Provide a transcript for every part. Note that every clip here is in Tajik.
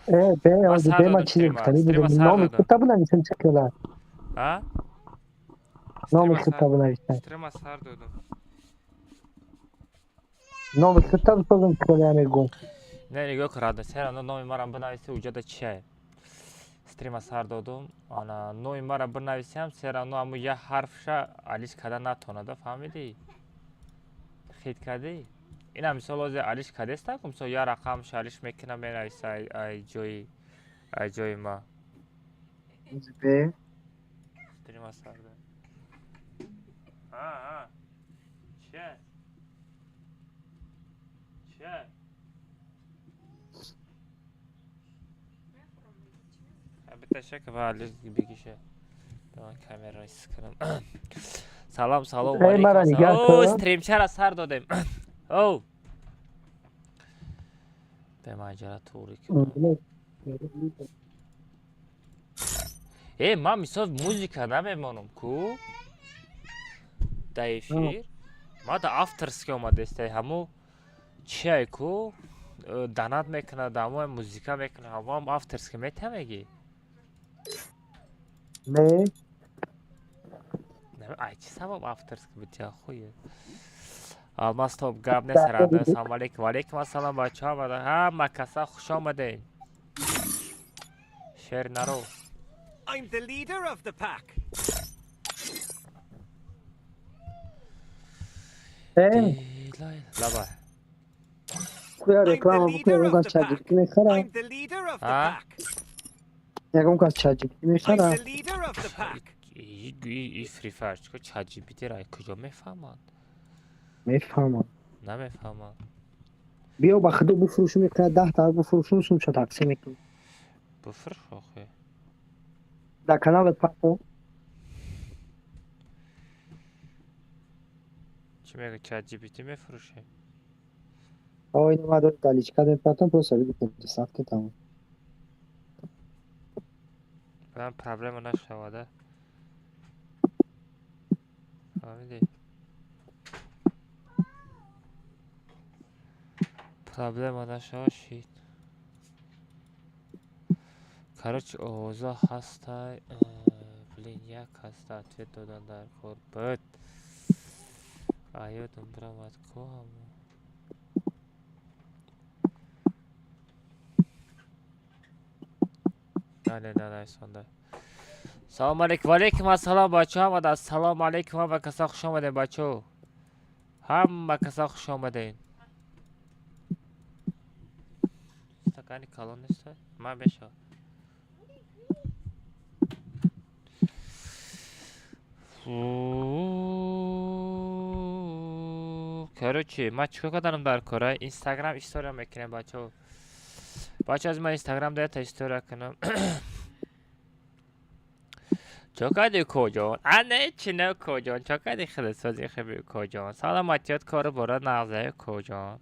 Бе, ман чизе гуфтанӣ будам. Номи худта бинависем, чӣ кела? Номи худта бинависем. Стрима сар додам. Номи худта бисозам, чӣ кела мегӯм. Не, нигоҳ кун, радо, сера номи марам бинависи, уҷада чия? Стрима сар додум. Ана номи мара бинависиам, сера но аму як ҳарфша алиш карда натонада, фаҳмидӣ? Хит кардӣ? Ина мисол ҳозир алиш кардеста, мисол як рақамша алиш мекунам, менависа ай ҷои ай ҷои ма. Бе. Стрима сар додум. А, чия? Чия? Биташа ва алиш бигиша. Ман камера ҳис кунам. Салом, салом. О, стримчара сар додем. О! Бе маҷара туғри кунам. Э, ман мисол музика намемонам ку? Да эфир. Ма да авторский омадестай, ҳамо чиай ку? Донат мекунад, ҳамо музика мекунад, ҳамо авторский метавеги? Не. Ай, чӣ сабаб авторский бутя хуе? Алмаз топ гап нест, рада. Ассалому алейкум. Ва алейкум ассалом, бачаҳо, ҳама каса хуш омадед. Шер наро. I'm the leader of the pack. Лаба. Куя реклама букуя, ягон кас ChatGPT мехара? Ягон кас ChatGPT мехара? И Free Fire чико ChatGPT-ро ай куҷо мефаҳманд? Мефаҳмам. Намефаҳмам. Биё ба худо бифурӯшум, иқая 10 та бифурӯшум, сумша тақсим мекунем. Бифурӯш охе. Дар каналат пахто. Чӣ мега, ChatGPT мефурӯшем? Ой, ина ман дар личка мепартам, просто бигӯ подписать тамом. Баъдан проблема нашавада. Фаҳмидӣ? Проблема нашава шид. Короче, овоза ҳастай. Блин, як ҳаста ответ додан дар кор буд. А ёдам биромад ку ҳамо. Не, не, нависонда. Салом алейкум. Ва алейкум ассалом, бачаҳо омада. Ассалому алейкум, ҳама каса хуш омадед, бачаҳо. Ҳама каса хуш омадед. Стакани калон нест? Ман бешава. Короче, ман чикор карданам дар кора? Инстаграм история мекунем, бачаҳо. Бачаҳо, аз ман Инстаграм даята история кунам. Чо кардӣ, коҷон? Ане чине, коҷон? Чо кардӣ, хелесози хеби, коҷон? Саломатиёт, кору бора нағзае, коҷон?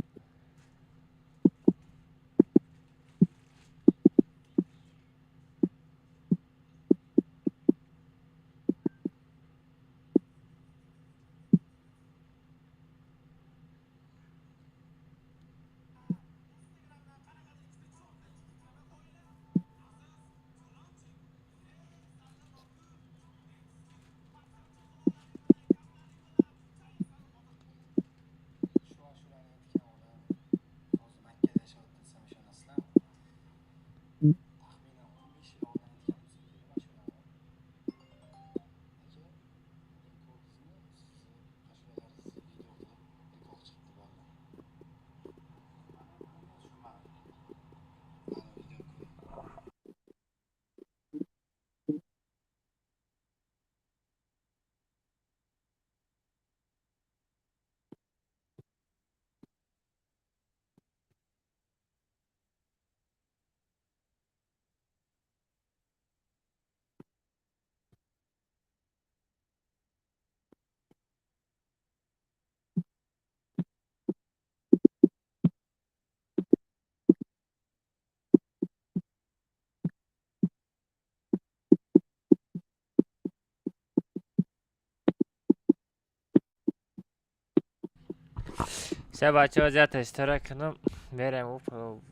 Се бачаҳо, зията история кунам, мерем. Ӯ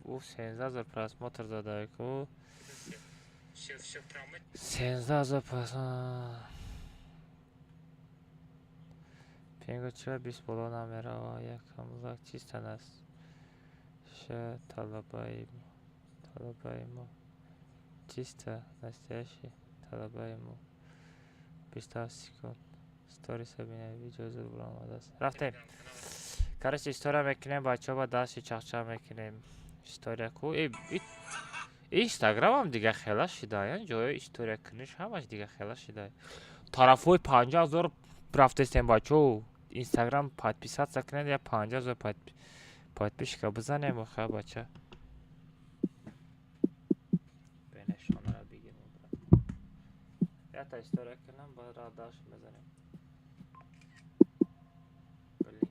13 000 просмотр додаку, 13 000 просмотр. Пинго чиро 20 боло намерава? Якам лак чистан аст. Ша талабаи мо чисто настоящий талабаи мо. 27 секунд сториса бинед, видео зуд баромадааст. Рафтем, короче, история мекунем, бачаҳо, ба дасти чахчах мекунем история ку. Инстаграмам дига хела шида, ян ҷои история куниш ҳамаш дига хела шида. Тарафҳои 50 000 рафтестем, бачаҳо. Инстаграм подписаться кунед, я 50 000 подписчика бизанем. Оха, бача, бенешонара бигирем, ята история кунам, баъд дальше мезанем. Блин,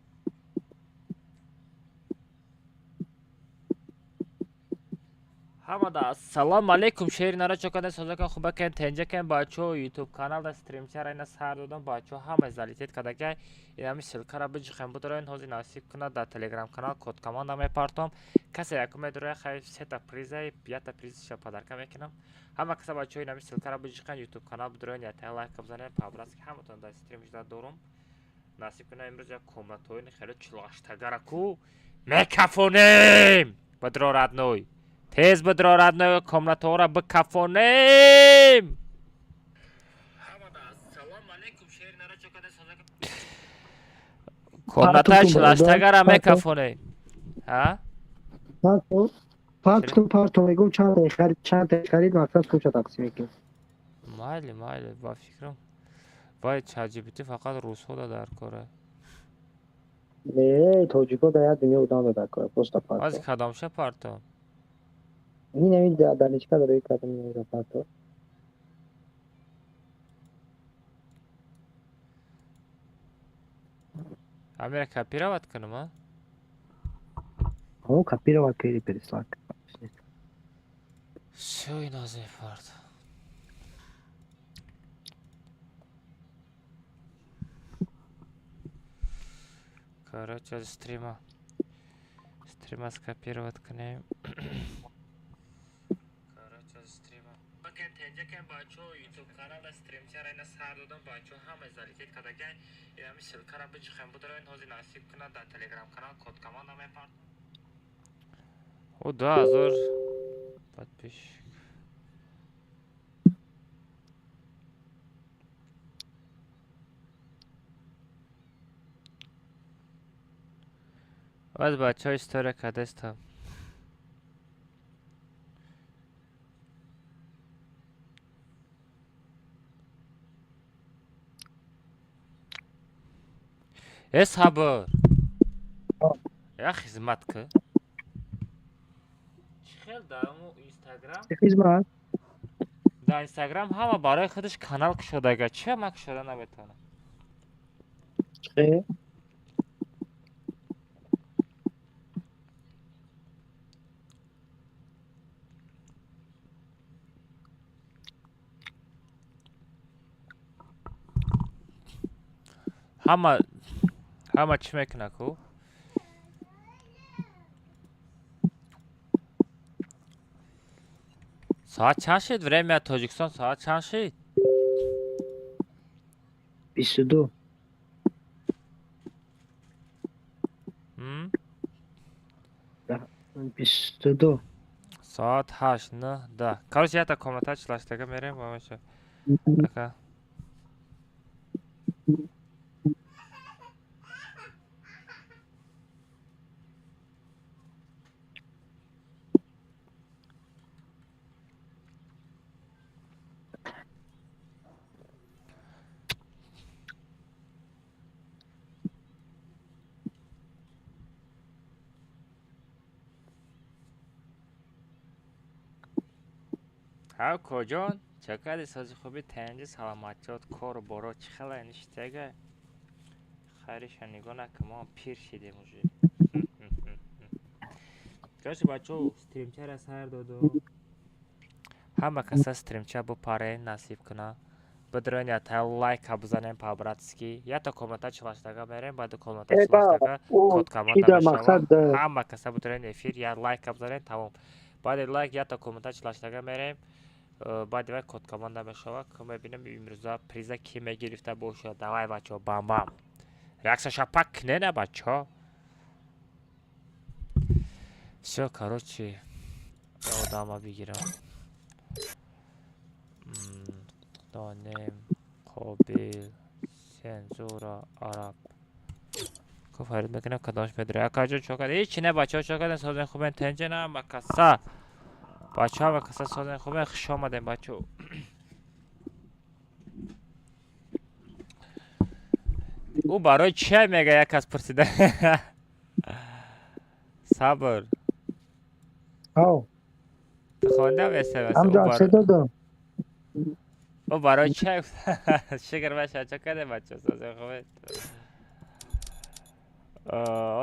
ҳамада ассалому алайкум, шери нара чокада созака хубакен тенҷакен. Бачаҳо, ютуб каналда стримчара ина сар додам, бачаҳо, ҳама залететь кардагай. Инами ссылкара биҷихем, будороен, ҳозир насиб кунад, дар телеграм канал код команда мепартом. Касе якум медороя, хай, сета приза, ята призиша подарка мекунам ҳама каса. Бачаҳо, инами ссылкара биҷихан, ютуб канал будороен, ята лайка бизанем, по-братски ҳаматон дар стрим жда дорум. Насиб кунад, имрӯз як комнатҳои хеле чилаштагара ку мекафонем. Бидро, родной, тез бидро, родной, комнатаҳоро бикафонем. Ассалому алайкум, шери нара чокада созака комната чилаштагара мекафонем, ҳа. Парту, парту, мегум, чанд харид, чанд харид, мақсад пулша тақсим мекунем. Майли, майли, ба фикрам, вай ChatGPT фақат русҳо да дар кора. Не, тоҷико да як дунё одам да дар кора, просто Аз парто. Кадомша парто? Ин ҳамин дар личка дарои кардам, инро парто. Амира копировать кунам, а? О, копировать кери, переслать. Всё, инозе парто. Короче, стрима скопировать кунем. Короче, стрима бакен тенҷакен, бачаҳо, ютуб каналда стримчара ина сар додам, бачаҳо, ҳама залететь кардагай. Инами ссылкара биҷихем, будороен, ҳозир насиб кунад, дар телеграм канал код команда мепарт. О, 2000 подписчик. Баъд, бачаҳо, история кардастам. Э, сабр, я хизмат ки чӣ хел дар инстаграм? Хизмат? Дар инстаграм ҳама барои худаш канал кушодага, чия ман кушода наметавонам? Чӣ? Ҳама чӣ мекунад ку? Соат чанд шид? Время Тоҷикистон соат чанд шид? 22. М? 22. Соат 8, 9, 10. Короче, ята комната чилаштага мерем бамаша ака. Ҳа, коҷон, чакади сози хуби, тенҷи, саломатиёт, кору боро чӣ хела ништага? Хайриша нигоҳ накун, мо пир шидем уже. Короче, бачаҳо, стримчара сар доду, ҳама каса стримча бупаре, насиб куна. Бидроен ята лайка бизанем по-братски. Ята комната чилаштага мерем, баъди комната чилаштага код команда мешава. Ҳама каса бидроен эфир я лайка бизанем, тамом. Баъди лайк ята комната чилаштага мерем. Баъди вай код команда мешава. Ки мебинем имрӯза приза ки мегирифта бошад. Давай бачаҳо, бам-бам. Реаксия шапак кунена бачаҳо. Всё, короче, одама бигирам. Донем, Қобил, Сензура, Араб. Ко фарид мекунам, кадомаш медуре. Акаҷон чо кард? Ҳеҷ не бачаҳо чо кардем, созен хубен, тенҷена макаса. Бачаҳо макаса созен хубен, хуш омадем бачаҳо. Ӯ барои чия мега як кас пурсида. Сабр. Ав. Ту хондам СМС. Ҳамҷо додам. Ӯ барои чия шукр баша чо кардем бачаҳо созен хубен.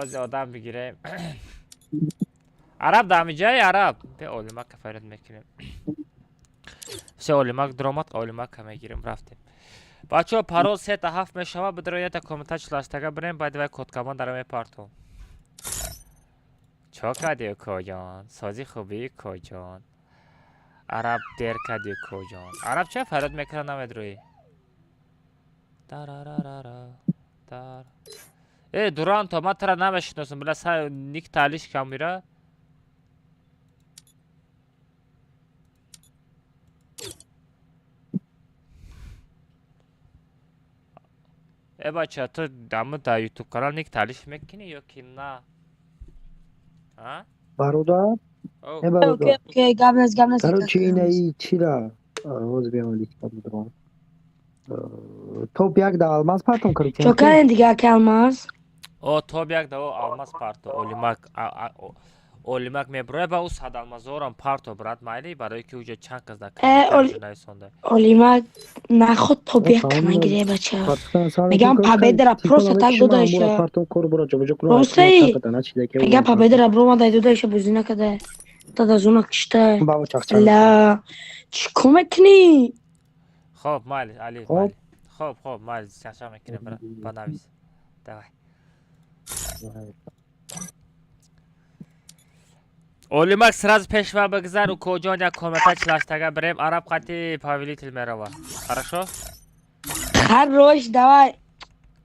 Ози одам бигирем. Араб дар ҳамиҷае араб. Бе олимака фарёд мекунем. Всё олимак дуромад, олимака мегирем, рафтем. Бачаҳо парол 3-7 мешава, бидро ята комментар чилаштага бирем, баъди вай код командара мепартом. Чо кардӣ коҷон? Сози хубӣ коҷон? Араб дер кардӣ коҷон? Араб ча фарёд мекунад намедроӣ? Дарарарара дар. Э, Дуранто, ман тура намешиносам, била сар ник таълиш камира. Э бача, ту даму дар ютуб канал ник таълиш мекунӣ ё ки на? А? Бародар? Э бародар. Окей, гап нест, гап нест. Короче, инаи чира ҳозир биём листа бидорам. Топ як да алмаз партом короче. Чо кардем дига ака алмаз? О, топ як да алмаз парто. Олимак олимак меброя ба ӯ сад алмазорам парто брат майли барои ки уҷа чанд кас дар комментария нависонда. Олимак наход топ як кама гире бача. Мегам победара просто так додаиша. Просто мегам победара бромадай додаиша бозӣ накарда. Тада зона кишта. Ла чӣ кор мекунӣ? Хоб, майли, Али, майли. Хоб, хоб, майли, чашма мекунем брат. Банавис. Давай. Олимак сразу пешва бигзар, укоҷон як комната чилаштага бирем, араб қати повелитель мерава. Хорошо? Хорош, давай.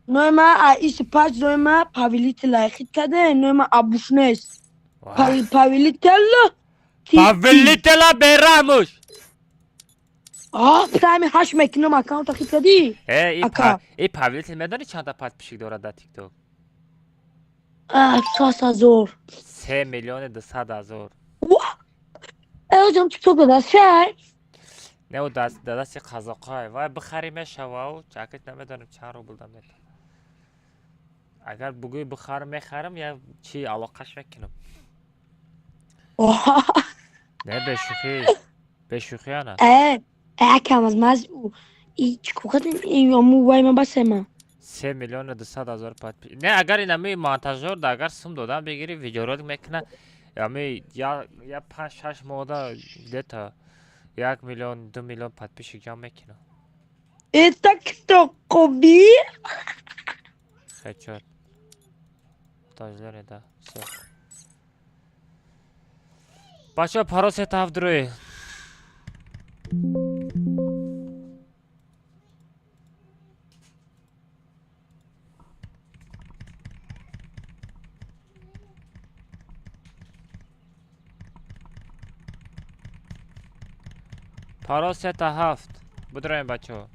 Ноема а ис пач ноема повелитель хит каде, ноема абушнес. Повелитель. Повелителя берамуш. А, прайми ҳаш мекунам аккаунта хит кади? Э, и повелитель медони чанда подписчик дорад дар TikTok? А, 600 000. 3 200 000. Эҷам TikTok дастшай? Не, ӯ дасти қазоқҳое. Вай бихарӣ мешава, чакит намедонам чанд рубл дам метавон. Агар бугӯи бихарам мехарам, я чи алоқаш мекунам. Не, бешӯхӣ. Бешӯхӣ ана. Э, акам аз маз и чӣ кор кардем? Аму вай ма басема. 3 200 000 подписчик. Не, агар ин ами монтажёр да агар сум додам бигирӣ видеоролик мекуна, ами я 5-6 моҳда где-то 1 миллион, 2 миллион подписчик ҷамъ мекунам. Это кто, Коби? Хечот. Тажлёне, да. Всё. Бачаҳо парол 3-7 дурои. Парол 3-7. Бидроем бачаҳо.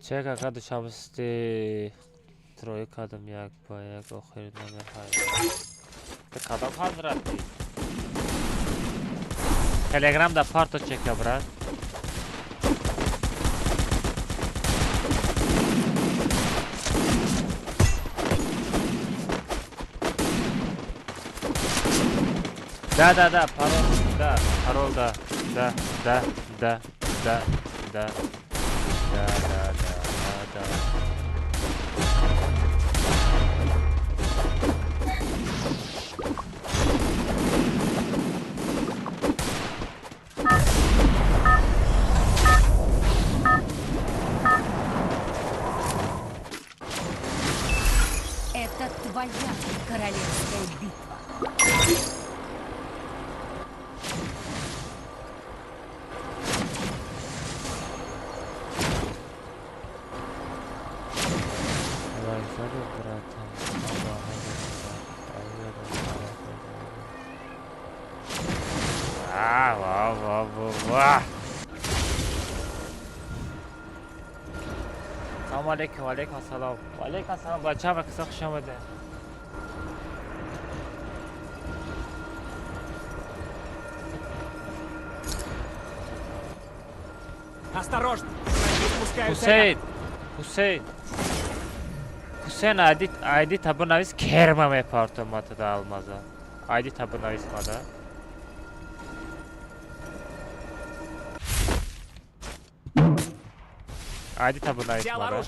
Чек ака душанбе трое кадам як ба як охири номер ҳай. Кадом ҳазрати? Телеграм да парто чека, брат. Да, да, да, парол, да, парол, да, да, да, да, да, да, да, да, да, да. Это твоя королевская битва. Салом алейкум, алейкум салом. Алейкум салом, бача, ва хуш омадед. Осторожно! Хусейн, Хусейн. Хусейн айди айди табунавис керма мепартомата да алмаза. Айди табунавис мада. Айди табунавис мада.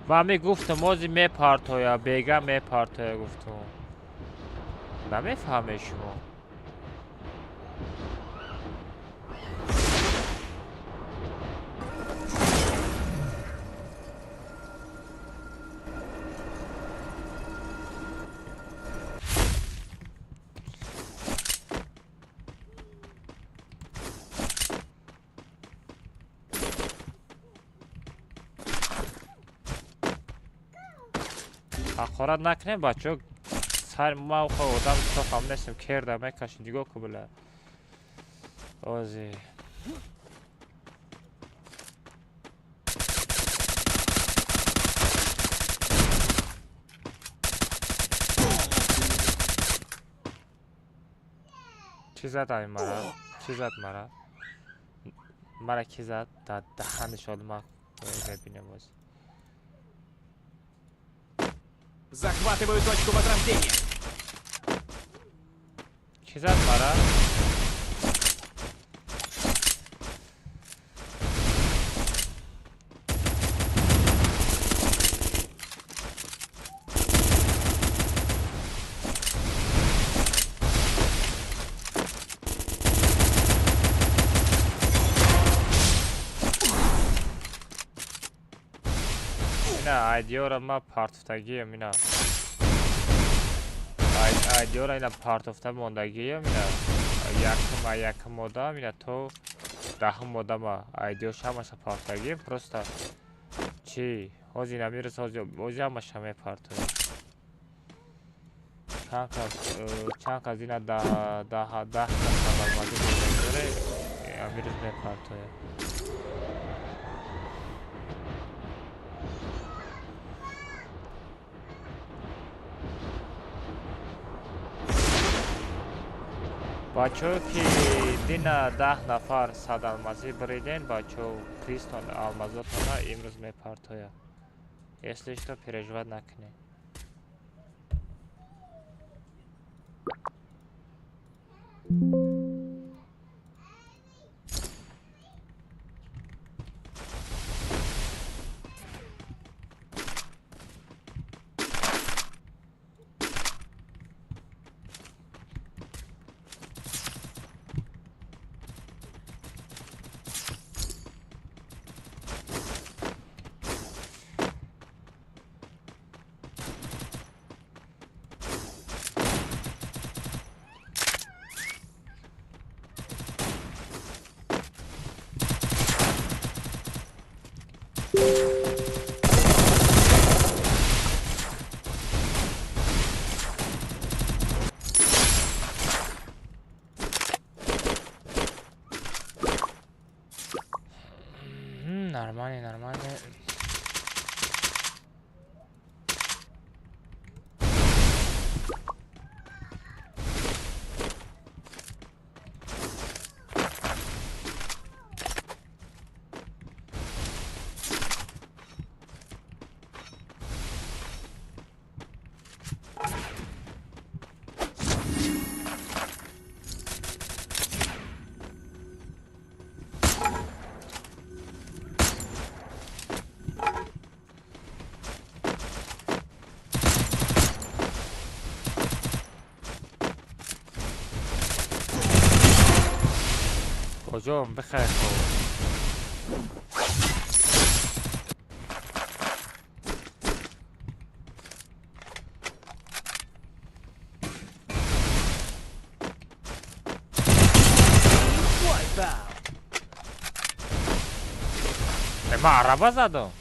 Ма мегуфтам ози мепартоя, бега мепартоя гуфтам. Намефаҳмед шумо. Ҳақорат накунем, бачаҳо. Сар ма охо одам соқам нестем, керда мекашем, нигоҳ ку била. Ози. Чӣ зад ай мара? Чӣ зад мара? Мара ки зад? Да даҳаниш одма мебинем ози. Захватываю точку возрождения. Чӣ зад мара? Ина айдиёра ма партуфтагием, ина. Айдиёра ина партуфта мондагием, ина. Якум одам, ина то даҳум одама айдиёш ҳамаша партуфтагием, просто чӣ? Ҳози ина мирас, ҳози ҳамаша мепартоем. Чанд кас ина даҳ кас алмазӣ мондагиёре, амирӯз мепартоем. Бачаҳо ки дина 10 нафар 100 алмазӣ бириден, бачаҳо кристон алмазотона имрӯз мепартояд. Если что, переживать накунед. Нормально, нормально. کجام بخیر خب. من عربه زدم.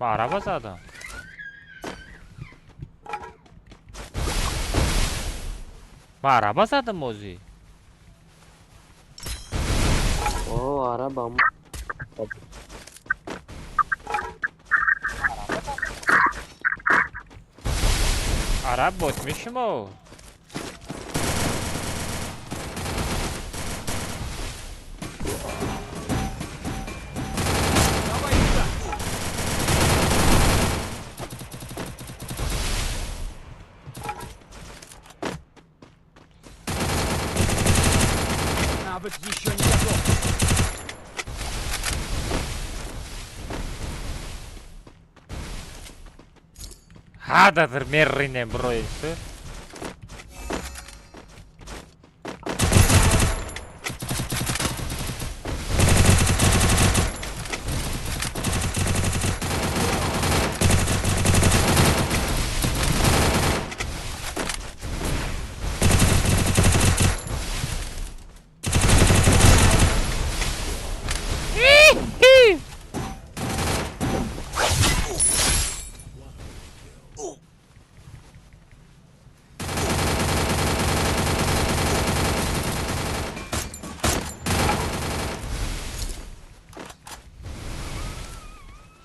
من عربه زدم. من عربه زدم موزی. اوه عربه. عرب بات میشیم او. Навык еще не готов. Ҳадафр мерринем броисы.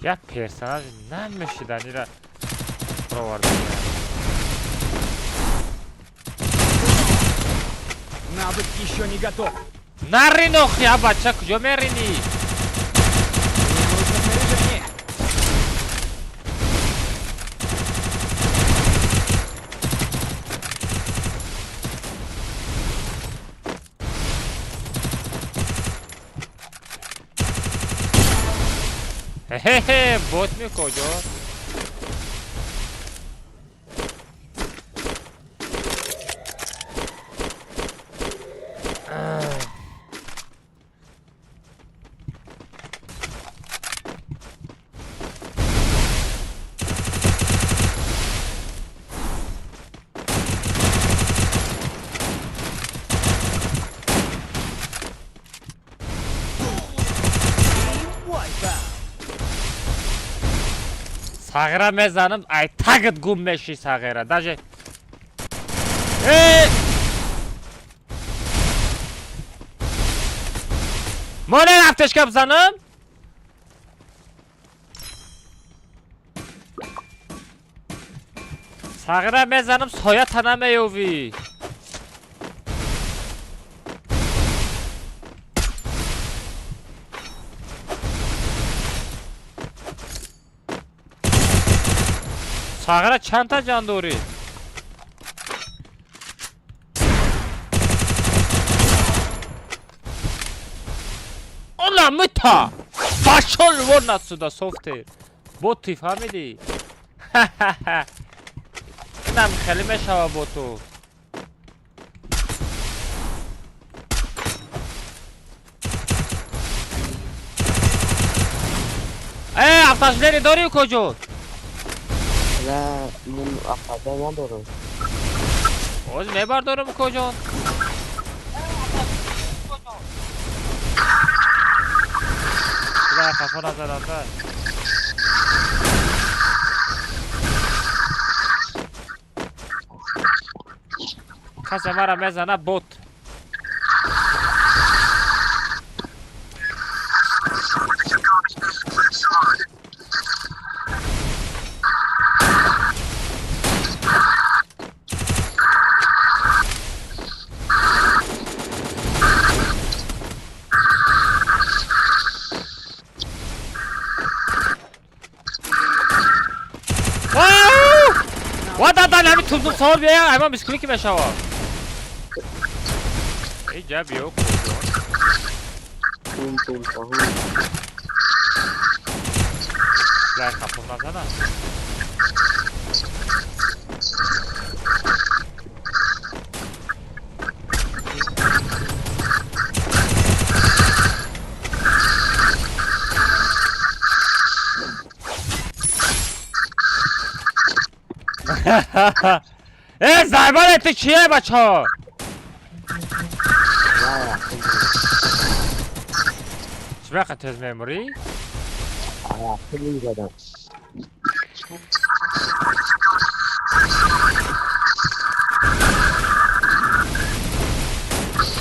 Як персонаж намешиданира проварда. Навык еще не готов. Наринох я бача куҷо мерини? Мне нужно снаряжение. Хе-хе, бот ми куҷо? Сағира мезанам, ай тагит гум меши сағира. Даже э Моне аптечка бизанам? Сағира мезанам, соя тана меёвӣ. Сағира чанд та ҷан дорӣ? Ола мита! Пошёл вон отсюда, софтер! Боти фаҳмидӣ? Инам хеле мешава бо ту. Э, автожлени дорӣ куҷо? Не, ман апада надорам. Оз мебардорам куҷо? Худо хафа назаранда. Касе мара мезана бот. Тум савор биёя, айман бисклики мешава. Эй, ҷа биё, куҷон. Тум тум сахур. Лай хапом назана. Э, зайбане, ту чие, бачо? Чӣ вақт тез мемурӣ? Задам.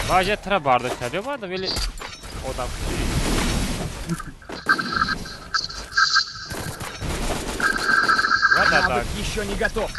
Баъзе тра бардошта омадам или одам Навык еще не готов.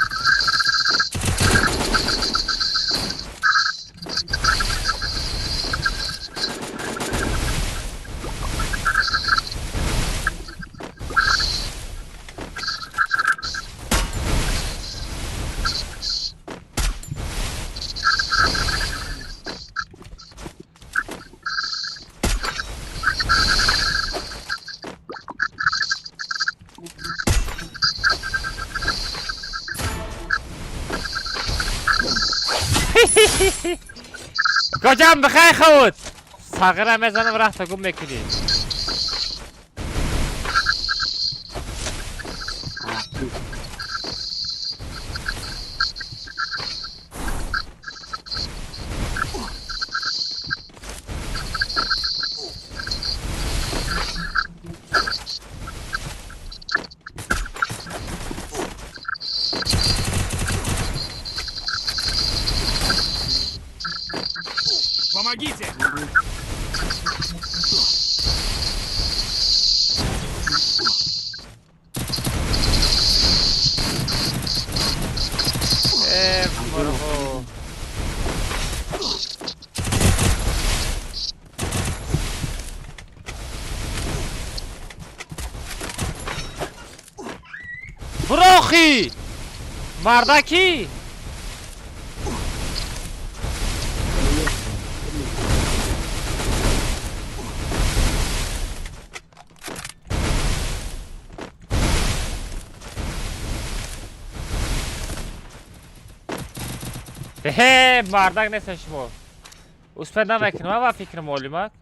Кожам бихай худ. Сағира мезанам рахта гум мекунӣ. Помогите! Э, мурғу. Бурохи! Мардакӣ! Эҳе, мардак нестен шумо. Успед намекунам ва фикрим олимак.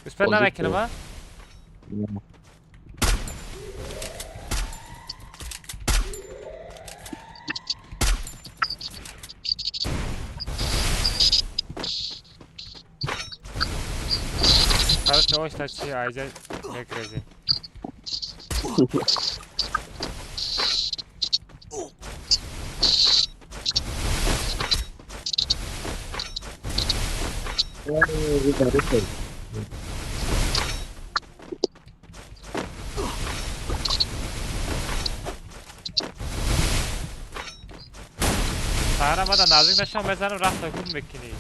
Успед намекунам а? Короче, ошта чи айҷа мекрези. Саҳара мада наздик нашам мезанам рахта гум мекунӣ.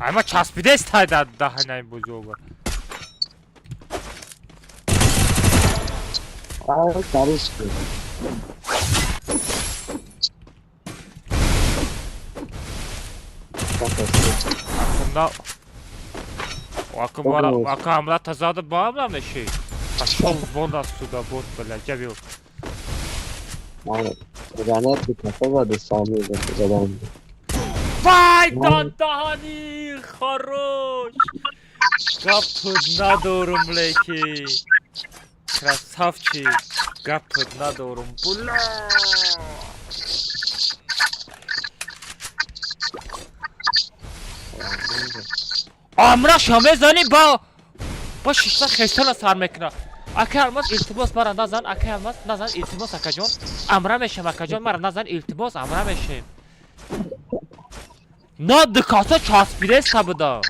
Айма часпидест тай да даҳанаи бузург. Акунда Акун бара ака амла тазады ба амла меши. Пошел вон отсюда, бот, блядь, я бил. Вай, да даҳани хорош. Гапут надорум леки. Красавчик. Гапут надорум. Бля. Амра шамезани ба шишта хестона сар мекуна. Акай Алмаз, илтимос мара назан, акай Алмаз, назан, илтимос акаҷон. Амра мешам акаҷон, мара назан, илтимос, амра мешем. На дукаса часпидеста буда.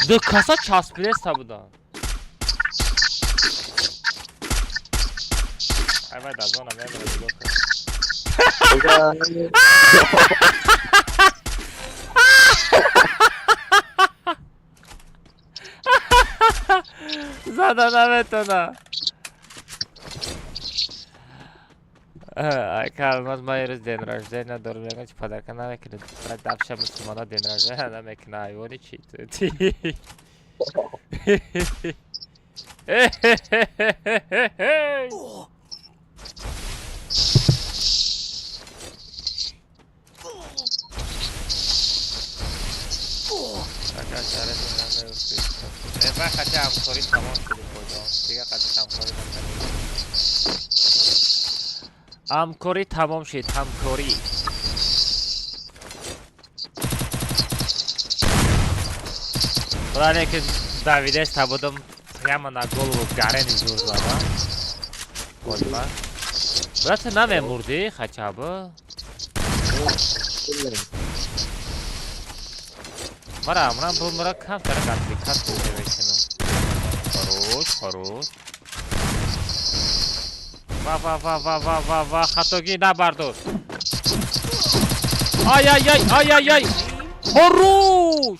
Дукаса часпидеста буда. Ай, вай дазона мемонад, нигоҳ кун. Зада наметона. Ака, ман ирӯз день рождения дорам, ягон чи подарка намекунед? Дабша мусулмона день рождения намекуна, ҳайвони чи ту? Ака, шароити намеуфтӣ. Вай хати ҳамкорӣ тамом шуди, куҷо дига қати ҳамкорӣ накардем. Ҳамкорӣ тамом шид, ҳамкорӣ. Худо ки давидеста будам, прямо на голову гарени зур зада. Голима. Брат, намемурдӣ хотя бы? Мара амрам бумра камтар отвлекать мекунам. Хорош, хорош. Ва ва ва ва ва ва ва, хатогӣ набардор. Ай ай ай ай ай ай. Хорош!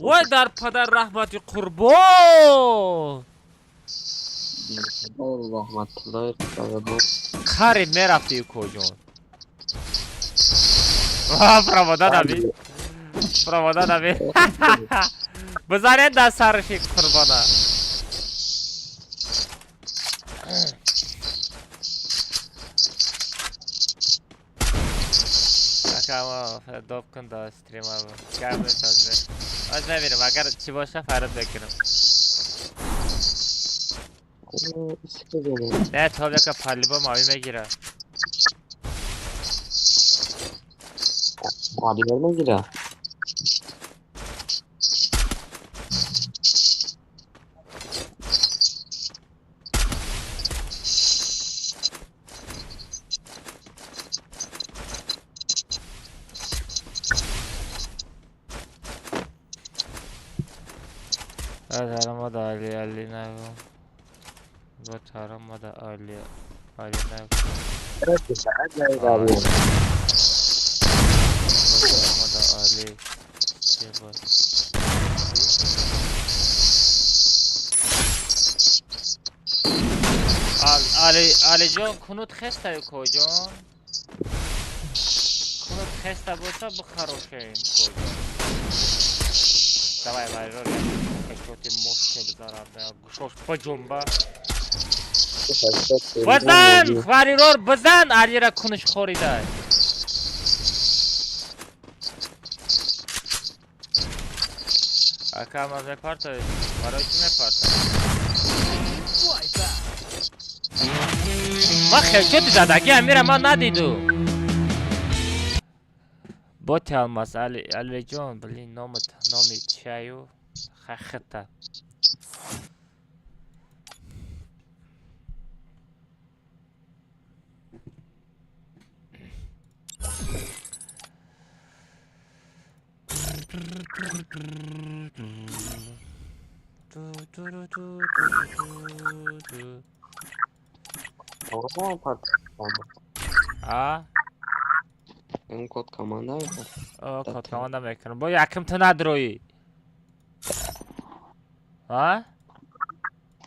Вай дар падар раҳмати қурбон. Раҳматуллоҳи қурбон. Қариб мерафти, укоҷон. Ва провода наби. Провода наби. Бизанед дар сарши қурбона. Ака, доб кун да стрима. Гап нест. Аз мебинам, агар чӣ боша, фарод мекунам. Не, то яка палиба мавӣ мегира. Мавӣ мегира. Тарамада Али Али нагу. Бо тарамада Али Али нагу. Бо тарамада Али. Чеба. Али Алиҷон, кунут хеста, коҷон? Кунут хеста боша, бихарошем, коҷон. Давай, вайрор. Шоти мошке бизанад, гӯшош биҷунба. Бизан, хварирор, бизан, Алира куниш хорида. Ака, ман мепартоед? Барои чӣ мепартоед? Ман хелчоти задаги амира ман надиду. Боти алмаз, Али Алиҷон, блин, номат номи чаю? Хахта. А? Код команда мекунам. О, код команда мекунам. Бо яким ту надроӣ. А?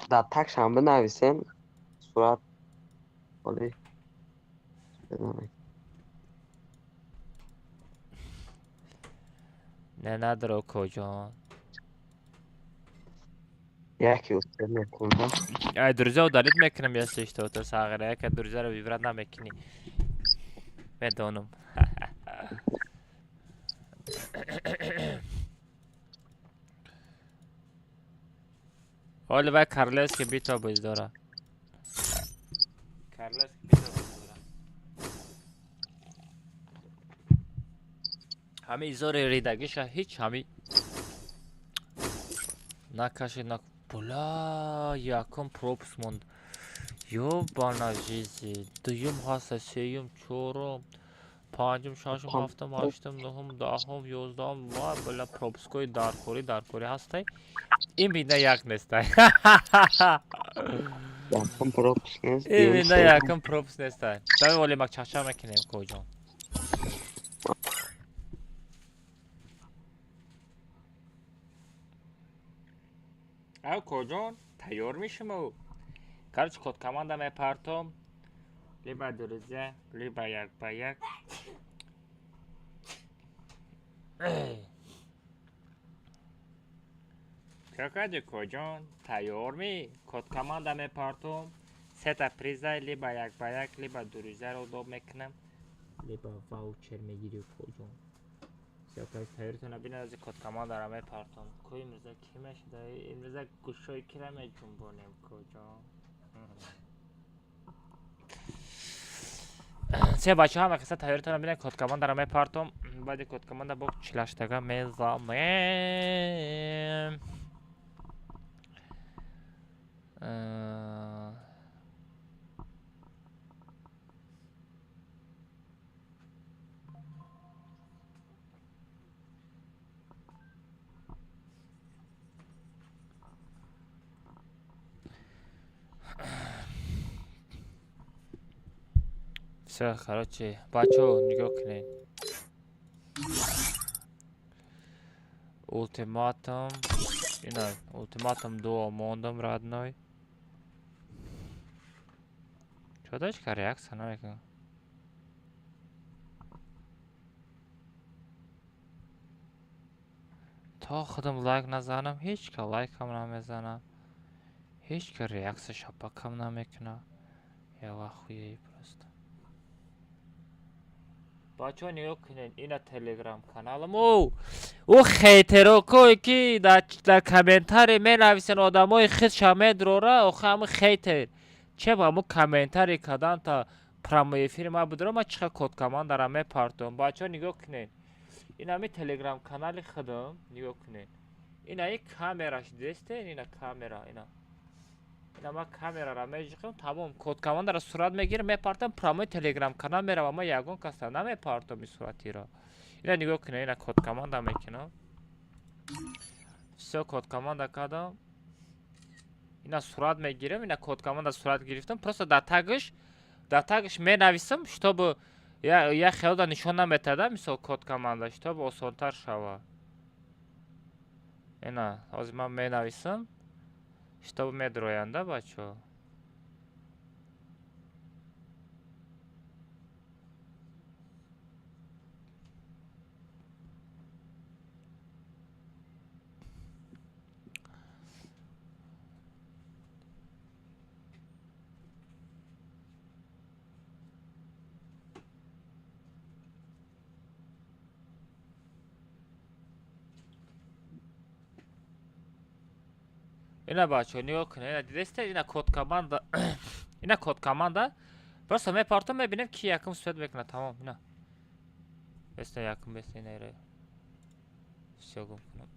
Дар такшам бинависем, сурат оли. Не надро, коҷон. Яке успел мекунам. Ай, друзья удалить мекунам, если что, то сағира, яке друзьяро выбрать намекунӣ. Медонам. Ҳоли вай Карлевски бито боз дора. Карлевски бито боз дора. Ҳами изори ридагиша ҳеҷ ҳами накашид на була, якум пропуск монд. Ёбана жизи. Дуюм ҳаста, сеюм, чорум, панҷум, шашум, ҳафтум, ҳаштум, нуҳум, даҳум, 11-ум. Ва була, пропускҳои даркорӣ даркорӣ ҳастай. Ин бина як нестай. Якум пропуск нест. Именно якум пропуск нестай. Давай олимак чахчах мекунем, коҷон. Ав коҷон, тайёр мешимо. Короче, код команда мепартом. Либо друзья, либо як ба як. Какади коҷон, тайёр ми? Код команда мепартом. Сета приза, либо як ба як, либо друзьяро доб мекунам. Либо ваучер мегири, коҷон. Всё, короче, тайёритона бинед, аз код командара мепартом. Ко имрӯза ки мешуда? Имрӯза гӯшои кира меҷунбонем, коҷон? Се бачаҳо, ҳама қисса тайёритона бинед, код командара мепартом. Баъди код команда бо чилаштага мезанем. Всё, короче, бачаҳо, нигоҳ кунед. Ултиматум. Ина, ултиматум дуо мондам, родной. Чё дочка реакция намекунад? То худам лайк назанам, ҳеҷ ка лайкам намезанад. Ҳеҷ ка реаксия шапакам намекунад. Я в ахуе просто. Бачаҳо, нигоҳ кунед, ина телеграм каналам. О, ӯ хейтерокое ки дар комментарий менависен, одамои худша медрора, охи ҳамун хейтер. Че ба ҳамун комментарий кардан та прямой эфири ма будро, ма чӣ код командара мепартом. Бачаҳо, нигоҳ кунед. Ин ҳами телеграм канали худам, нигоҳ кунед. Ина и камераш дестен, ина камера, ина. Ина ма камерара меҷиқам, тамом, код командара сурат мегирам, мепартам, прямой телеграм канал меравам, ма ягон каса намепартом ин суратиро. Ина нигоҳ кунед, ина код команда мекунам. Всё, код команда кардам. Ина сурат мегирам, ина код команда сурат гирифтам, просто дар тагиш менависам, чтобы я хелда нишон наметада, мисол код команда, чтобы осонтар шава. Ина, ҳозир ман менависам, чтобы медроянда, бачаҳо. Ина бачаҳо, нигоҳ кунед, ина дидесте, ина код команда, ина код команда. Просто мепартом, мебинем ки якум свет мекунад, тамом, ина. Беста якум, беста ина ира. Всё, гум кунам.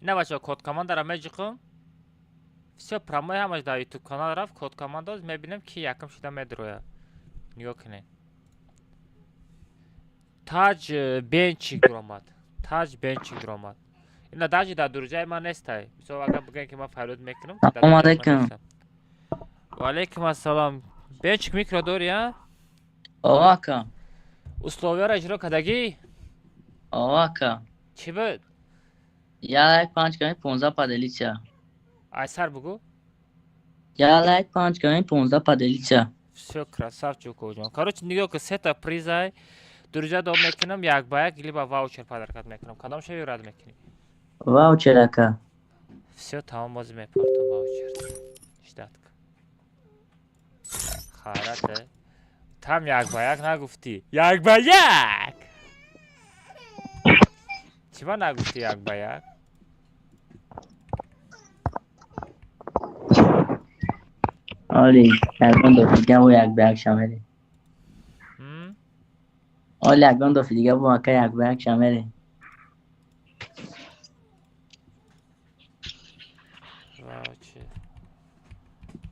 Ина бачаҳо, код командара меҷиқам. Всё, прямой ҳамаш дар YouTube канал рафт, код команда мебинем ки якум шида медрояд. Нигоҳ кунед. Таҷ бенчик дуромад. Таҷ бенчик дуромад. Ина даже дар друзьяи ман нестай. Мисол агар бигӯем ки ман фарёд мекунам. Салом алейкум. Ва алейкум ассалом. Бенчик, микро дори, а? О, ака. Условияро иҷро кардагӣ? О, ака. Чӣ буд? Я лайк панҷ ками 15 поделиться. Айсар бугӯ. Я лайк панҷ ками 15 поделиться. Всё, красавчик, ҷон. Короче, нигоҳ кун, сета призай. Друзья доб мекунам, як ба як, либо ваучер подаркат мекунам. Кадом шави рад мекунӣ? Ваучер, ака. Всё, тамом, бози мепартам ваучер. Ждать. Хайрате. Там як ба як нагуфтӣ. Як ба як! Чӣ ба нагуфтӣ як ба як? Оли, ягон дафъа дига бо як ба як шамери. Оли, ягон дафъа дига бо ака як ба як шамери. Ваучер.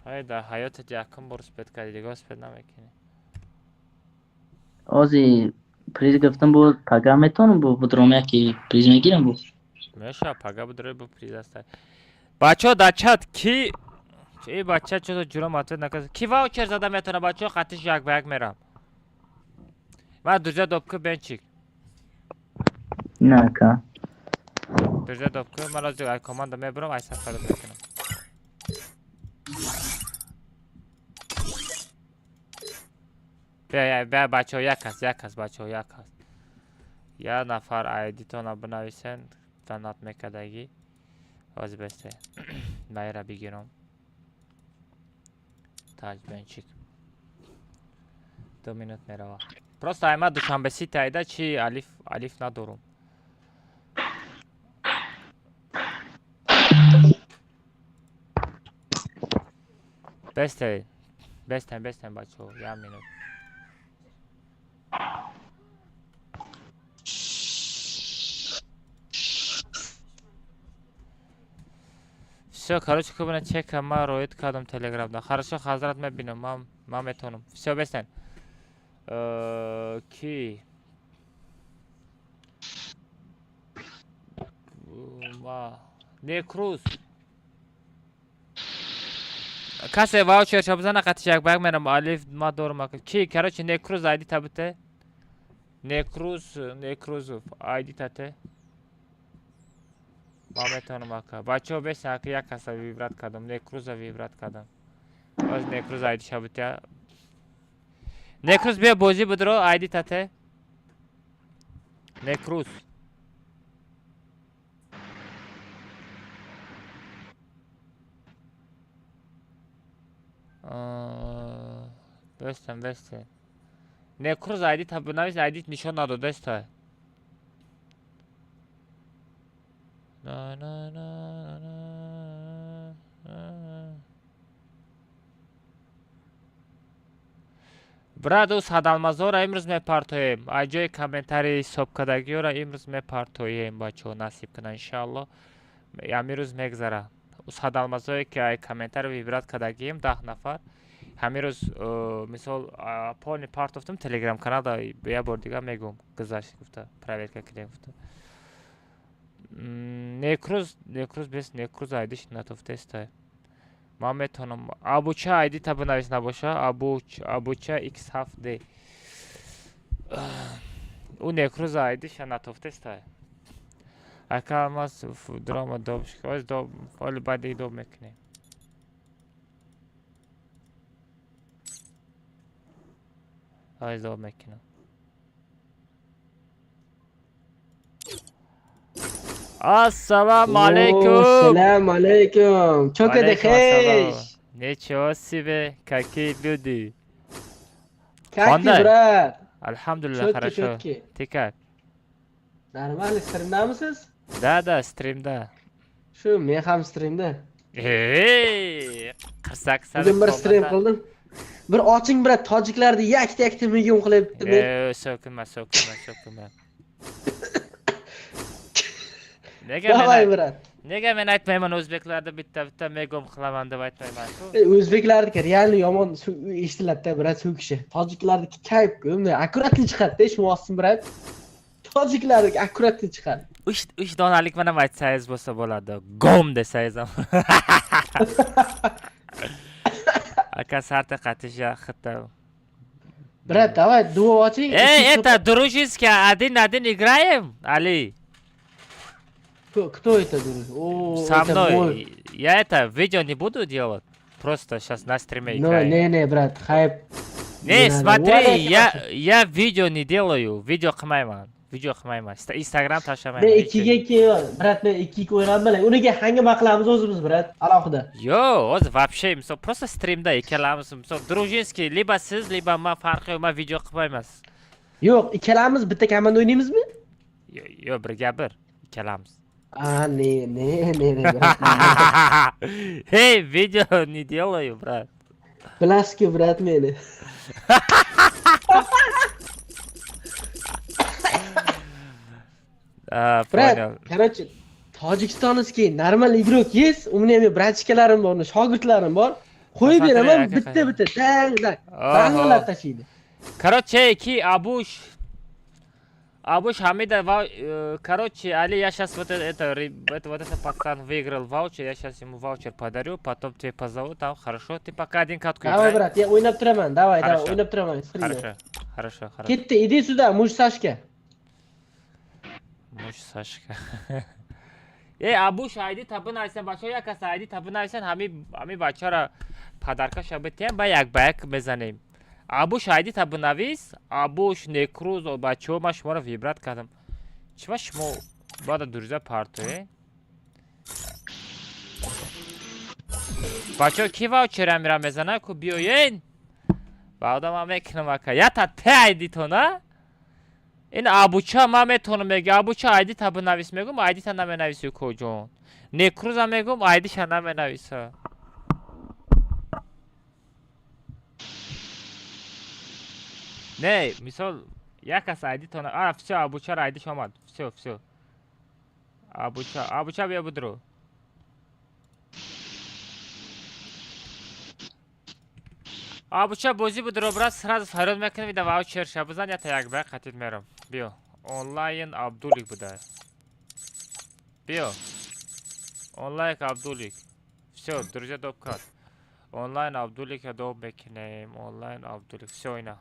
Ай, дар ҳаётат якум бор успеть кардӣ, дига успеть намекунӣ. Ози приз гирифтам, бо пага метавонам бо будром яки приз мегирам бо. Меша, пага будрои, бо приз аста. Бачаҳо, дар чат ки Эй, бача, чо ҷурам ответ накард? Ки ваучер зада метавона, бачаҳо? Қатиш як ба як мерам. Ман друзья добка, бенчик. На, ака. Друзья добка, ман ҳозир ай команда мебурам, ай сафарат мекунам. Бия, бия, бачаҳо, як кас, як кас, бачаҳо, як кас. Як нафар айдитона бинависен, донат мекардагӣ. Ҳозир бесте. Майра бигирам. Таҷ бенчик. 2 минут мерава. Просто айма Душанбе Сити айда чи алиф алиф надорум. Бесте. Бестен, бестен, бачаҳо, як минут. Всё, короче, кубина чека ма роид кардам телеграмда. Хорошо, хазрат, мебинам, ман метавонам. Всё, бестен. Ки? Ма Некруз. Касе ваучер ша бизана, қатиш як ба як мерам, алиф ма дорум ака. Ки? Короче, Некруз айди табите. Некруз, Некрузов айди тате. Ман метавонам, ака. Бачаҳо, бесен, ака, як каса выбрать кардам. Некруза выбрать кардам. Оз Некруз айди шабите. Некруз, бия бозӣ будро, айди тате. Некруз. Бестен, бестен. Некруз айди та бинавис, айди нишон надодаста. На на на на на. Брат, ӯ садалмазора имрӯз мепартоем. Ай ҷои комментарии ҳисобкардагиёра имрӯз мепартоем, бачаҳо, насиб кунад, иншаалло. Ҳамин рӯз мегзара. Ӯ садалмазое ки ай комментари выбрать кардагием, 10 нафар. Ҳамин рӯз, мисол, полный партофтам телеграм каналда, як бор дига мегӯм, гузашт гуфта, проверка кунем гуфта. Некруз, Некруз бес, Некруз айдиш натофтеста. Ман метавонам. Абуча айди та бинавис набоша, Абуч, Абуча X7D. Ӯ Некруз айдиша натофтеста. Ака, мас драма доб, оз доб, оли баъди доб мекунем. Оз доб мекунам. Ассалому алейкум. Салам алейкум. Чё Алейкум ассалом. кадехеш? Ничего себе, какие люди. Как ты, Қандай? брат? Алҳамдулилла, Чётки, хорошо. чётки. Ты как? Нормально, стримдамisiz? Да, стримда. Shu, men ham strimda. Ey, qirsak. Bugun bir stream qildim. Bir oching, брат, tojiklarni yakta yakta million qilyapti men. Ey, so'kinma, so'kinma, so'kinma. Nega Давай, men брат. Nega men aytmayman, o'zbeklarda bitta bitta megom qilaman deb aytmayman-ku. Ey, o'zbeklarniki реально yomon eshitiladida, брат, so'kishi. Tojiklarniki kayf-ku, bunday аккуратный chiqadi-da, eshitmoqsin, брат. Tojiklarniki аккуратный chiqadi. Uch donalik bilan ham aytsangiz bo'lsa bo'ladi. Gom desangiz ham. Aka, sarta qatish xitta. Брат, давай, duo oching. Эй, это дружески один-один играем, Али. Кто это друг? О, Со это мной. мой. Я это видео не буду делать. Просто сейчас на стриме Ну, играем. не, не, брат, хайп. Не, надо. смотри, Валейкум я видео не делаю. Видео qilmayman. Video qilmayman. Instagram tashlamayman. Men hech ikkiga yerga. ikki, брат, men ikki ikki o'ynab Uniga hangima qilamiz o'zimiz, брат, alohida. Yo, hozir вообще, misol, просто strimda ikkalamiz, misol, дружеский, либо siz, либо man, farqi yo'q, man video qilmayman. Yo'q, ikkalamiz bitta komanda o'ynaymizmi? Yo, yo, birga bir ikkalamiz. A, не, не, не, не, брат. Hey, видео не делаю, брат. Bilasizku, брат, meni. А, Брат, понял. короче, Таджикистанский нормальный игрок есть. У меня братчика larim bor, shogirdlarim bor. Qo'yib Смотри, beraman, aka, bitta bitta dang dang. Oho. Bang'ilab tashlaydi. Короче, ки Абуш. Абуш Хамида, короче, Али, я сейчас вот это, вот это пацан выиграл ваучер, я сейчас ему ваучер подарю, потом тебе позову, там, хорошо? Ты пока один катку Давай, играй. Брат, я o'ynab turaman, давай, давай, Хорошо. O'ynab turaman. Хорошо, хорошо, хорошо. Ketdi, иди сюда, муж Сашка. Муж Сашка. Эй, Абуш, айди та бинависен, бачаҳо, як кас айди та бинависен, ҳами бачаро подаркаша битем, ба як ба як мезанем. Абуш, айди та бинавис, Абуш, Некруз, бачаҳо, ман шуморо вибрат кардам. Чима шумо баъда дурза партое? Бачаҳо, ки ваучера мера мезана, ку биёен? Баъда ман мекунам ака. Ята те айдитона? Ин Абуча ман метавонам мега, Абуча айди та бинавис мегум, айдита наменависи коҷон. Некруза мегум, айдиша наменависа. Не, мисол, як кас айдитона, а, всё, Абучара айдиш омад. Всё, всё. Абуча, Абуча биё будро. Абуча бозӣ будро, брат, сразу фарёд мекунем, ида ваучер ша бизан, ята як ба қатид мерам. Биё. Онлайн Абдулик буда. Биё. Онлайн Абдулик. Всё, друзья, доп кард. Онлайн Абдулика доп мекунем. Онлайн Абдулик. Всё, ина.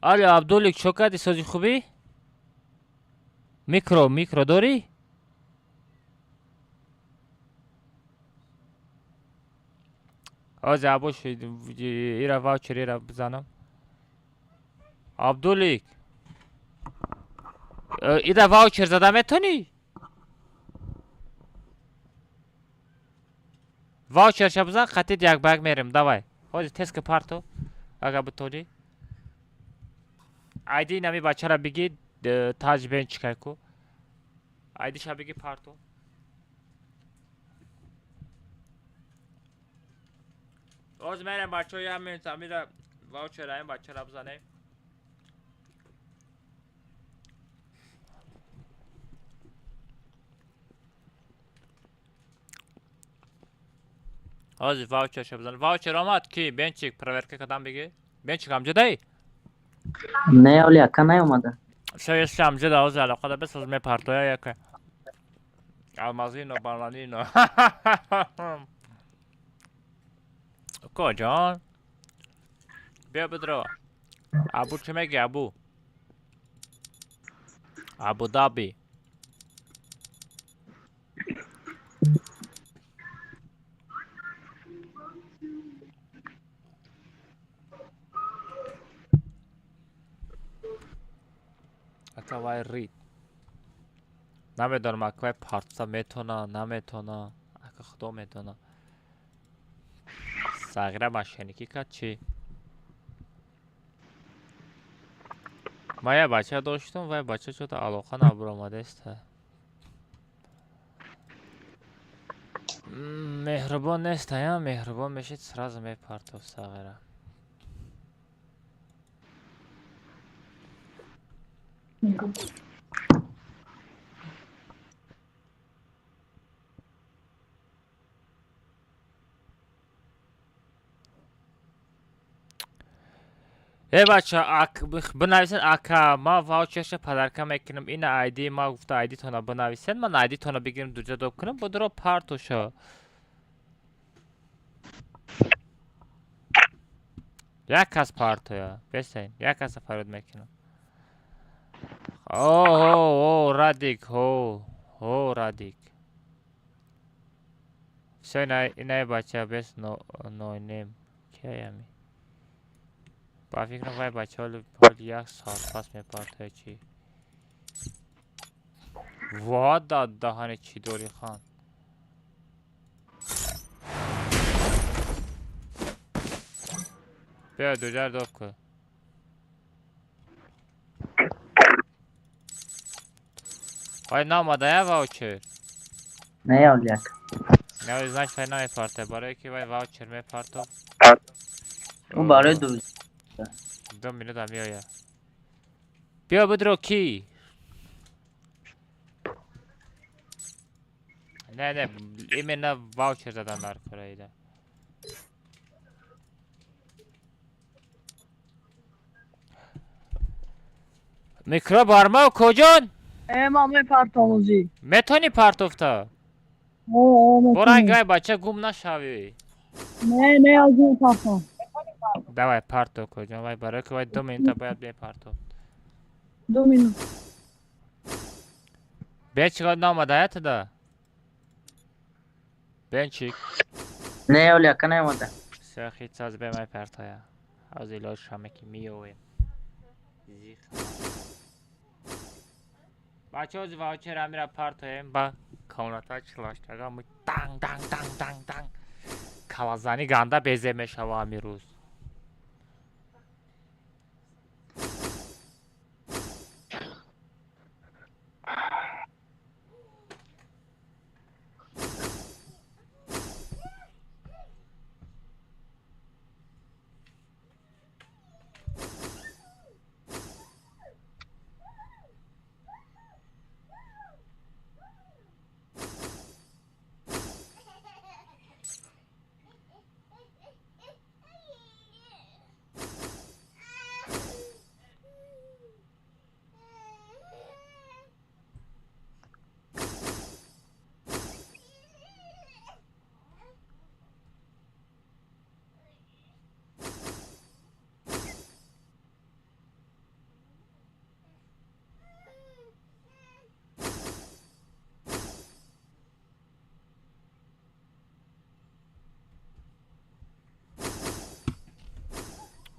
Алё, Абдулик, чо кардӣ, сози хубӣ? Микро, микро дорӣ? Ҳозир Абуш ира ваучер ира бизанам. Абдулик. Ида ваучер зада метонӣ? Ваучерша бизан, қатид як ба як мерем, давай. Ҳозир тез ки парто, агар битонӣ. Айди инами бачара биги, таҷ бен чикай ку. Айдиша биги парто. Ҳозир мерем бачаҳо, як минут амира ваучера ин бачара бизанем. Ҳозир ваучерша бизанем. Ваучер омад ки? Бенчик, проверка кардам биги. Бенчик ҳамҷодаи? Не, оли ака наомада. Всё, если ҳамҷода, ҳозир алоқада бисоз мепартоя яка. Алмазино, бананино. Коҷон? Биё бидро. Абу чӣ меги, Абу? Абу Даби. Ака вай рид. Намедонам, ака вай партса метона, наметона. Ака худо метона. Сағира мошенникӣ кард чӣ? Ман як бача доштум, вай бача чо-то алоқа набуромадааст. Меҳрубон нест, ая меҳрубон мешид, сразу мепартов сағира. Э бача, бинависен ака, ман ваучерша подарка мекунам, ина айди ма гуфта айдитона бинависен, ман айдитона бигирам дуҷа доб кунам, бодро партоша. Як кас партоя, бесен, як каса фарёд мекунам. О, о, о, Радик, о, о, Радик. Всё, ина бача бес нойнем. Киями? Ба фикрам вай бача ҳоли як соат пас мепартоя чӣ? Ва да даҳани чӣ дорӣ хан? Биё дуҷар доб кун. Вай наомада я ваучер? Не, оли ака. Не, значит вай намепартоя, барое ки вай ваучер мепартов. Ӯ барои дуруст. 2 минута меояд. Биё бидро ки? Не, не, именно ваучер задан дар кораида. Микро барма коҷон? Э, ман мепартомозӣ. Метавонӣ партофта? О, Боранг ай бача гум нашавӣ. Не, не, аз мепартом. Давай парто коҷон, вай барои ки вай 2 минута бояд мепартофт. 2 минут. Бенчик наомада ятада? Бенчик. Не, оли ака наомада. Сахи цаз бе май партоя. Аз илоҷ шаме ки миёвем. Зих. Бачаҳо зи ваучер амира партоем ба комната чилаштага мы данг данг данг данг данг. Калазани ганда безе мешава ами рӯз.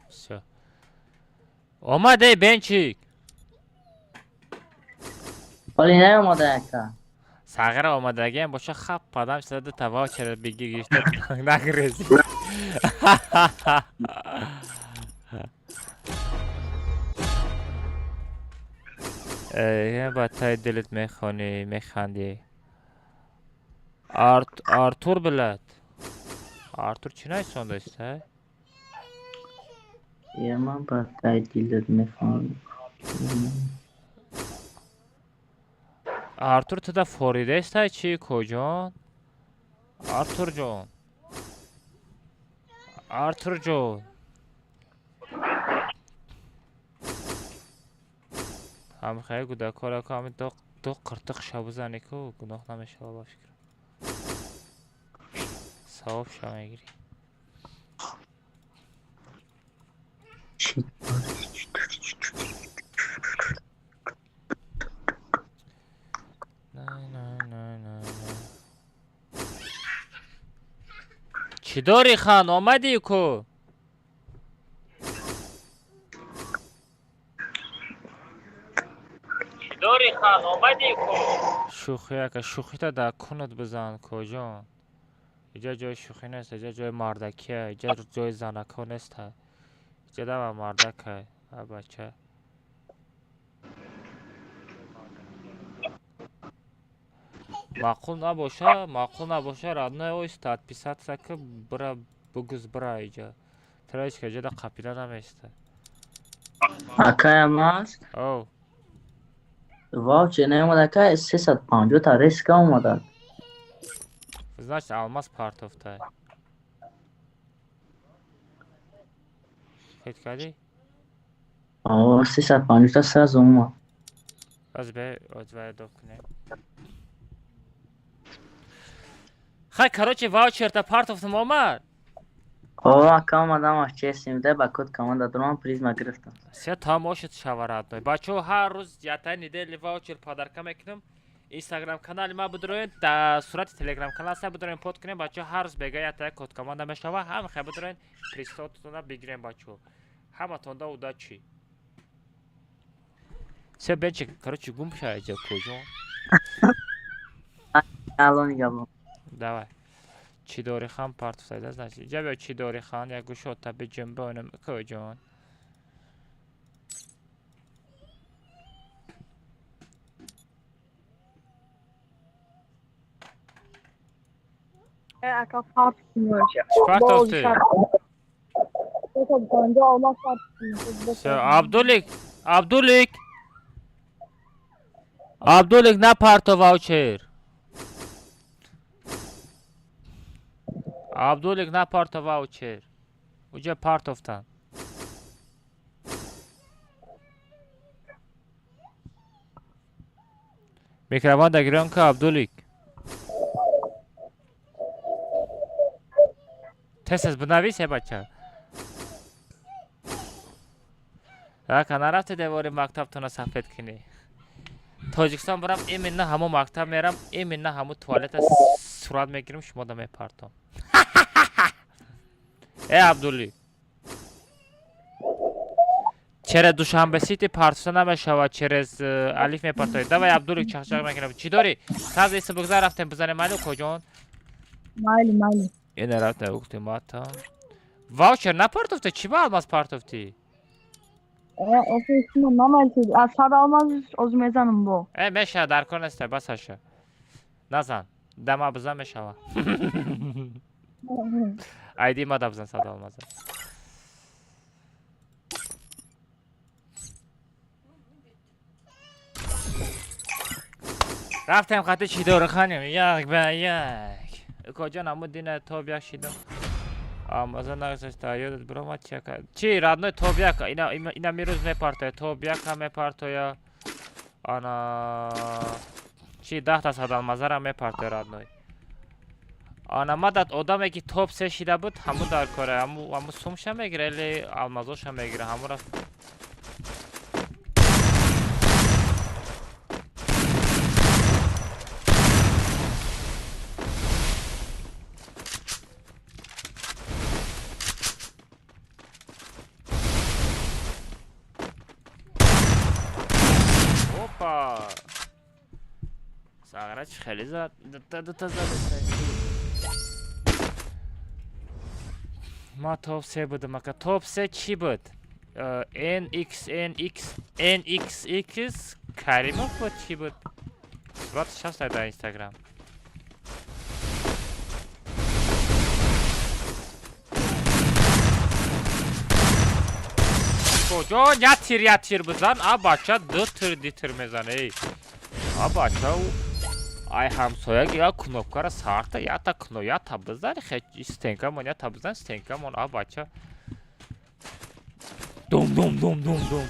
Всё. Омаде Бенчик. Оли наомада ака. Сағира омадагиам боша хап падам шуда та ваучер биги гирифта нагрези. Э, ба таи дилат мехонӣ, механдӣ. Артур билад. Артур чӣ нависондаиста? Я ман ба таи дилат мехонам. Артур туда форидаистай чӣ коҷон? Артурҷон. Артурҷон. Ҳамхай гудакора ку ҳами ду қиртиқ шабузане ку гуноҳ намешава ба фикрам. Савоб ша мегирӣ. Чӣ дорӣ хан омадӣ ку? Шӯхӣ ака, шӯхита дар кунат бизан коҷон. Иҷа ҷои шӯхӣ нест, иҷа ҷои мардакия, иҷа ҷои занако нест. Иҷа дава мардака, а бача. Маъқул набоша, маъқул набоша, родной оиста, отписаться ки бира бугуз бира иҷа. Тра ҳеч ка иҷада қапида намеиста. Акаям аст? Оу. Ваучер наомада ака, 350 та реска омада. Значит, алмаз партофта. Хит кардӣ? О, 350 та сразу омад. Аз бе, аз вай доб кунем. Хай, короче, ваучерта партофтам омад. О, ака омадам, аш честим, дай ба код команда дурам призма гирифтам. Се тамошит шава родной. Бачаҳо ҳар рӯз ятаи недели ваучер подарка мекунам. Инстаграм канали ма бидроен, дар сурати телеграм канал са бидроен под кунем, бачаҳо ҳар рӯз бега ятаи код команда мешава, ҳам хай бидроен призотона бигирем бачаҳо. Ҳаматонда удачи. Се бенчик, короче, гум ша иҷа куҷо. Алло нигабон. Давай. Чӣ дорӣ хан партофтайда, значит. Иҷа биё чӣ дорӣ хан, як гӯшота биҷунбонам куҷон. Ака партофтум. Чӣ партофтӣ? 350 алмаз партофтум. Всё, Абдулик, Абдулик. Абдулик на парто ваучер. Абдулик на парто ваучер. Уҷа партофтан. Микрофон дагирён ка, Абдулик. Тез бинавис, э бача. Рака, нарафти девори мактабтона сафед кунӣ? Тоҷикистон бурам, именно ҳамо мактаб мерам, именно ҳамо туалета сурат мегирам, шумо да мепартом. Э Абдулли. Через Душанбе Сити партофта намешавад, через Алиф мепартоед. Давай, Абдулик, чақчақ мекунам. Чӣ дорӣ? Сабз иса бигзар, рафтем бизанем, майли, укоҷон? Майли, майли. Ина рафтем, ултиматум. Ваучер напартофта, чӣ ба алмаз партофтӣ? Э, шумо намайсед. Аз сад алмаз оз мезанам бо. Э, мешава, дар кор неста, бас аша. Назан. Дама бизан, мешава. Айди ма да бизан сад алмаза. Рафтем хати чидор ханем, як ба як. Укоҷон, ҳамун дина тоб як шидам. Алмаза нагузашта, ёдат биромад чака. Чи, родной, тоб як, ина мирӯз мепартоя, тоб яка мепартоя. Ана чи 10 та сад алмазара мепартоя, родной. Ана мадад одаме ки топ се шида буд, ҳамун дар кора, ҳаму сумша мегира или алмазоша мегира, ҳамура. Опа! Сағра чӣ хеле зад, дута дута зад. Ма топ се будам, ака. Топ се чӣ буд? N X N X N X X Каримов буд, чӣ буд? Сураташ ҳаст дар Инстаграм. Куҷо як тир, як тир бизан, а бача ду тир, ди тир мезана, эй. А бача ай ҳамсояги я кнопкара сарта ята кно ята бизан, хе стенкамон ята бизан, стенкамон, а бача дум дум дум дум дум.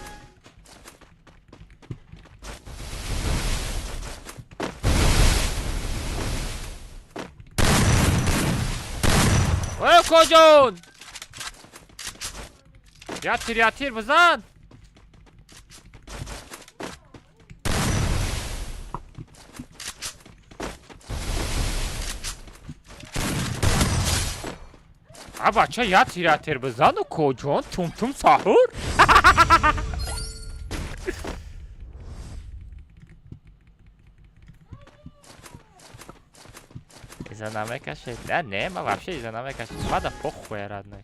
Ой, куҷон? Як тир, як тир бизан. А бача як тир, як тир бизану, куҷон, тум тум саҳур. Иза намекашед? Не, не, ма вообще иза намекашед. Мада похуй, родной.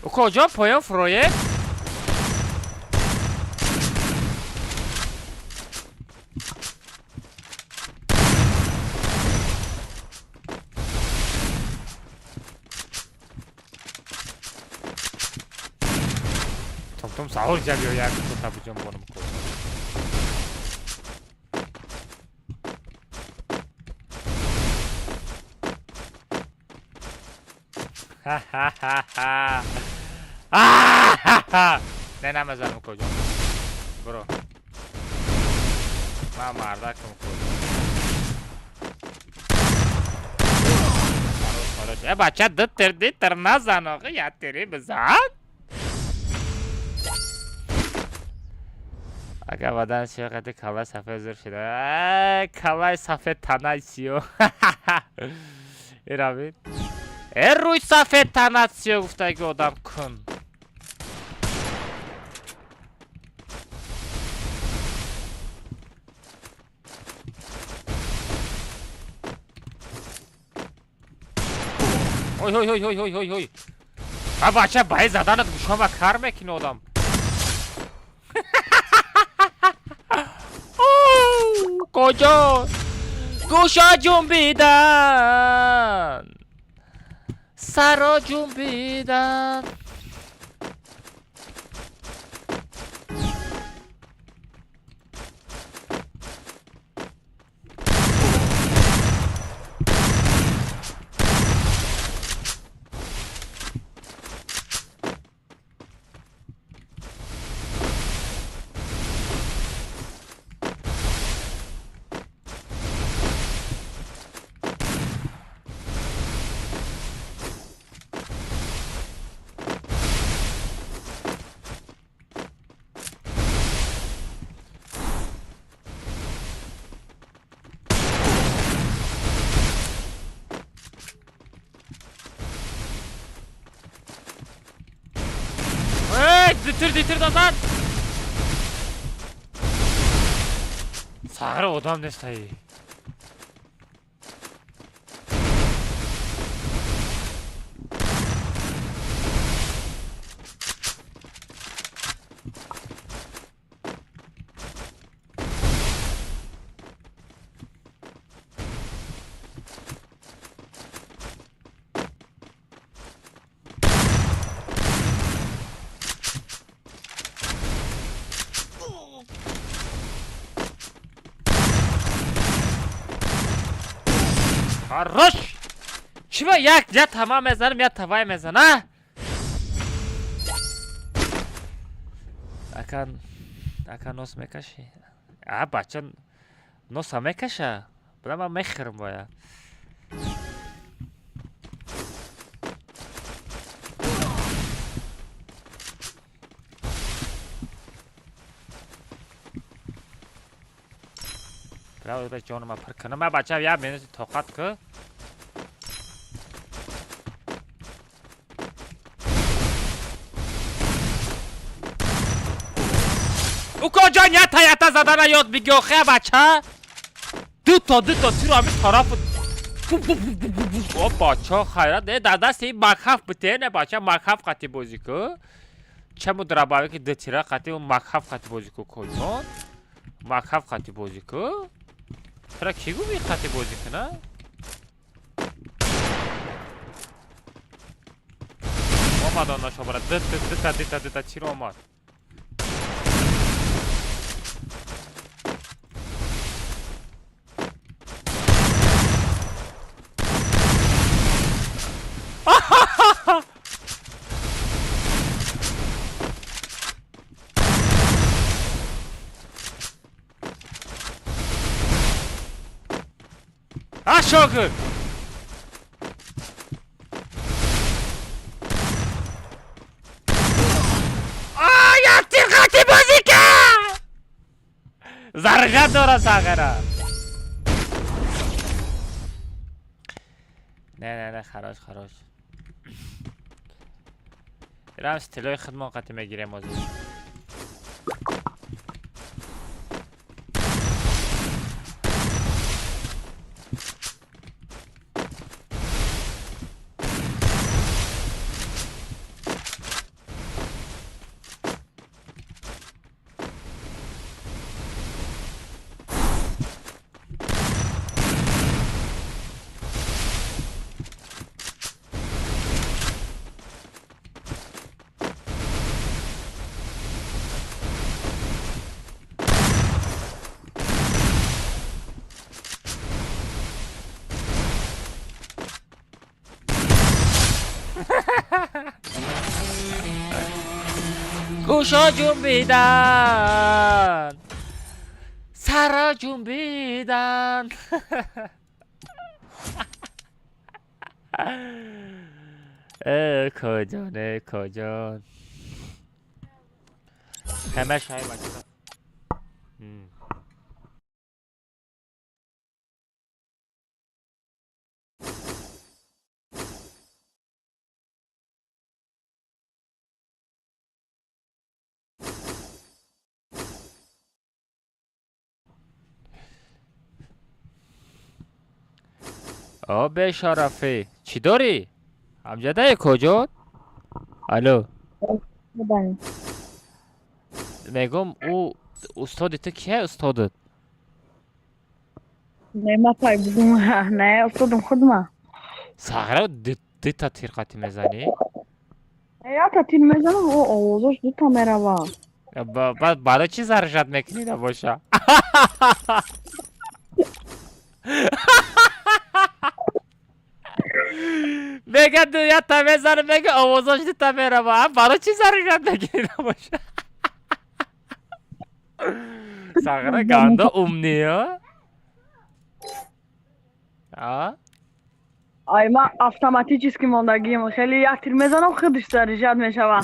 Укоҷон, поён фурое? Тум саҳур ҷабиё як тута биҷонбонам, куҷон. Ха-ха-ха-ха. Не, намезанам, куҷон. Буро. Ман мардакам, куҷон. Хорош. Э бача, ду тир, ди тир назан, охи, як тири бизан. Агар бадан сиё қати каллаи сафед зур шуда. Э, каллаи сафед, танаи сиё. Ира бин. Э, рӯи сафед, танат сиё гуфтаги одам кун. Ой ой ой ой ой ой ой. А бача, баи заданат гӯшома кар мекунӣ одам. Куҷо? Гӯша ҷунбидан. Саро ҷунбидан. Дитир, дитир дазан. Сағра одам нестаи. Хорош! Чима як я тама мезанам, я тавай мезана? Ака ака нос мекаши? А бача носа мекаша? Бла ман мехӯрам бояд. Бра ҷонама пир кунам, бача як минути тоқат ку. Укоҷон, ята ята задана ёд биги охе бача. Дуто дуто тиро ҳамин тарафу. О бача хайрат, э дар дасти ин макҳаф бите, не бача макҳаф қати бозӣ ку. Чаму драбаве ки ду тира қати макҳаф қати бозӣ ку коҷон. Макҳаф қати бозӣ ку. Тира ки гуфт ин қати бозӣ куна? Омад он нашобара. Дута дута дута дута тир омад. А шогир! А як тир қати бозӣ кард! Зарғат дора сағира. Не не не хорош хорош. Ирам стилои худмон қати мегирем ҳозир. Гӯшо ҷунбидан, сара ҷунбидан. Э коҷон, э коҷон. Ҳама шай бача. О бешарафӣ, чӣ дорӣ? Амҷадае коҷон? Алло. Мегӯм ӯ устоди ту кия устодат? Не, ма пай бугум, не, устодам худма. Сағира дута тир қати мезанӣ? Якта тир мезанам, о овозош дута мерава. Баъд барои чӣ заржат мекунӣ набоша? Мега ду якта мезанам, мега овозош дута мерава. Барои чӣ заржат мекунӣ набоша? Сағира ганда умниё? А? Ай, ма автоматически мондагием. Хеле як тир мезанам, худаш заряжать мешава.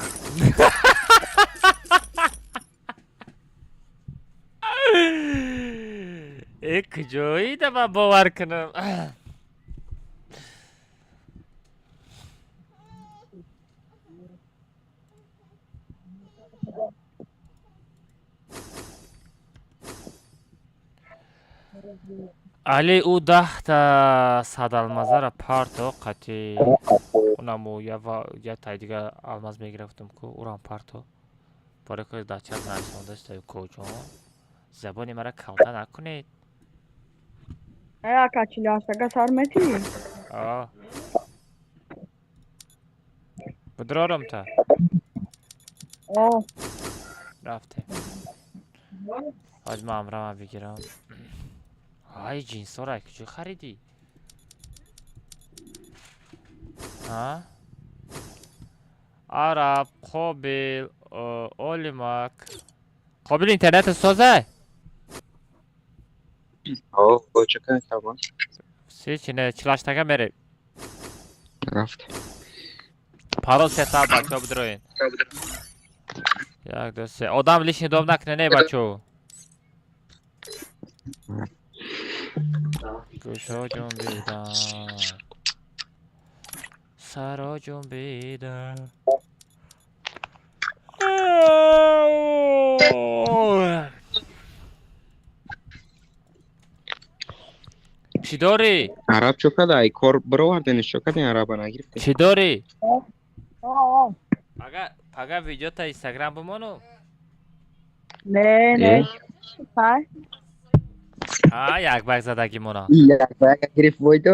Э куҷоида ман бовар кунам? Али ӯ 10 та сад алмазара парто қати унаму я тай дига алмаз мегирифтум ку урам парто. Барои ки дар чат нависондаста коҷон. Забони мара калта накунед. Э, ака 48-ага сар метӣ? А. Будрорам та. О. Рафтем. Ҳоҷ ман амрама бигирам. Ай ҷинсора куҷо харидӣ? А? Араб, Қобил, Олимак. Қобил интернет соза? О, чака тамом. Се чи не, 48-тага мерем. Рафт. Парол сета бачаҳо бидроен. Як, ду, се. Одам лишний дом накне, не бачаҳо. Гӯшо ҷунбида. Саро ҷунбида. Чӣ дорӣ? Араб чо када? Ай кор бировардениш чо кадин араба нагирифтем? Чӣ дорӣ? О, Пага пага видеота Инстаграм бимону? Не, не. Хай. А, як бак задагӣ мона. Як ба як гирифт войдо.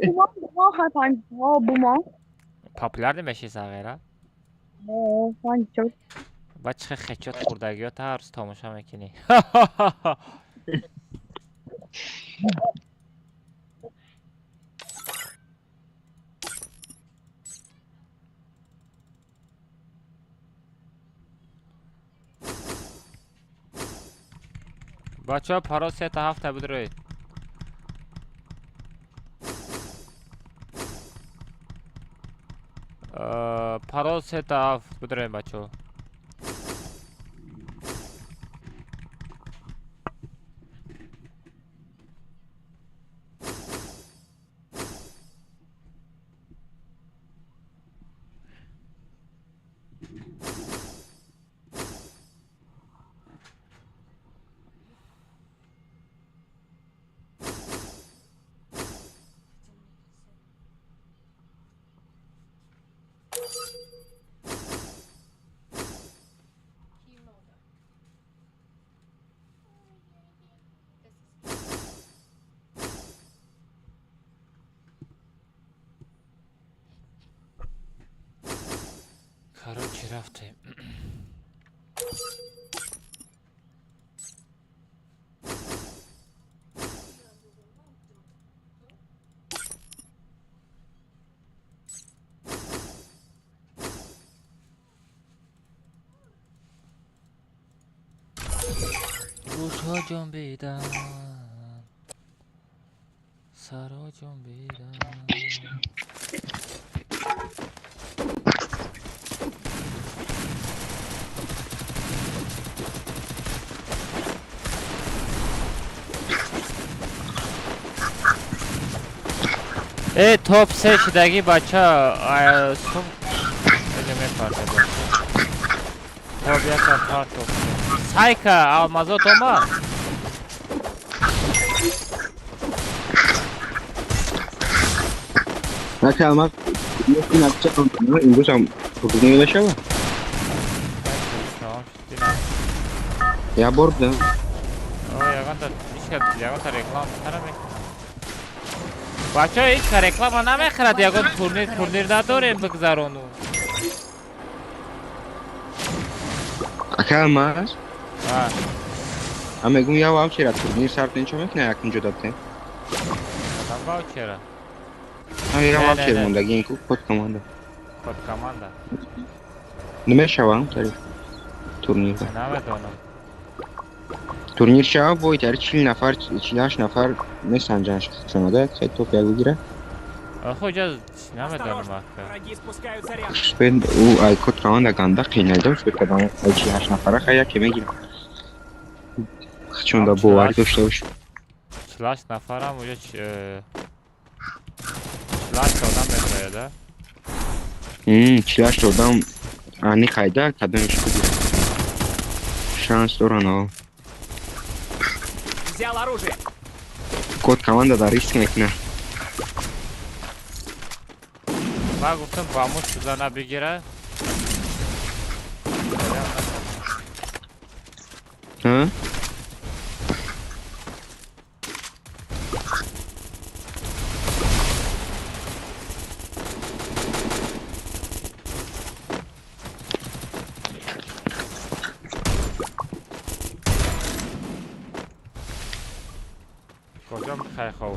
Бумон, бумон, хай панҷ. О, бумон. Популярный меши сағира? О, панҷ чор. Ба чӣ хечот хӯрдагиёта ҳар рӯз тамошо мекунӣ. Бачаҳо парол сета ҳафта бидроед. Парол сета ҳафт бидроед бачаҳо. Короче, рафтем. Гӯшҳо ҷунбидан, саро ҷунбидан. Э, топ се шидагӣ бача, сум хеле мепарда бача. Топ яка партоп. Сайка, алмазот омад. Нака алмаз имрӯзам турнир мешава? Я бор будам. О, ягонта ягонта реклама мекунам. Бачаҳо ҳеҷ ка реклама намехӯрад, ягон турнир надорем бигзарону. Ака алмаз? А. А мегум я ваучера турнир сар кунем чо мекунем якум ҷо додем? Кадам ваучера? А я Не, не, ваучер не. мондагӣ ку код команда. Код команда. Намешавам тариф турнир. Намедонам. Турнир шава бой тари 40 нафар 48 нафар месанҷанд шумода хеле топ як бигира. Охо ҷа намедонам Осторожно, ака. враги спускаются рядом. Шпен ӯ ай код команда ганда қийнайдам шуд кадам ай 48 нафара хай яке мегирам. Чун да боварӣ дошта бош. 48 нафарам уҷа 48 одам метрояд, а? 48 одам ани хайда кадамш бигира. Шанс доран о. Взял оружие. Код команда дар риск мекунад. Ман гуфтам ба мо шуда набигира. Ҳа? Куҷо мехоҳӣ хов?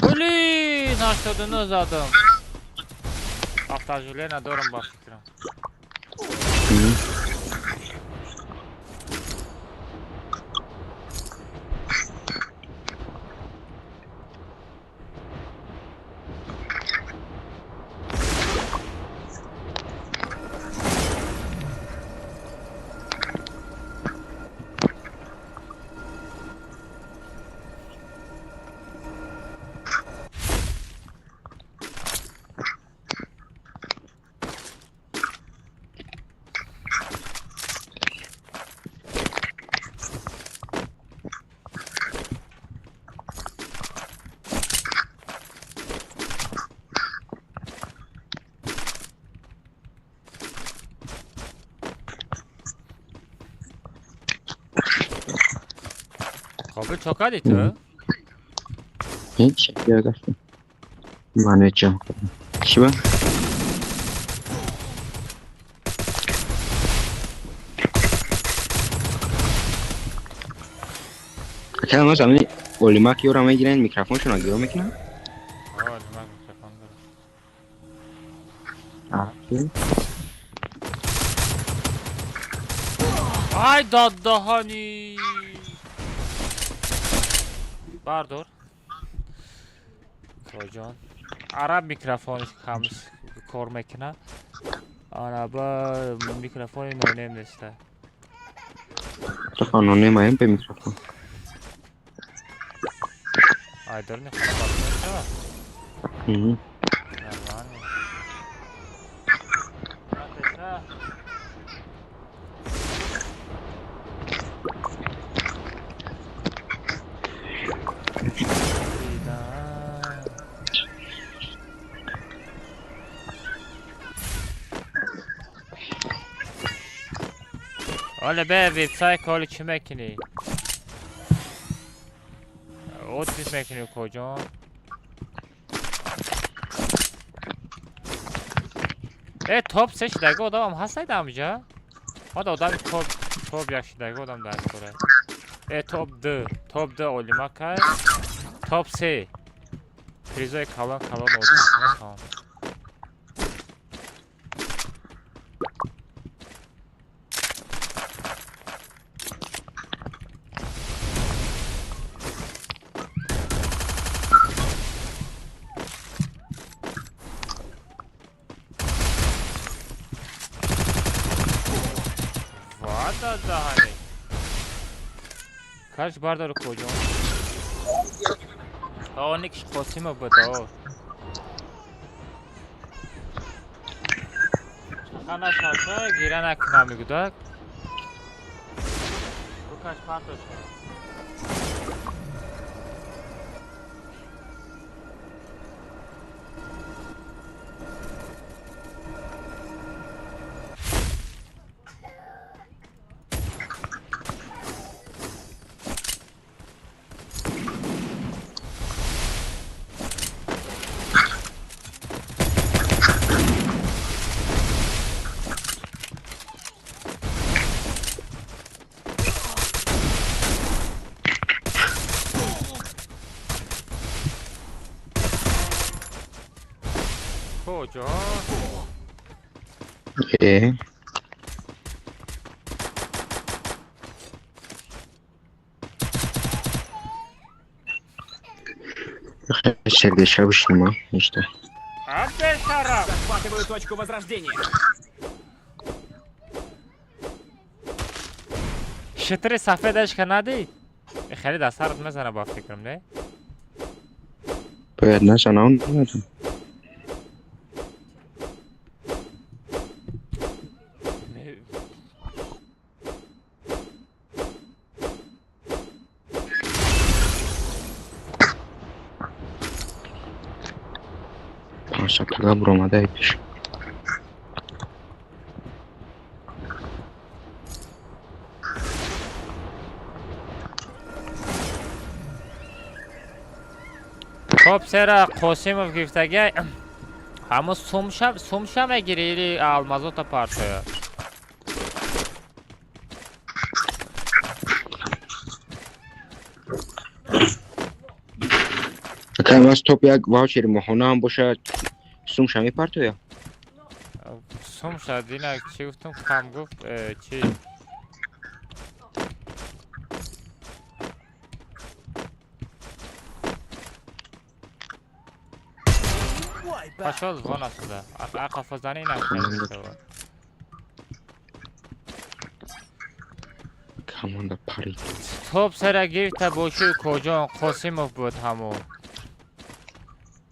Блин, 89 задам. Автожуле надорам ба фикрам. Қобил чо кардӣ ту? Ҳеҷ ягашт. Ман ҳеҷ. Чӣ ба? Акай ма замини олимак ёра мегиранд, микрофоншона гиё мекунанд? Олимак микрофон дорад. Ай доддаҳани! Бардор. Коҷон. Араб микрофониш кам кор мекунад. Ана ба микрофони нонем неста. Тоха нонем аем бе микрофон. Ай дорни хона бардор. Нормально. Оле бе вебсайт коли чӣ мекунӣ? Отпис мекунӣ коҷон? Э топ се шидаги одамам ҳастед амҷа? Ҳода одами топ топ як шидаги одам дар кора. Э топ д, топ д олимакай. Топ се. Призои калон калон одам. Даҳани. Каш бардор коҷон. Оникш Қосимов буд. Чақа нашавша гира накунам мегудак. Букаш партоша. Куҷо? Э. Сердечко обычно, нечто. Захватываю точку возрождения. Шитри сафедаш ка надид? Хеле дар сарат мезана ба фикрам, не? Бояд назана, он надам. Панҷшабтага буромадаи пеш. Хоб, сера Қосимов гирифтага ҳамо сумша мегири или алмазота партоя? Ака, аз топ як ваучери моҳона ҳам бошад, сумша мепартоя? Сумша дина чӣ гуфтум, кам гуфт, чӣ? Пошел вон отсюда. А қафозани инам хеле мешавад. Команда парид. Топ сера гирифта боши Коҷон Қосимов буд ҳамо.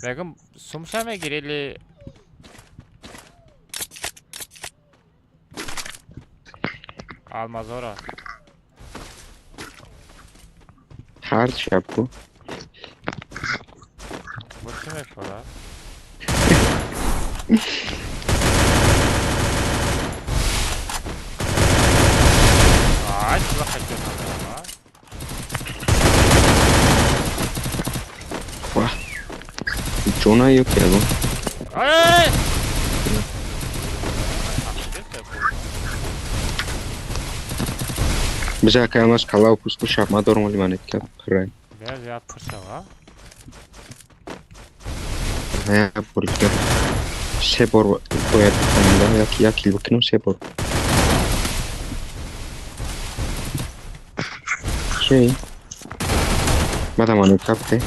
Мегум сумша мегири или алмазора? Ҳар шаб ку. Бо чӣ мехӯрад? Ай, чӣ вақт ҷонам? Ваҳ. Ҷона ё ки ягон? Ай! Биза ака амаз калау пуску шаб ма дорум оли манет ка пирай. Бя зиёд пур шава. Я бор дигар се бор бояд бихонам, як як кил бикунам се бор. Чӣ? Баъда манет капте.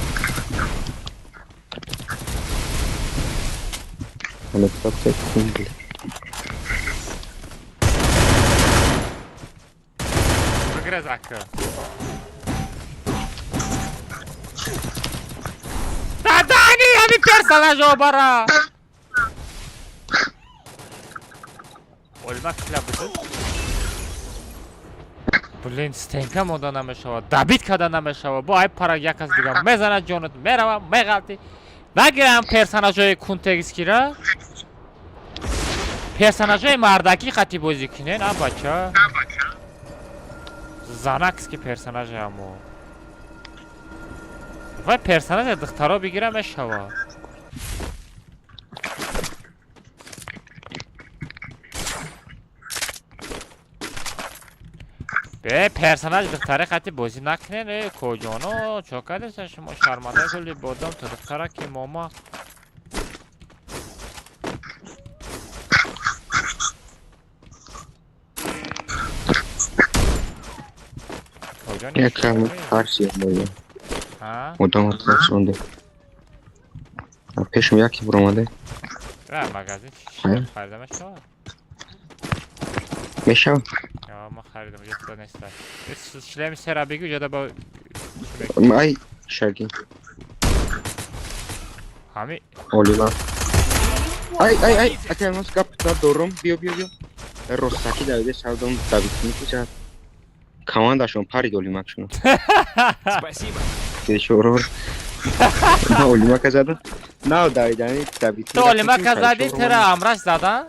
Манет капте кумбл. Бигрез ака. Дадани, ҳами персонажо бара. Олма кила буд. Блин, стенка монда намешавад, дабит карда намешавад. Бо ай пара як кас дига мезанад ҷонат, мерава, меғалти. Нагирам персонажои кунтегискира. Персонажои мардакӣ қати бозӣ кунен, а бача? Занакски персонажи ҳамо. Вай персонажа духтаро бигира мешава. Бе персонаж духтаре қати бозӣ накунен, э коҷоно, чо кардеса шумо шарманда гули бодом то духтара ки мома. Якам тарси моя. Одам тарсонде. А пешум яке буромаде. Ра магазин чӣ харида мешавад? Мешавад? Ма харидам, ҷо туда неста. Шлеми сера бигӯ, ҷода ба Ай, шаги. Ҳами Олива. Ай, ай, ай, ака мас гап дорум, биё, биё, биё. Ростаки давиде савдом давид мекушад. Командашон парид олимакшон. Спасибо. Бешорор. Ма олимака задам. Нав давидани давид. Ту олимака зади, тера амраш задан?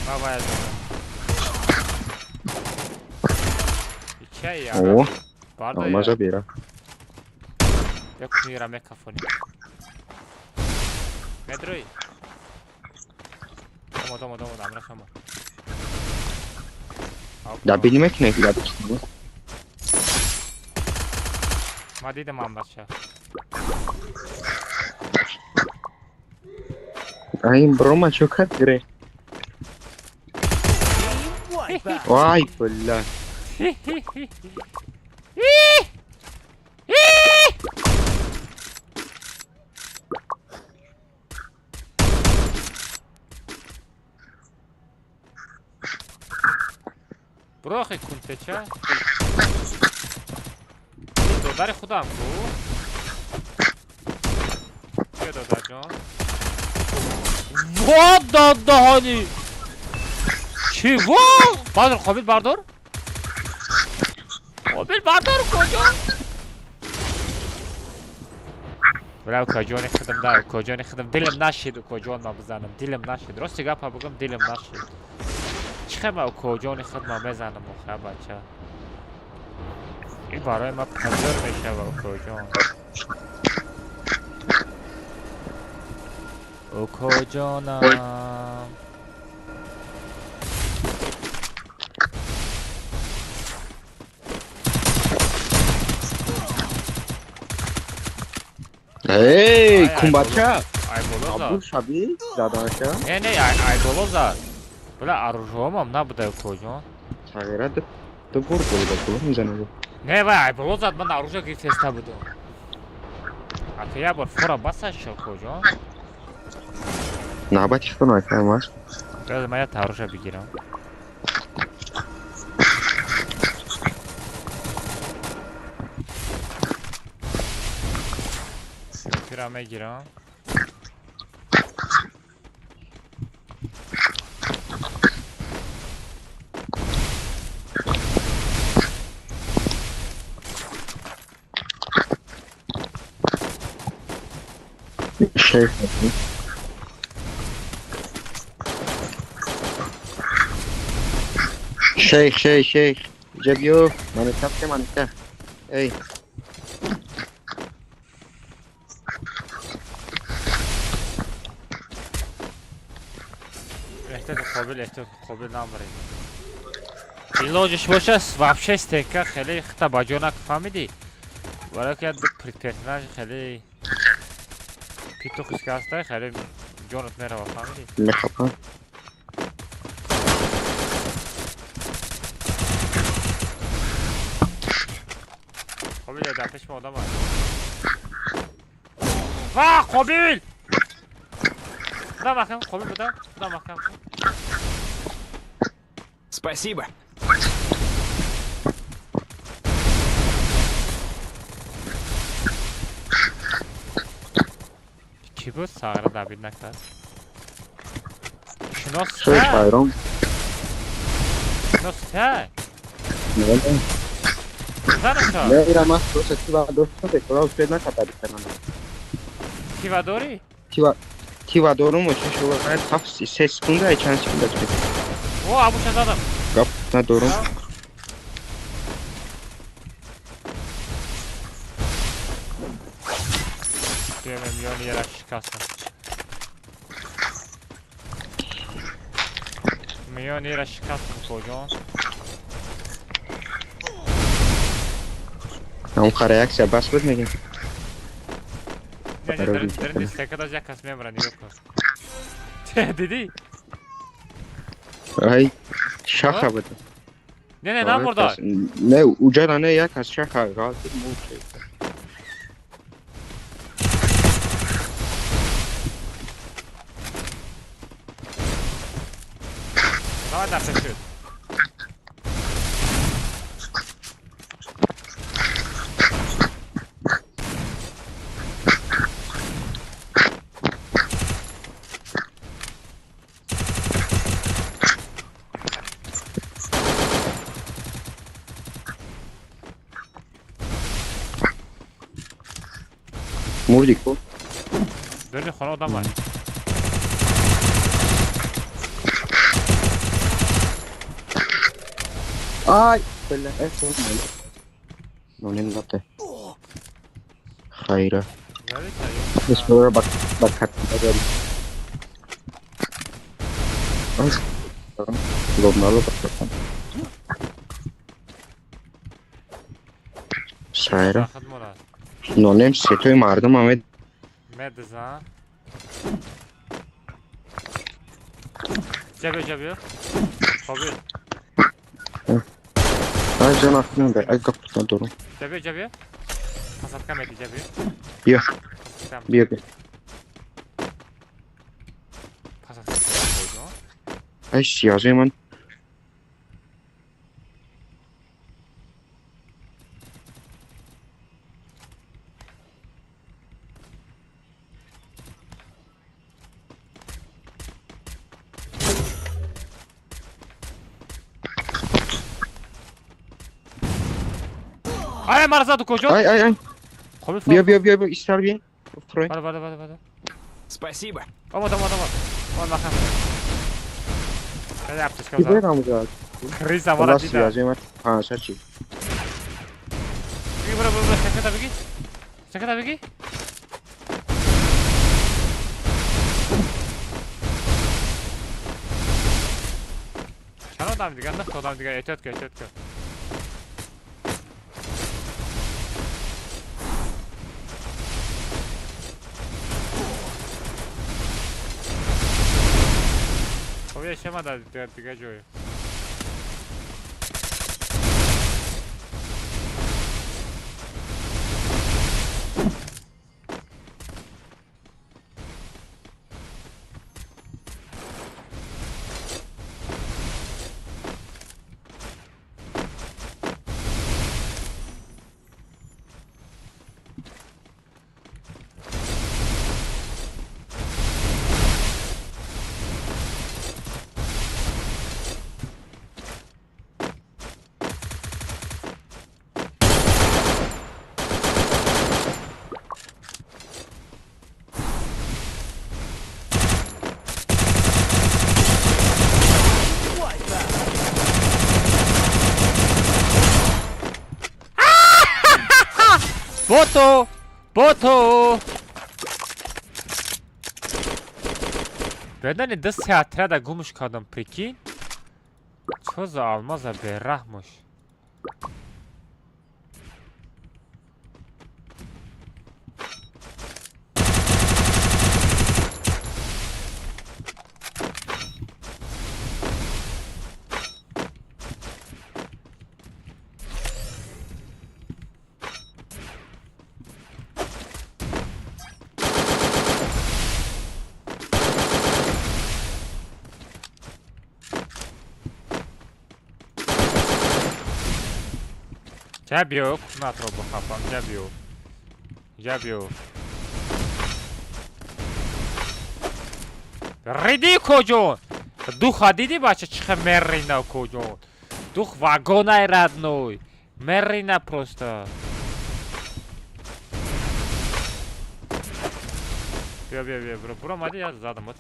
Ма бояд задам. Чай О, алмаза бера. Як кунира мекафонӣ. Медрӯй? Омад, омад, омад, амраш омад. Дабид мекунед, дабид. Ма дидам амраша. Ай, брома чо кард гире? Вай, бля. Брохи кунтеча. Додари худам ку. Бیا додарҷон. Во дадаҳани. Чӣ во? Бардор Қобил бардор. Қобил бардор куҷо? Бра укаҷони худам да укаҷони худам дилам нашид укаҷон ма бизанам дилам нашид рости гапа бигӯм дилам нашид. Чӣ хел ма укаҷони худ ма мезанам охе бача? Ин барои ма пазир мешава укаҷон. Укаҷонам. Эй, кумбача. Айболо зад. Абул шаби задаша. Не, не, айболо зад. Бля, оружиомам набуда укаҷон. Тағйира ду бор болда боло мезанад. Не, вай айболо зад, ман оружие гирифтеста будам. Ака як бор фора басаш укаҷон. Навбати худам акам аст. Бля, ман як оружие бигирам. Пира мегирам. Шейх. Шейх, шейх, шейх. Ҷабиё, манитафте, манита. Эй. Эҳтиёт Қобил, эҳтиёт Қобил намбаред. Илоҷиш боша, вообще стенка хеле хита ба ҷо накфаҳмидӣ? Барои ки як персонаж хеле петухиска ҳастай, хеле ҷонат мерава, фаҳмидӣ? Мехапам. Қобил дар пеши мо одам аст. Ва Қобил! Худам маҳкам, Қобил будам, худам маҳкам. Спасибо. Кӣ буд сағра давид накард? Шинос Шейх ҳайрон. Шинос та? Не, Занаша. не, ира ман просто тива доштам, бекора успед накарда бикарам. Тива дорӣ? Тива тива дорум, чӣ шуд? Ҳафт се секунда, чанд секунда чӣ? О, абуша задам. Гап надорум. Миёни яра шикастам. Миёни яра шикастам, коҷон. Ам реаксия бас буд мегем. Не, не, дар стекада як кас мемра, нигоҳ кун. Дидӣ? Ай, шаха буд. Не, не, намурда. Не, уҷа не, як кас шаха ғалт мурд. Давай дар пеш шуд. Мурди ку? Дарни хона одам аст. Ай, бля, это Ну не надо. Хайра. Бисмилла бакат. Лобнало бакат. Сайра. Нонем сетои мардум ҳаме Медзан. Ҷабиё, ҷабиё. Қобил. Ай ҷон афнанда, ай гап надорум. Ҷабиё, ҷабиё. Пасатка меди, ҷабиё. Биё. Биё, биё. Пасатка меди, Ай сиязои ман. Ай, мара зад куҷо? Ай, ай, ай. Қобил. Биё, биё, биё, биё, истар биё. Фрой. Бада, бада, бада, бада. Спасибо. Омад, омад, омад. Омад, махан. Хеле аптечка Ки зад. бояд ҳамуҷа. Криза мара Хулас дида. связь ма панҷа чи. Бигӣ, бара, бара, секата бигӣ. Секата бигӣ. Чанд одам дигар? Нӯҳ одам дигар. Эҳтиёт кун, эҳтиёт кун. Хоб, я дар дигар ҷой. Бото! Бото! Бедани ду се отряда гумш кардам, прикинь? Чо за алмаза бераҳмуш? Ҷа биё, кунатро бихапам, ҷа биё. Ҷа биё. Риди коҷон! Духа диди, бача, чӣ хел мерина коҷон? Дух вагонай родной. Мерина просто. Биё, биё, биё, бро, бро, мади, я задам. Вот.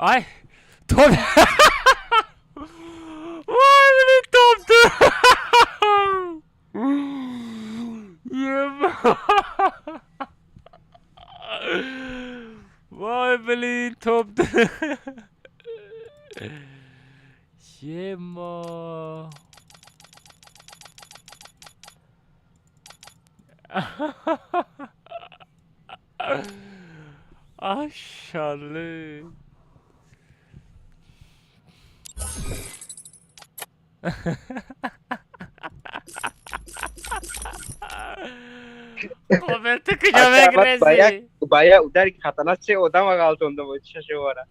Ай! Топ! Вай, блин, топ! Еба! Вай, блин, топ! Ема! Ашале! Қобил, ту куҷо мегрезӣ? Ба як удари хатарнак се одама ғалтондам чашовара.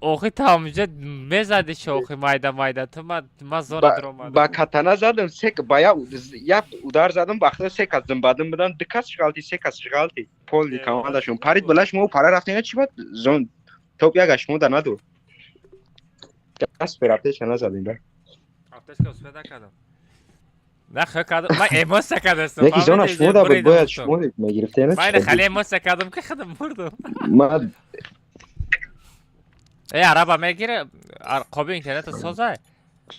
Охи, та ҳамҷа мезади шохи майда майда, ту ма зора дуромадам. Ба катана задам, се ба як удар задам, ба худо се кас зимбадим будам, ду кас шғалти, се кас шғалти. Поли командашон парид бала, шумо пара рафтена чӣ бад зон топ яга шумо да надо. Даст бер аптечка назадем ба. Аптечка успед накардам. На хел кардам, ман эмоция кардастам. Яки зона шумо да буд, бояд шумо мегирифтена. Ман хеле эмоция кардам ки худам мурдам. Ман Э, араба мегире, қоби интернета созай.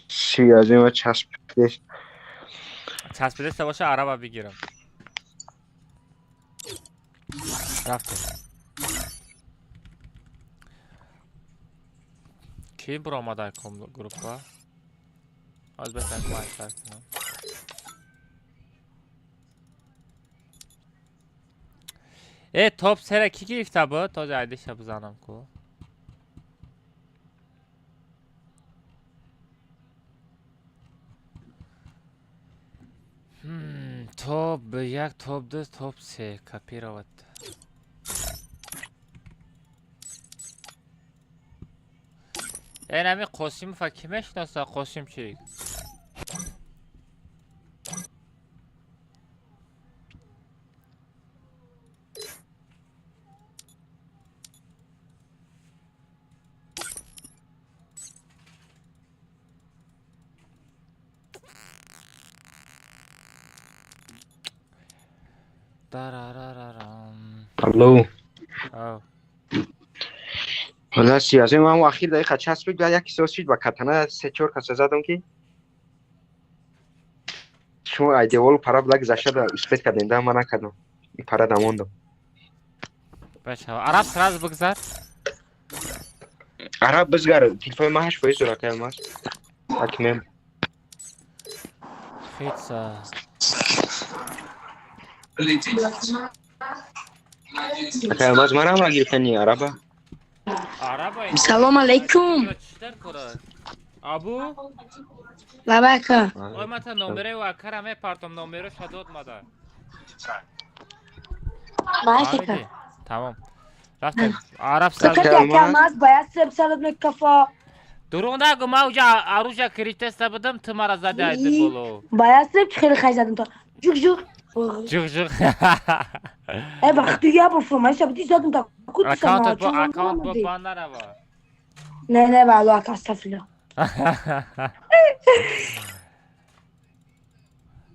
Чи аз ин часп пеш. Часпидаста боша араба бигирам. Рафтем. Ки буромада группа? Аз беҳтар кумак кунам. Э топ сера ки гирифта буд? Този айдиша бизанам ку. Топ 1, топ 2, топ 3 копировать. Ин ҳами Қосимова ки мешиноса? Қосимчик. Тарарарарам. Алло. Ав. Ҳола сиёсӣ ман ахир дақиқа часпид баъд як кисо шид ба катана се-чор каса задам ки шумо ай деволу пара буда гузашта успеть кардем да ман накардам. И пара дамондам. Бача, араб сразу бигзар. Араб бизгар, телефони ман 8% дорад кай маст. Акмем. Хитса. Акай маз манам гирифтани араба. Араба. Салом алейкум. Абу? Лабака. Ой, мата номере ва акара мепартом номеро шадод мада. Маша. Тамом. Рафтем. Араб сразу. Камаз бояд себ салат мекафа. Дурӯғ нагӯ, ман уҷа аружа кирифтеста будам, ту мара зади айди боло. Бояд себ хеле хай задам то. Ҷуқ ҷуқ. Ҷуқ ҷуқ. Э бахту я бо формаша буди задам та кут Аккаунт бо аккаунт бо бан нарава. Не не валло ака астафирулло.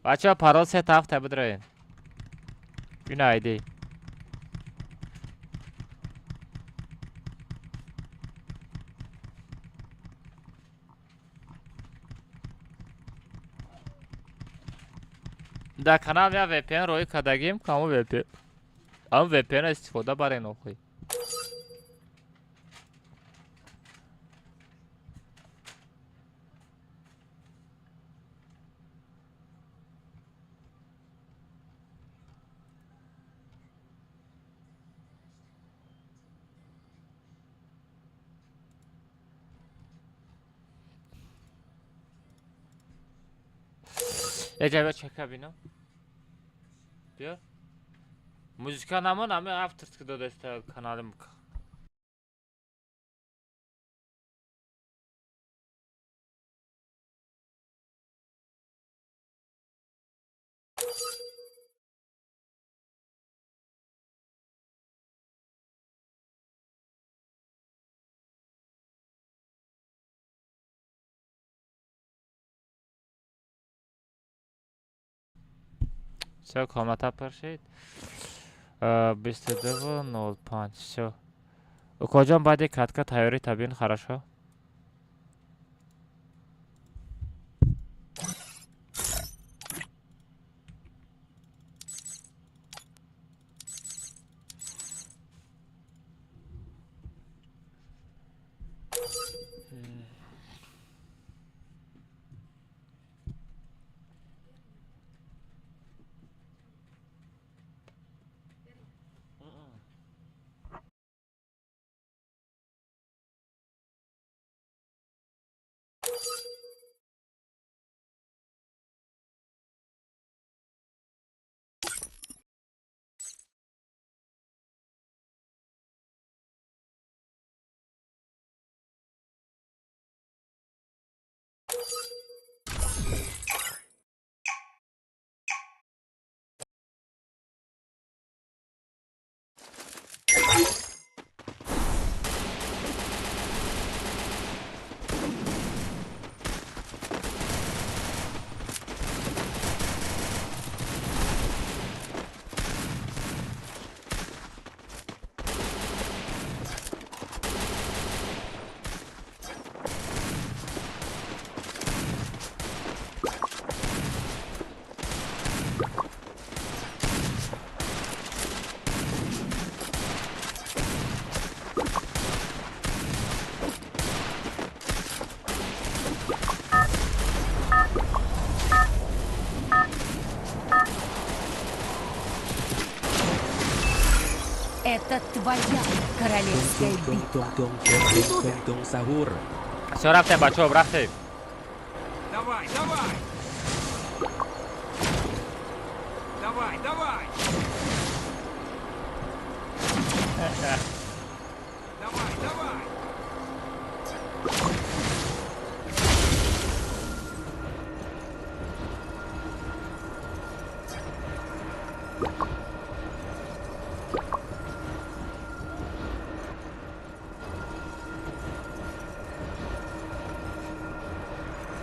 Бачаҳо парол се та ҳафта бидроен. Ин айди. Дар канал я VPN роӣ кардагим, ҳамон VPN. Ҳамон VPN-ро истифода барен охӯй. Эҷа чека бинам. Биё. Музыка намон, ами авторский додаста каналим. Всё, комната пур шид. 22:05. Всё. Укоҷон, баъди катка тайёрӣ табин, хорошо? Это твоя королевская битва. Все, рафтем, бачо, рафтем. Давай, давай! Давай, давай! Давай, давай!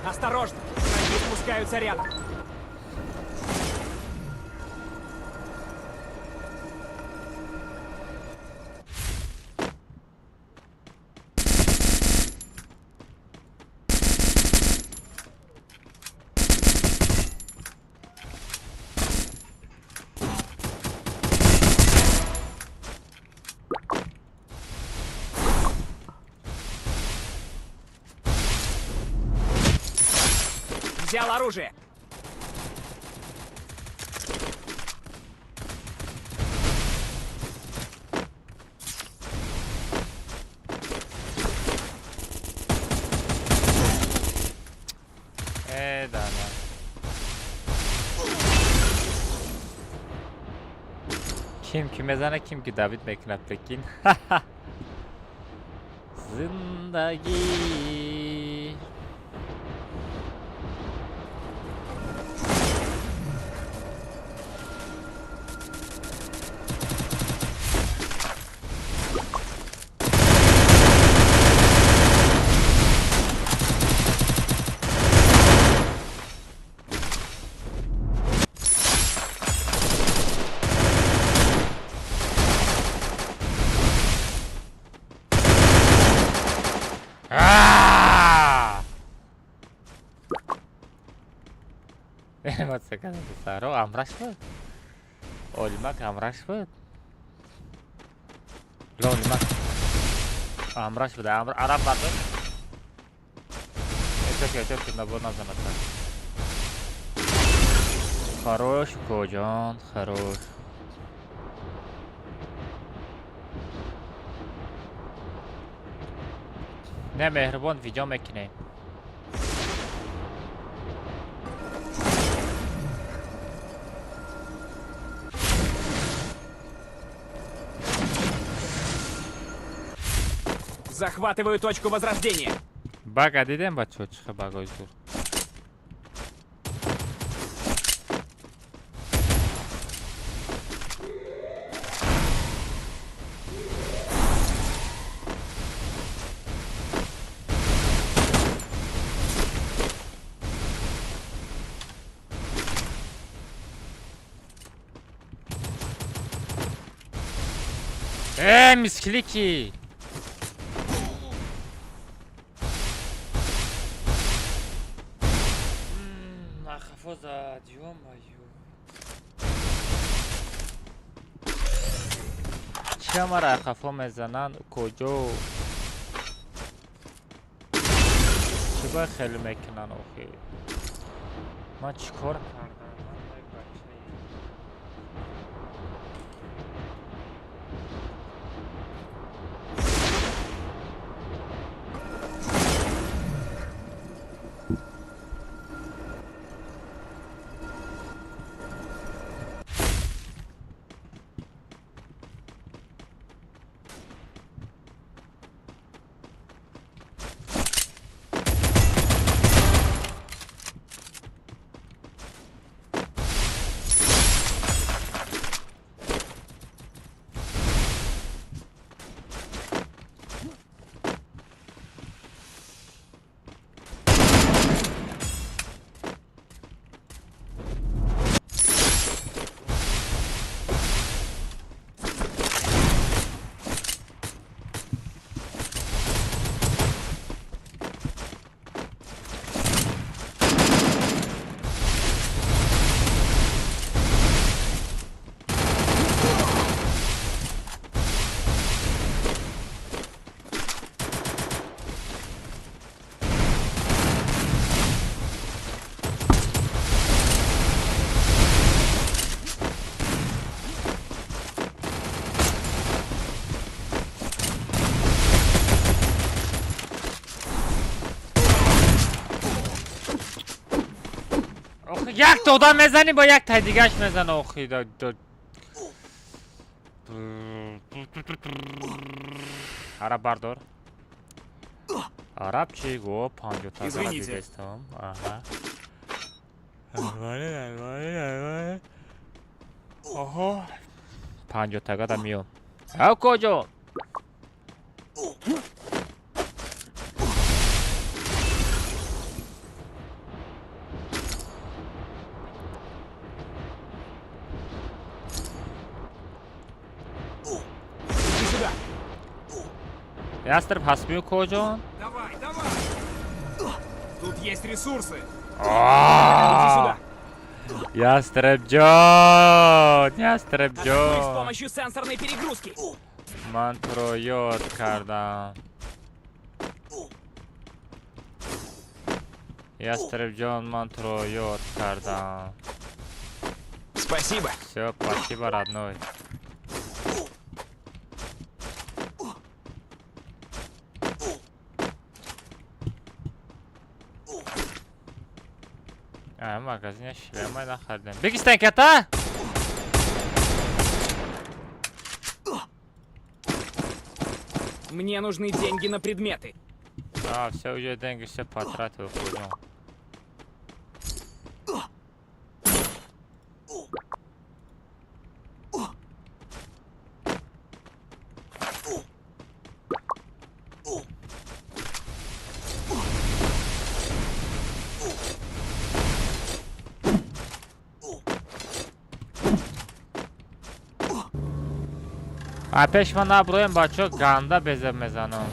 Осторожно! Враги спускаются рядом. Взял оружие. Да, да. Ким ки мезана, ким ки давид мекунад, прикинь. Зиндагӣ. Саро амраш буд, олимак амраш буд, олимак амраш буд, араб бардор. Этоки набор назанад. Хорош, коҷон, хорош. Не, меҳрубон, видео мекунем. Захватываю точку возрождения. Бага дидем, бачо, чиха багой зур. Мисклики. Нахафозад, ё-моё. Ча мара хафо мезананд, куҷо? Чӣ ба хеле мекунанд охи? Ман чӣ кор кардам? Ман як бачаи. Як та одам мезанӣ, бо як тай дигаш мезана охи. Ара бардор. Араб чӣ го? 50 тазара дидестам. Аҳа. Нормально, нормально, нормально. Оҳо. 50 тагада миём. Ав куҷо? Ястреб ҳастмию коҷон? Давай, давай! Тут есть ресурсы! Иди сюда! Ястреб ҷон! Ястреб Атакуй с ҷон! помощью сенсорной перегрузки! Ман туро ёд кардам. Ястреб ҷон, ман туро ёд кардам. Спасибо! Всё, спасибо, родной. Магазиня шлема нахаридем. Бигистен ката? Мне нужны деньги на предметы. А, все, уже деньги все потратил, понял. А пеш ман наброем, бачо, ганда безеб мезанам.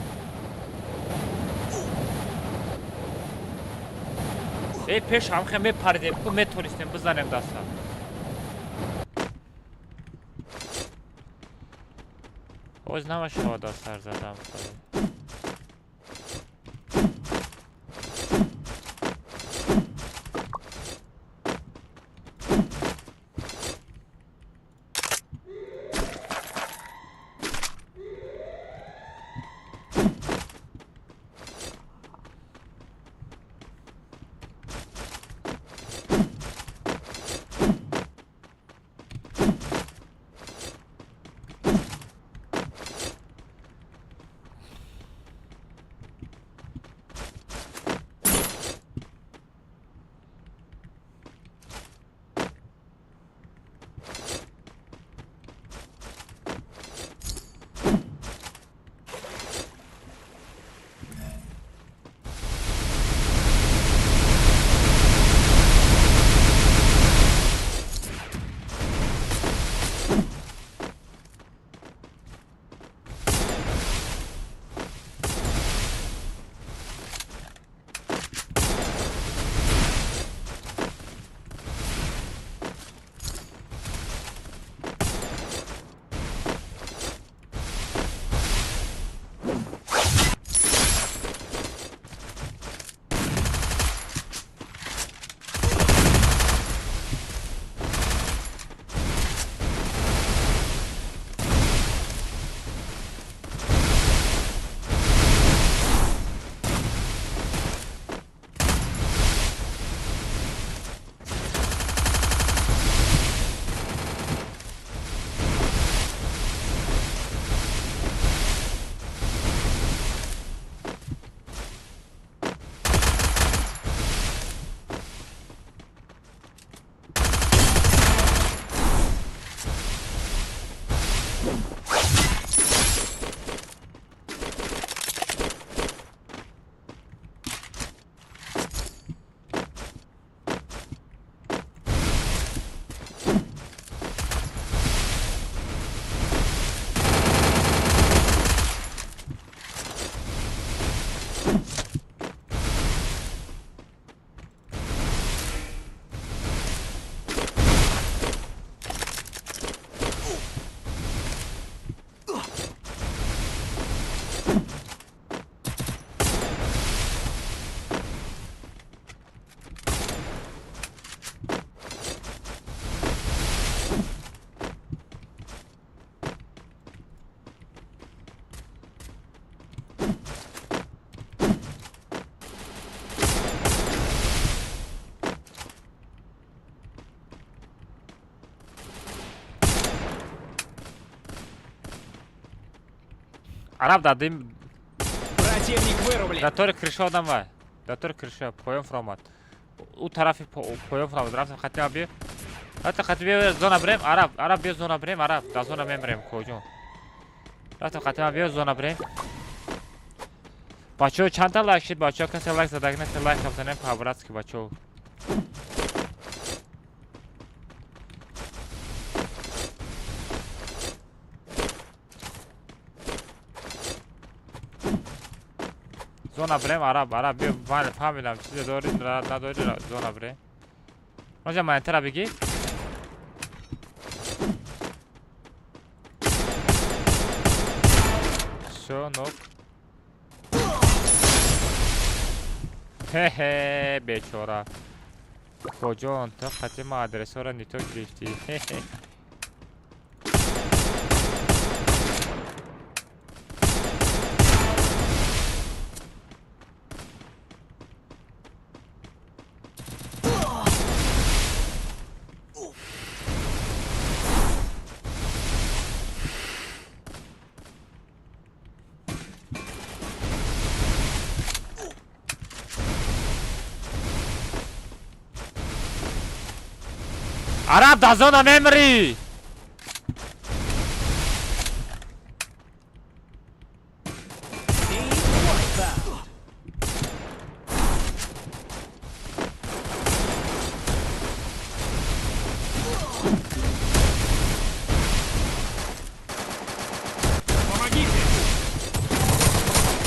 Эй, пеш ҳамхе мепаридем, ку метонистем бизанем даста. Оз намашава дастар задам. Араб дадим. Противник вырублен. Датори крыша одам вай. Датори крыша поён фуромад. У тарафи поён фуромад. Рафтам хати ма биё. Рафтам хати биё зона бирем. Араб, араб биё зона бирем. Араб дар зона мемирем коҷон. Рафтам хати ма биё зона бирем. Бачаҳо чандта лайк шид? Бачаҳо касе лайк задаг нест, лайк бизанем по-братски бачаҳо. Зона бирем, араб, араб биё, ман фаҳмидам чизе дорӣ, надорӣ, зона бирем. Ноҷа манитара бигӣ. Всё, нок. Хе-хе, бечора. Коҷон, ту қати ма адресҳоро нито гирифтӣ. Хе-хе. Араб дар зона мемирӣ. Помогите!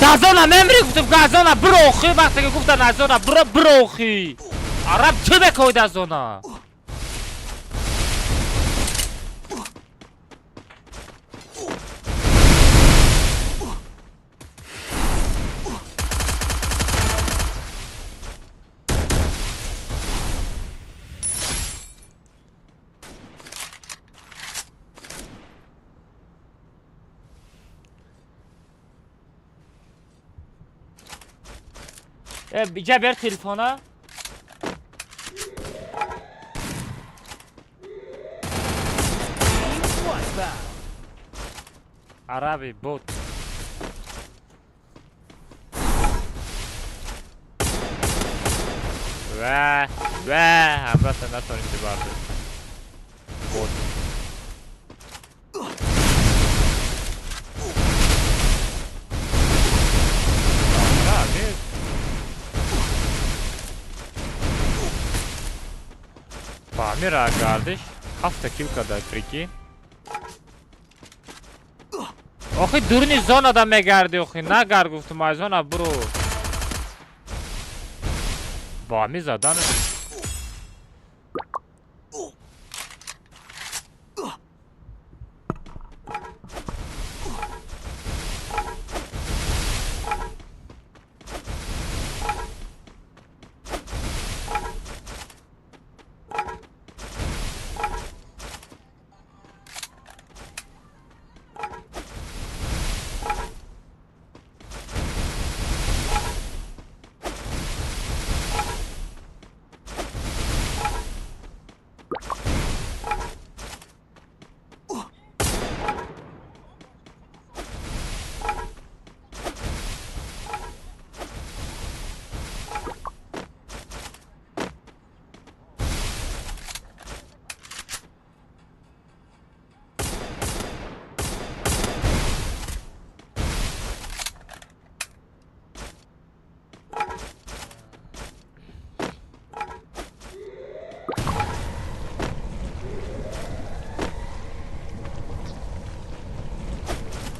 Дар зона мемирӣ гуфтам, ки аз зона бирохӣ. Вақте ки гуфтан аз зона биро, бирохӣ. Араб чӣ мекоҳӣ дар зона? Иҷа бер телефона. Араби бот. Ва, ва, ҳамроҳта натонисти бардор. Бот. Фаҳмира гардиш ҳафта кил када, прикинь. Охи дуруни зонада мегарди, охи нагард гуфтум, аз зона буро. Ба ҳами задан.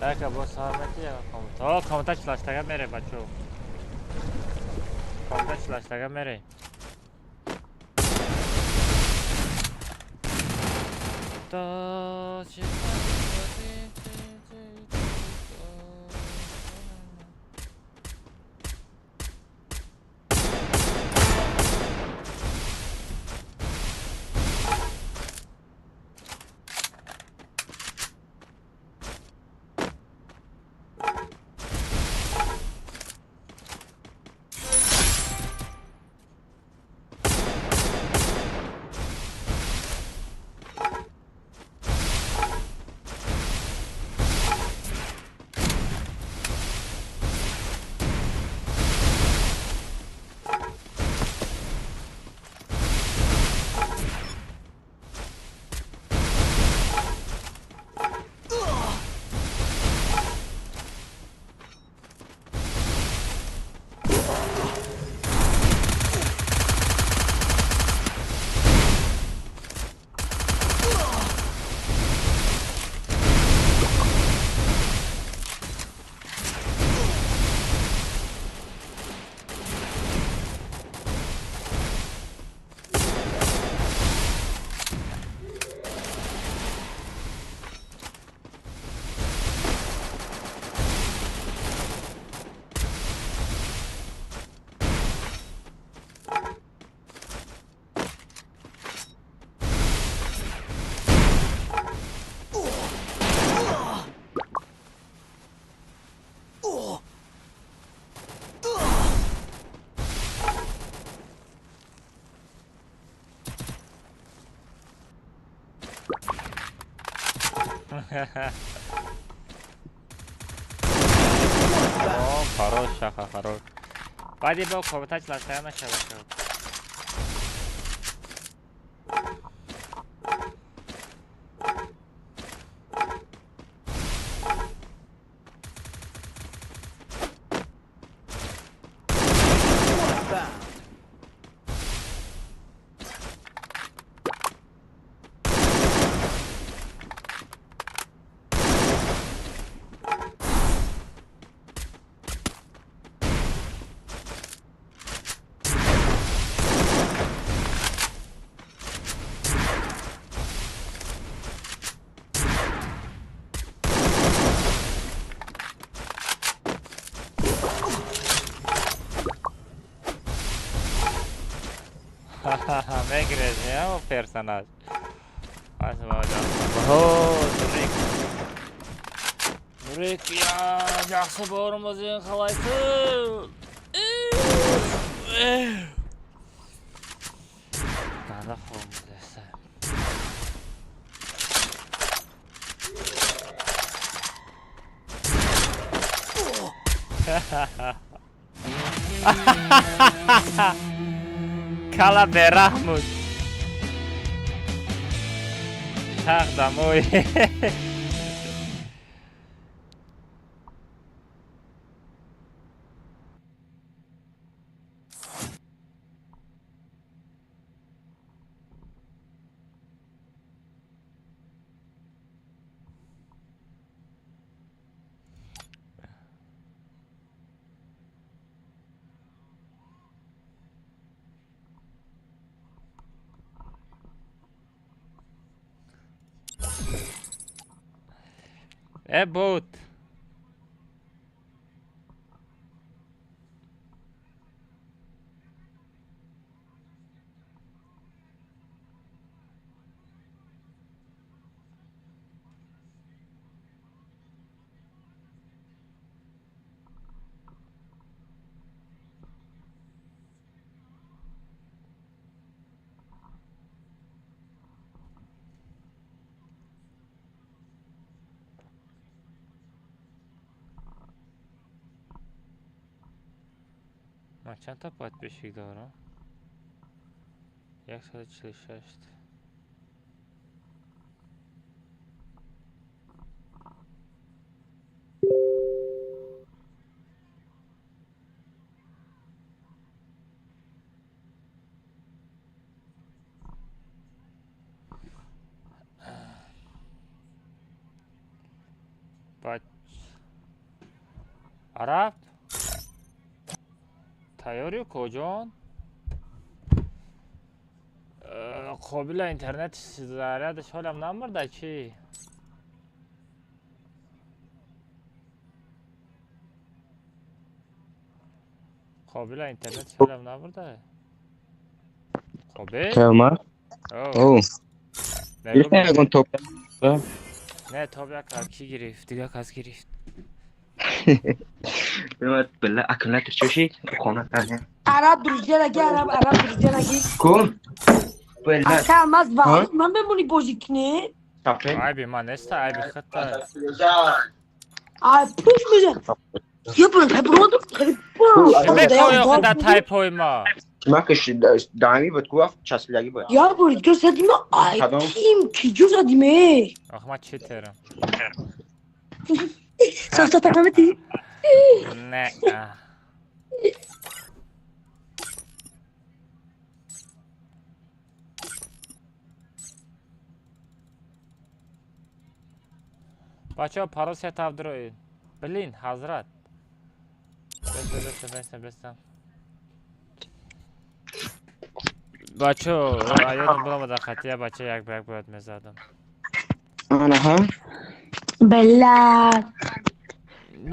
Так, бо саломатӣ. Комментҳо, коммента чилаштага мере, бачо. Коммента чилаштага мере. О, хорош, шаха, хорош. Баъди бо коватач ластая нашава. Мегрез, о персонаж. Нурик. Нурик, я жакшы бауырым, өзүң калайсың? Кандай колумду. Кала бераҳм буд. Тақ дамой. Э, бот. Ман чанд та подписчик дорам? 146. Бач. Араб? Тайёрӣ, коҷон? Қобила интернет зарядаш ҳолам намурда чӣ? Қобила интернет ҳолам намурда? Қобил? Калма? О. Ягон топ. Не, топ як кӣ гирифт, дигар кас гирифт. Била аккумулятор чошид, хона кардем. Араб друзья наги, араб, араб друзья наги. Кун? Била. Ака алмаз ва ман бемонӣ бозӣ кунӣ? Айби ман неста, айби хатта. Ай пуш мезан. Я блин, хайброду, хайброду. Да тайпои ма. Макаш даами буд ку часпидаги буд. Я бур, ҷо задима, ай ким ки ҷо задиме? Ах, ма читерам. Сахта такамети? Не. Бачаҳо, пароз ятавдироед. Блин, ҳазрат. Беста, беста, беста, беста. Бачаҳо, ёдам буламада хатия бача як ба як бояд мезадам. Анаҳа. Бела.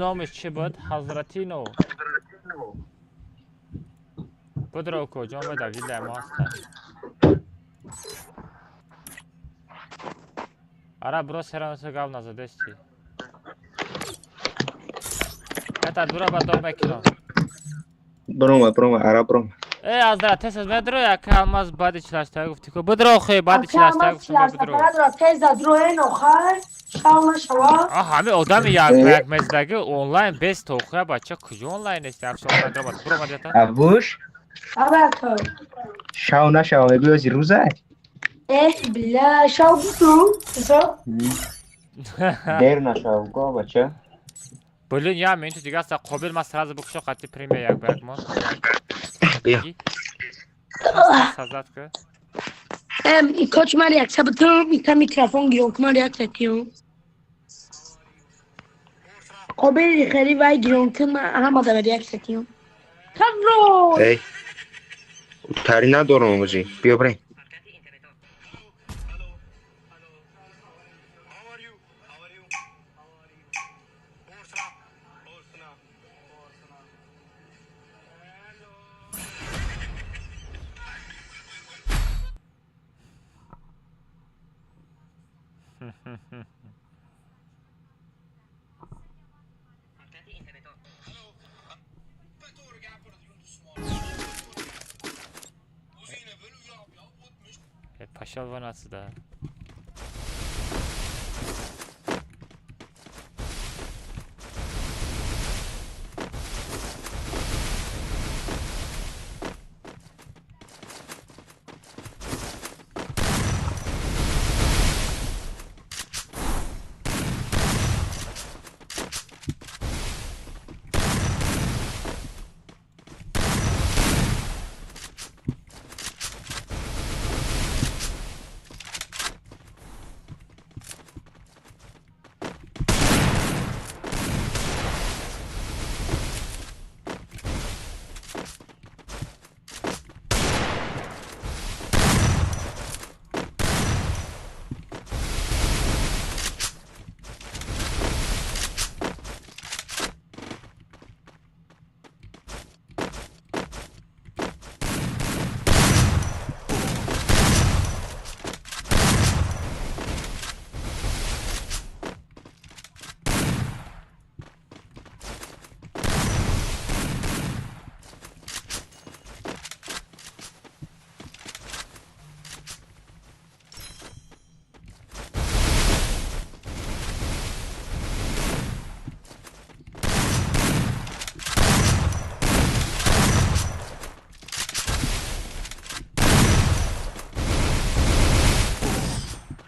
Номиш чӣ буд? Ҳазратино. Будро куҷо ба давида мо ҳаста. Ара бро серанасо гап назадести. Это дура ба дом мекунам. Брома, брома, ара брома. Э, Азра, тез аз медро як алмаз баъди чилаштая гуфти ку. Будро хе, баъди чилаштая гуфтам будро. Тез аз дро эн охар. Шав нашава. А ҳами одами як ба як мездаги онлайн без тохуя бача куҷо онлайн нест? Ҳамша онлайн дромад. Буромад ята. Абуш, Абато. Шав нашава, мегӯй ози рӯза? Э, бля, шав гуфту. Чо? Дер нашав, го бача. Блин, я минуту дига са қобил ма сразу букшо қати премия як ба як мон. Бия. Сазат ка. Коч ман реакция бутум, ика микрофон гирон, ман реакция киём. Қобили хеле вай гирон кун, ман ҳама дара реакция киём. Хорош! Эй. Тари надорам ози. Биё бирем. Пошел вон отсюда.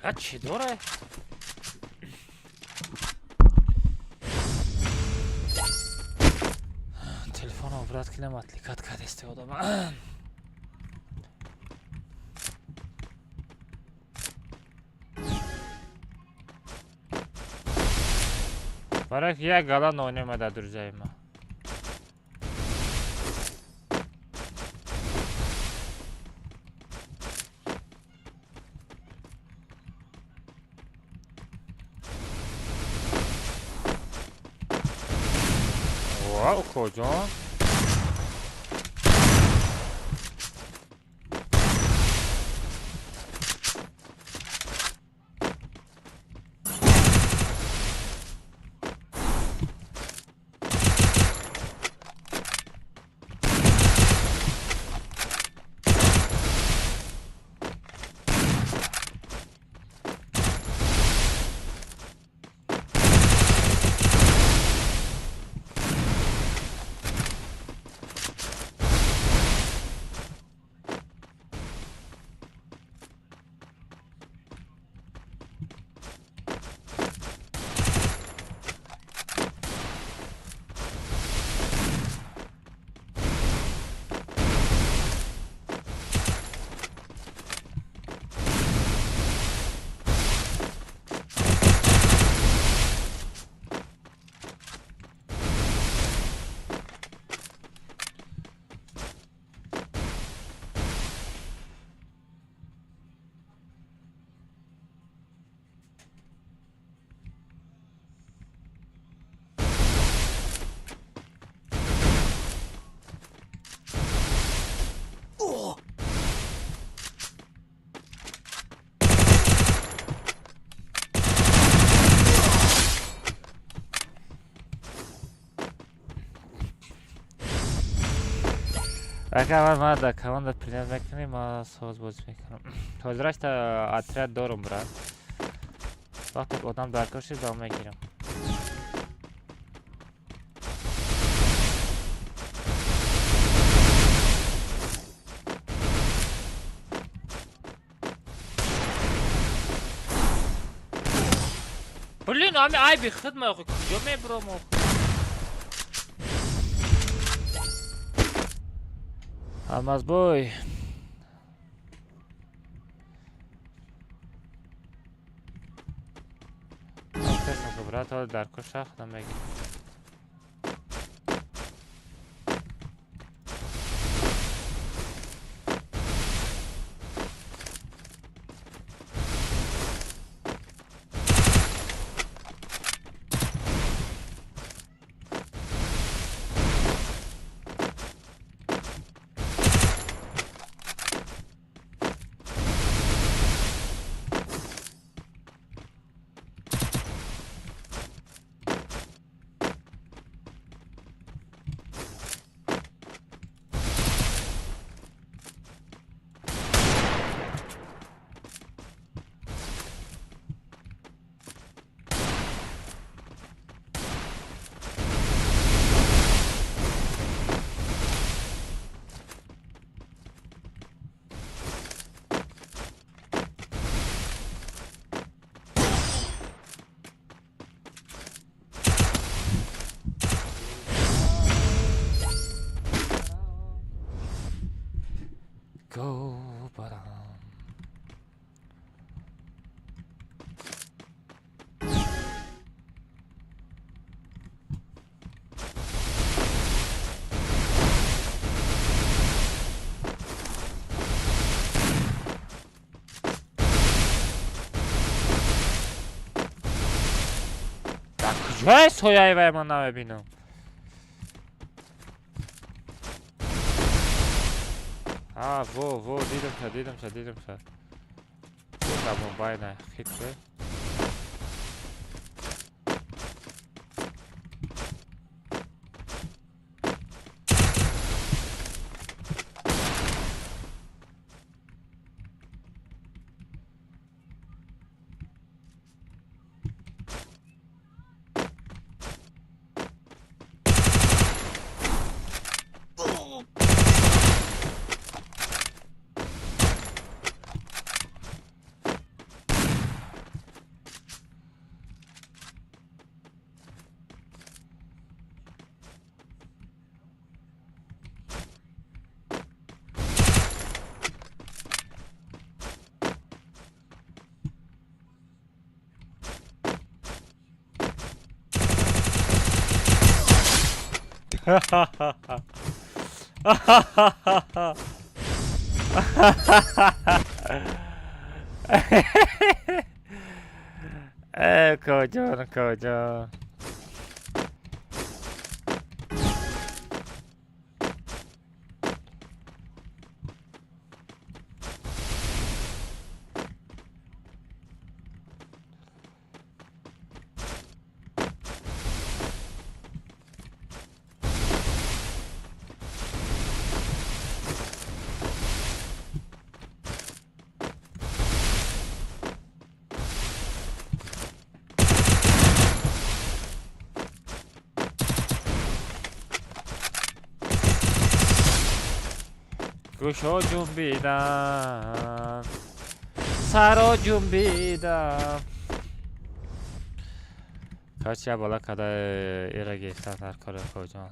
А чӣ дора? Телефонро брат кинам отвлекать кардесте одама. Барак як гала нонемада друзья ма. Ва, укоҷон. Агар ман дар команда принят мекунем, ман соз бозӣ мекунам. Ҳозирашта отряд дорум, брат. Вақте одам дар кор шид, ба мегирам. Блин, ами айби хидма охи куҷо мебурам охи? Алмазбой. Брат, ҳоло дар кор шахт намегирам. Go, ba-dum. Дар куҷое сояи вай ман намебинам? А, во, во, дидамша, дидамша, дидамша. Дар мобайна хитре. Э, коҷон, коҷон. Гӯшо ҷунбидам, саро ҷунбидам. Короче, я бола када ира гирифтан дар кори коҷон.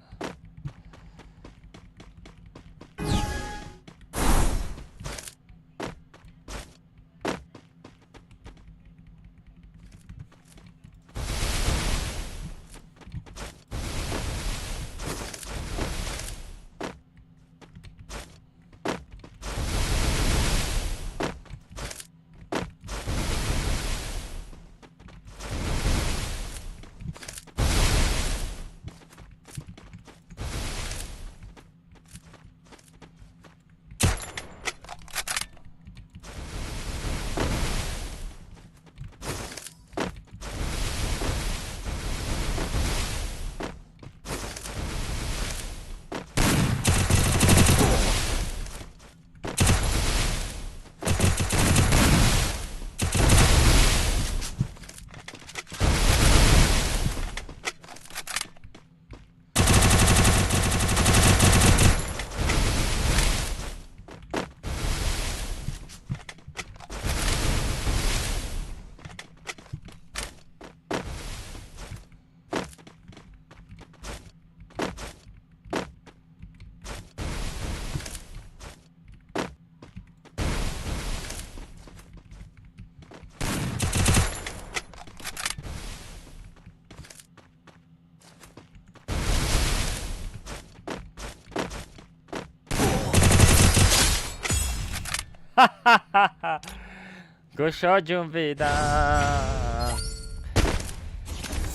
Гӯшо ҷунбидан,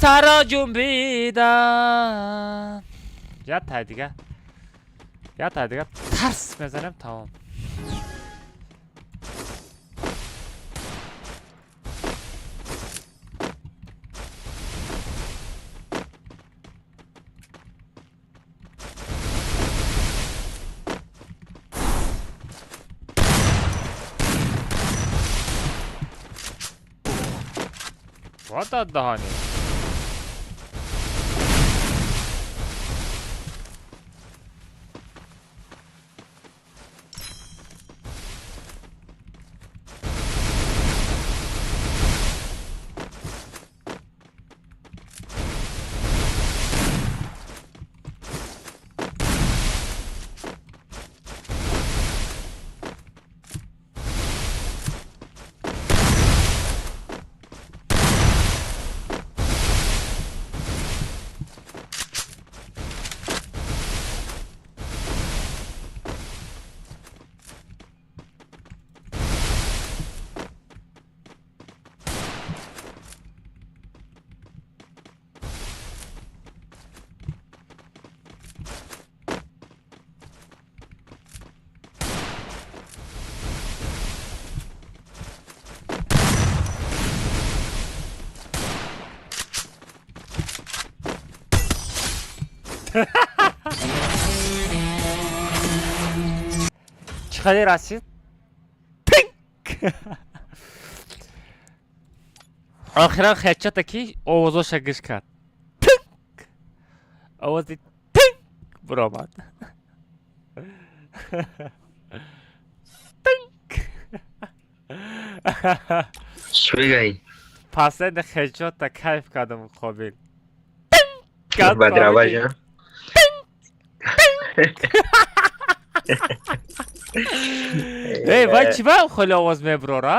саро ҷунбидан. Я тай дига. Я тай дига тарс мезанем тамом. What the Чӣ хеле расид? Тинк! Охиран хедшота ки овозоша гӯш кард. Тинк! Овози тинк буромад. Тинк! Чӣ мегӯӣ? Пасенди хедшота кайф кардам қобил. Тинк! Кард Ба драваж, фаҳмидӣ? а? Эй, вай чӣ ба хеле овоз мебурора?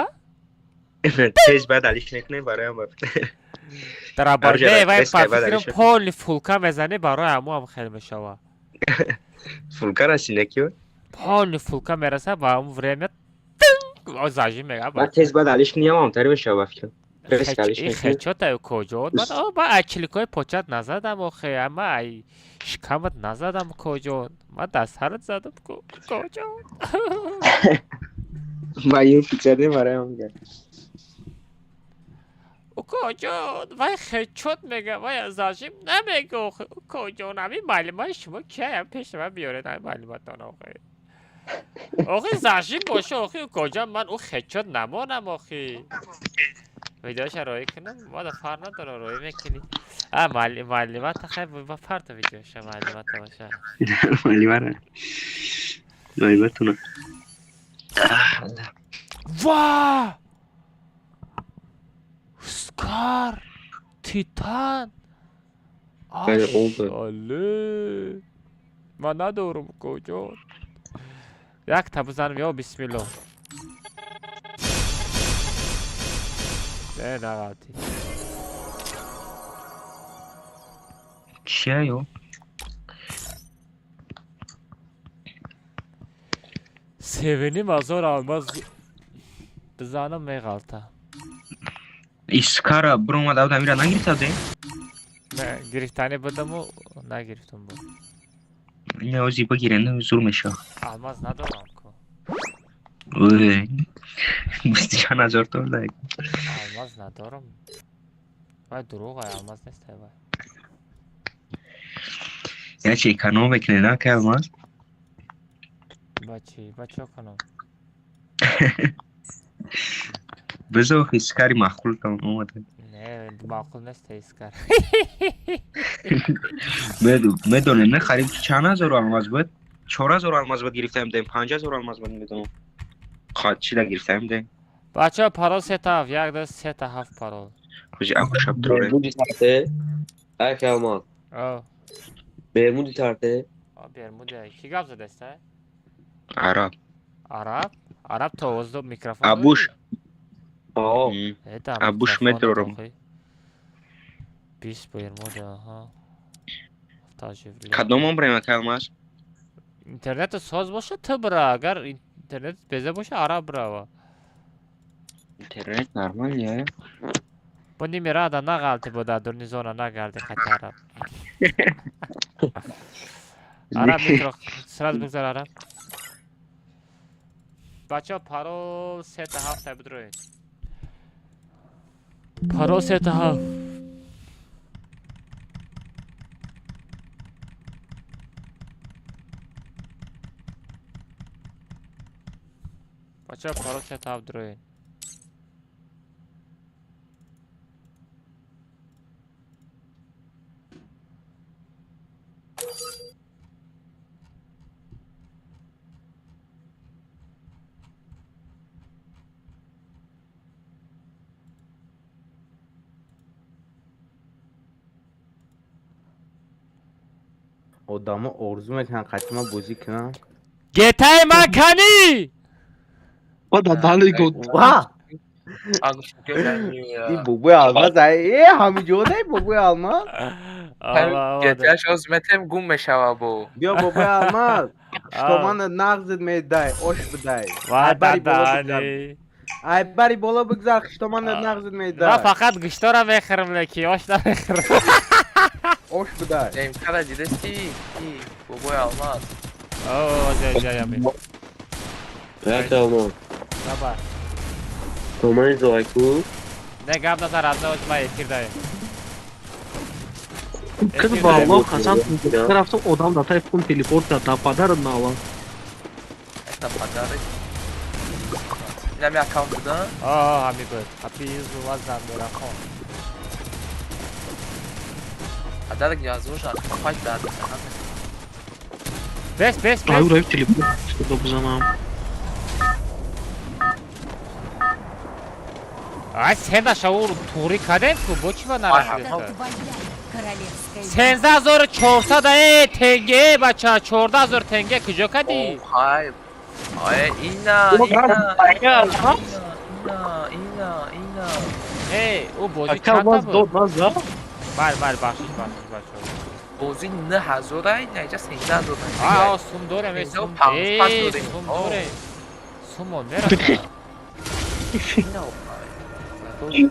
Тез баъд алиш мекунем бароям ба. Дарабар Арҷа, не, вай рез кай, баъд ба фикрам алиш мекунем. поли фулка мезанӣ барои ҳаму ҳам хел мешава. Фулка расида ки? Поли фулка мераса ба ҳамун время тинк зажим мега Ман тез баъд алиш ниямам тари мешава ба фикрам. Рез кай алиш ин мекунем. хечота куҷо? Ман о ман ай чиликои почат назадам охе, ама ай шикамат назадам куҷо? Ман дар сарат задам ку куҷо? Ма ин фикр бароям мегӯям. Укоҷон, вай хечот мега, вай зажим намега охе. Укоҷон, ҳамин маълимаи шумо кияям пеши ман биёред ҳамин маълиматон охе. Охи зажим боша охи укоҷон, ман ӯ хечот намонам охи. Видеоша роӣ кунам, мада фарқ надора роӣ мекунӣ. А маълимата хай ба фарта видеоша маълимата боша. Малимара. Малиматуна. Ва! Скар! Титан! Хеле олду. Ашале! Ман надорам куҷо. Якта бизанам ё бисмилло. Не, нағалти. Чия ё? Севиним ҳазор алмаз бизанам меғалта. Искара буромада буд амира нагирифта будем? Не, гирифтанӣ будаму нагирифтам бо. Не, ози бигирен, зур мешава. Алмаз надорам ку. Ой. Чанд ҳазор то дай. Алмаз надорам. Вай дурӯғ ай алмаз нест ай вай. Я чи эконом мекунӣ на кай алмаз? Ба чӣ? Ба чӣ кунам? Бизо искари маъқул там омада. Не, маъқул нест ай искар. Медонем, не хариб чанд ҳазор алмаз буд? 4000 алмаз буд гирифтаем дем, 5000 алмаз буд медонам. Чӣ да гирифтаем дем? Бачаҳо парол сета ҳафт, як ду сета ҳафт парол. Хоҷи акушаб дроре. Бермуди тарте. Ай Калман. О, Бермуди тарте. о Бермуди. Кӣ гап задаст ай? Араб. Араб? Араб то овоз до микрофон Абуш. дорӣ? О, Э, да, Абуш микрофон медорам. охи. Бист Бермуди, аҳа. Ҳафтажи. Кадом омбрем кай алмаз? Интернету соз боша ту бира, агар Интернет беза боша, араб брава. Интернет нормально. Бо ними рада нағалти буда, дурни зона нагарди хати араб. Араб микро сразу бигзар араб. Бачаҳо, парол сета ҳафт бидроед. Парол сета ҳафт. Бачаҳо, парол сета ҳафт дроед. Одамо орзу мекунанд қатима бозӣ кунанд. Гетаи ман канӣ? Ва! Ин бобои алмаз э ҳамиҷода бобои алмаз. Гетааш оз метем гум мешава бо. Биё бобои алмаз. Штомана нағзит медай, ош бидай. Ва дадани. Ай бари боло бигзар, хиштомана нағзит медай. Ман фақат гӯштора мехӯрам, леки ош намехӯрам. Ош бидай. Эмкара дидасти? Бобои алмаз. О, ҷаями. Як алмаз. Давай. Томани зоайку. Не гап назар, аз оз ма эфир даем. Кыз ба Аллоҳ қасам, рафтам одам да тай пун телепорт кард, да падарат на Аллоҳ. Да падарат. Инами аккаунт буда? О, ҳами буд. Ҳапи зува замирахон. Падарак язвошан, пач дард. Бес, бес, бес. Ай, рав телепорт шуда бизанам. Ай, сена шаур туғри кардем ку, бо чӣ ба нарасидеста? 13 400 э тенге, бача, 14 000 тенге куҷо кардӣ? Хай. Ай, ина, ина, ина, ина, ина. Э, ӯ бозӣ чанд буд? Бале, бале, бахшиш, бахшиш, бачаҳо. Бозӣ 9000 ай, наҷа 13 000. А, сум дорем, э, сум, э, сум дорем. Сумон мерасад.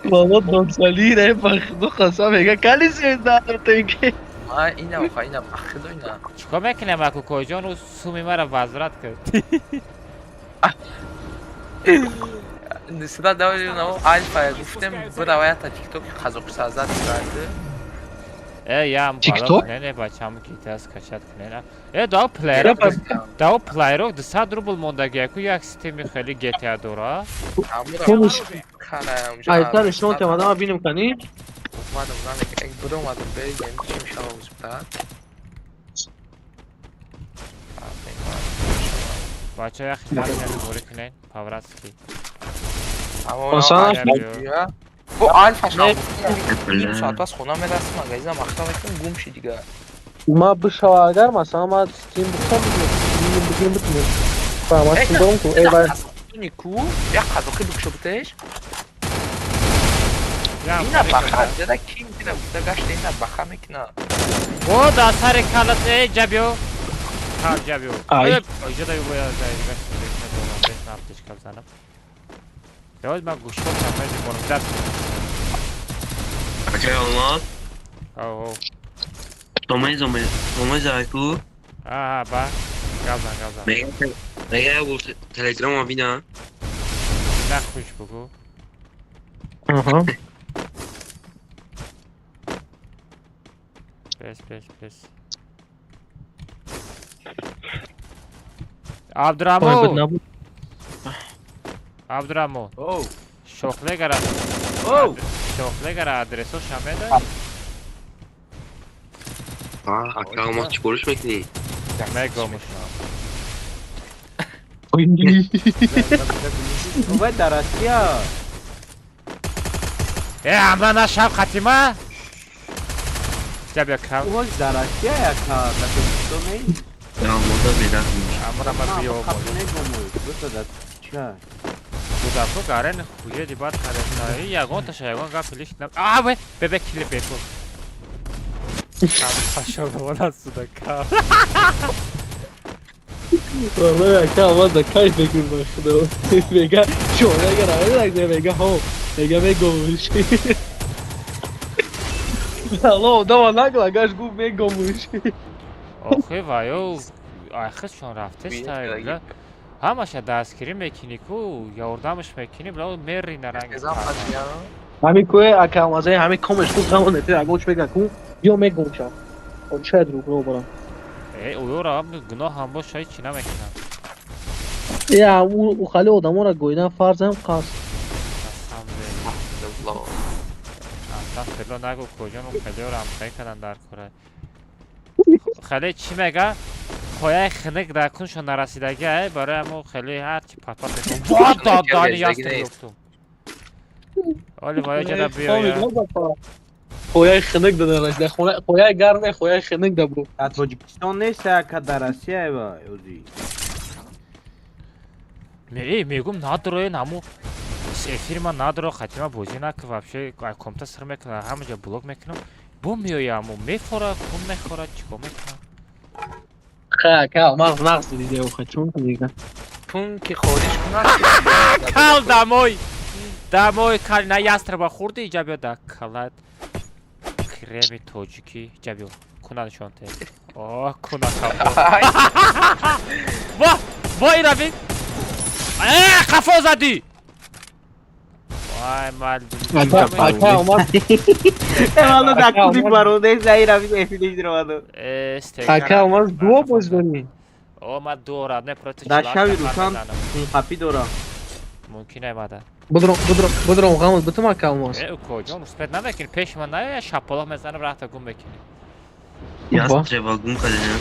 Баба донсали ре бахду қасам мега кали 13 000 тенге. А, ина, ха, ина, бахду ина. Чикор мекунем, аку коҷон, ӯ суми мара возврат кард. Нисбат даври наво алфа гуфтем бираваята тиктоки қазоқсазад кард. Э, ям TikTok? Не, не, бачам китас качат кунена. Э, дав плеерок, дав плеерок 200 рубл мондаги, яку як системи хеле GTA дора. Айтар шумо темада бинем кани? Омадам, наме, биромадам, беридем, чӣ мешава узбат. Бача, як хитар борӣ кунен, по-братски. Бо алфа шав ним соат пас хона мерасим, магазина махта мекунем, гум ши дига. Ма бишава агар масалан ма стим бихом бигирем битунем. Ба ма стим дорам ку эй вай. Ку як қазоқи бикшо битеш. Ина баха зада ки мекуна гуфта гашта ина баха мекуна. О, да сари калат э ҷабиё. Кал ҷабиё. Ай, иҷода бояд гашта бекна дорам, бес нафтичка бизанам. Давай ман гӯшто кафе мекунам. Даст. Акай алмаз. Ау. Томани зоме, томани зоайку. Аҳа, ба. Газан, газан. Мега бу телеграм бина. На хуш бугу. Аҳа. Пес, пес, пес. Абдураҳмон. Абдураҳмон. Шохлегара. Шохлегара адресоша медонӣ? Ака алмаз чӣ кориш мекунӣ? Мегомуш. Вай дар Россия. Э, ҳамла нашав хатима? Ҷаб як кам. Ӯ дар Россия як дар Тоҷикистон не? Алмаза бедаҳ. Амра ма биё. Ча? Будако гарен хуе дибат карда. Ягон таша ягон гап лиш на. А, ве, бебе киле бепул. Пошел вон отсюда, кам. Валлоҳи, ака, Алмаз да кайф мекунӣ, ба худо. Мега чора гара мега, ҳо мега, мегомуш. Алло, одама нагла гаш гуфт мегомуш. Охи, ваё айхизшон рафтеста, бля. Ҳамаша дастгирӣ мекунӣ ку, ёрдамаш мекунӣ, бля, мери наранги. Ҳамин кӯе, ака Алмазаи, ҳамин комеш ку ғамон нете, ягон чи мега ку, биё мегомша. Чай друг барам. Э, уёра гуноҳам боша, ҳеч чи намекунам. Я ӯ хали одаморо гоидан фарзам қасд. Астағфирулло нагӯ, куҷон, хелиёро ҳамхоӣ кардан дар кора. Хеле чӣ мега? Пояи хиник дар куншон нарасидаги, ай барои ҳамо хеле ҳарчи патпат мекунам. Во додани ястр ёфтум. Оли ваё ҷада биёя. Пояи хиник да нарасида, хона пояи гарм не, пояи хиник да бу. Дар Тоҷикистон нест, ака, дар Россия ва ози. Ме мегум надроен ҳамо эфири ман надро, хатима бозӣ нака, вообще комта сир мекунам, ҳама ҷо блок мекунам. Бо меоя ҳамо мефора, хун мехӯрад, чикор мекунам? Ха, ака, Алмаз нағз дида, охе, чун дига. Пун ки хориш кунад. Кал домой! Домой, кал на ястреба хӯрди, иҷа биё да калат. Креми тоҷикӣ, иҷа биё. Куна нишон те. О, куна кафо. Во, во ира бин. Э, қафо задӣ! Вай, мал. Ака, Алмаз. Эмало да куди бароде заира ви эфилиш дровадо. Э, Ака, Алмаз дуо боз дорӣ. О, ма дуо рад, не против. Дар шави рӯшан хунқапӣ дорам. Мумкин аймада. Будром, будром, будром, ғамот бутум, ака Алмаз. Э, укоҷон, успет намекунӣ, пеши ман наёя, шапалоқ мезанам, рахта гум мекунӣ. Ястреба гум кардем.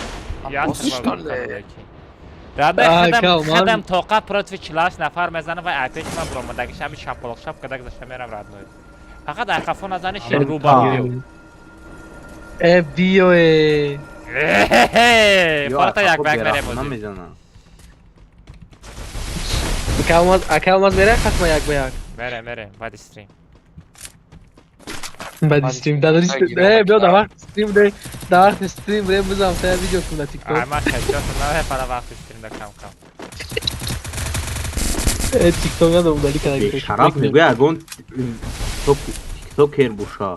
Ястреба гум кардем. Рада худам тоқат против 48 нафар мезанам ва ай пеши ман буромадагиш ҳами шапалоқ шап када гузашта мерам родной. Фақат ай қафо назани, шер рӯ ба биё. Э, биё э. Фарта як ба як мерем озӣ. Намезанам. Ака Алмаз, ака Алмаз мере хатма як ба як. Мерем, мерем, баъди стрим. Баъди стрим, да, э, биё дар вақти стрим, де, дар вақти стрим ре бизам, та видео кун дар TikTok. Ай, ман хелчото намепара вақти стрим да кам кам. Э, TikTok надорам, удали када. Шараф мегӯяд ягон тиктокер боша.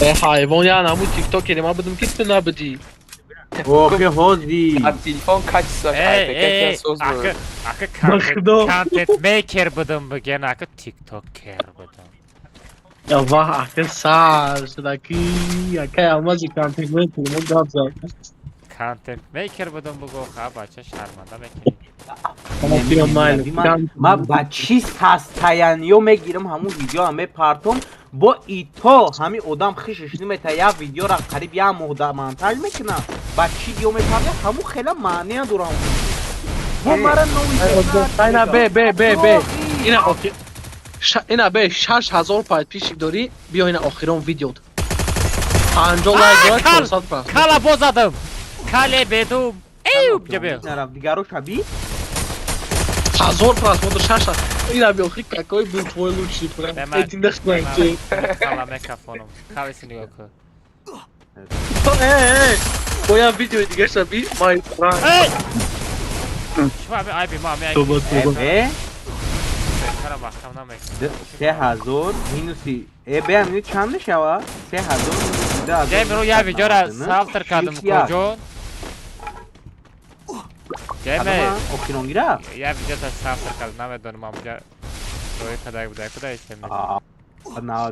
Э, ҳайвон, я намуд тиктокери ман будум ки ту набудӣ. Охи ҳози. Аз телефон качество Э, ака, ака контент мейкер будум биген, ака тиктокер будум. Я ваҳ, ака сар шуда ки акай Алмази контент мейкер мо гап зад. Контент мейкер будум бугу, ха бача шарманда мекунӣ. Ман ба чӣ состояниё мегирам ҳамун видеоам мепартом, бо ито ҳамин одам хишиш намета, як видеора қариб як моҳ монтаж мекунам, ба чӣ диё мепартам, ҳамун хела маъне надорам. Бо мара номи Ина бе бе бе бе. Ина охи ина бе 6000 подписчик дорӣ, биё ина охирон видеот. 50 лайк дорад, 400 просмотр. Кала боз задам. Кале бедум. Эйуб ҷабе. Дигаро шаби? 1000 просмотр, 6 Ина биё, охи какой был твой лучший прям. Эти нахнайте. Кала мекафонум. Калеси нигоҳ кун. Э, э, бо як видеои дига шаби, май Эй! Шумо ами айби ма ами Тоба, тоба. Э? Чара маҳкам намекунам. 3000 минуси э бе ами чанд мешава? 3000 минуси 2000. Ҷай беру як видеора салтр кардам куҷон. Ҷайме охиронгира? Як видеота салтр кардам, намедонам амҷа рӯи кадаг буда, куда истем.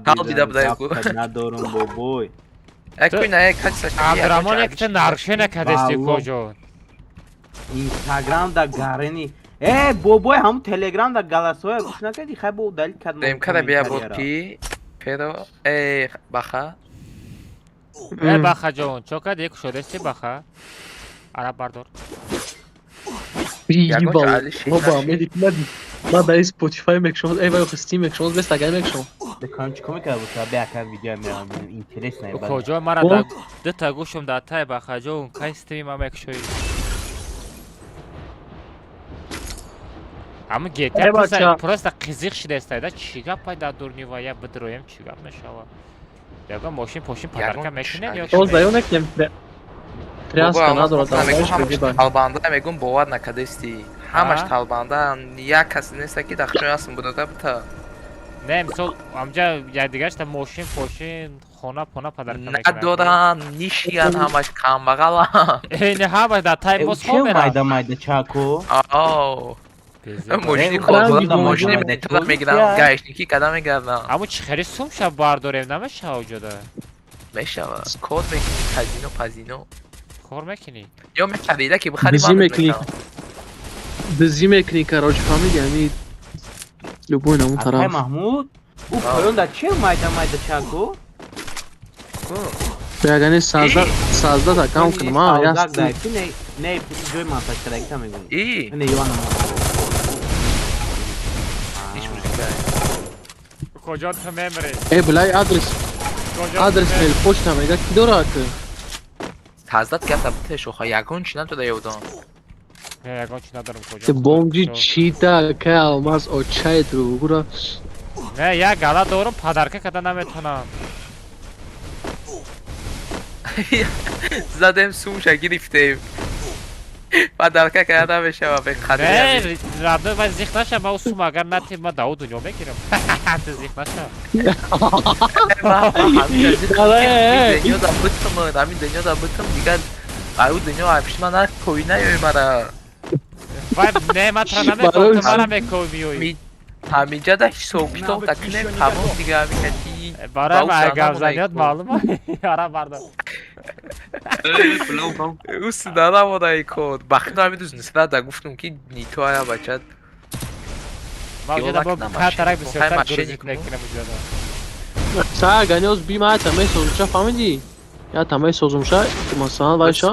Кал дида буда ку. Надорам бобой. Экуй на качество. Абдурамон якта нарушение кардести куҷон. Инстаграм да гарени. Э, бобой, ҳамун Телеграм да голосовое гӯш накардӣ? Хай бо удалить кардам. Дем када бия буд ки Перо э баха. Э, баха ҷон, чо кардӣ, кушодести баха? Араб бардор. Ебал. Баба, медик, ма дар Spotify мекшон, эй, вай Steam мекшон, бес тагай мекшон. Декан чико мекард боша? Бе ака видео мерам, интерес най. Куҷо мара да дута гӯшум дар тай баха ҷон, кай стрима мекшоӣ? Ҳамун GTA просто қизиқ шидаеста, да чӣ гап пай дар дурни ва я бидроем, чӣ гап мешава? Ягон мошин пошин подарка мекунем ё Боз даё накунем. Тряска надорад. Талбанда мегум бовар накардасти. Ҳамаш талбанда, як кас неста ки дахчон ҳастм будада бута. Не, мисол, амҷа якдигаршта мошин, пошин, хона, пона падарка мекунанд. Надоранд, нишиян ҳамаш камбағаланд. Э, не ҳамаш дар тай боз хоб меранд. Майда майда чако. Ао. Мошини кодбода мошини метода мегиранд, гаишники када мегарданд. Аммо чӣ хеле сум шаб бардорем, намешава уҷода? Мешава. Код мекунӣ, казино, пазино. Кор мекунӣ? Ё мехарида ки бихари ман мекунам. Дизӣ мекунӣ, короче, фаҳмиди, ами любой намун тараф. Акай Маҳмуд, ӯ поён дар че майда майда чако? Ягане сазда такам кунам, а, яс. Не, не, ҷои монтаж кардагита мегӯям. И? Не, ёна. Ҳеч музика. Куҷо ту мемирӣ? Э, блай, адрес. Адрес мейл почта мега ки дора ак? Таздат карда бите шоха ягон чи надода ёдон. Не, ягон чи надорам куҷо. Те бомжи чита кай алмаз очай другура. Не, як гала дорам, падарка када наметонам. Задем сумша гирифтем. Падарка када намешава бе қадр. Не, радо вай зих наша, ма сум агар нати ма дау дунё мегирам. Ту зих наша. Дунё да битм, ҳамин дунё да битм, дигар аю дунё айпиши ман накои наёй мара. Вай не, ма тра намеком, ту мара мекои миёй. Ҳаминҷа да ҳисоб китоб да кунем, тамом дига ҳамин кати. Барои ма гапзаниёт маълум ара бардор. Ӯ сидара модаи код. Бахтино ҳамин дӯст нисбат да гуфтум ки нито ая бача. Ма уҷода бо катарак бисёртар грузит мекунам уҷода. Са ганиоз би ма тамаи созумша фаҳмидӣ? Я тамаи созумша, масалан вай ша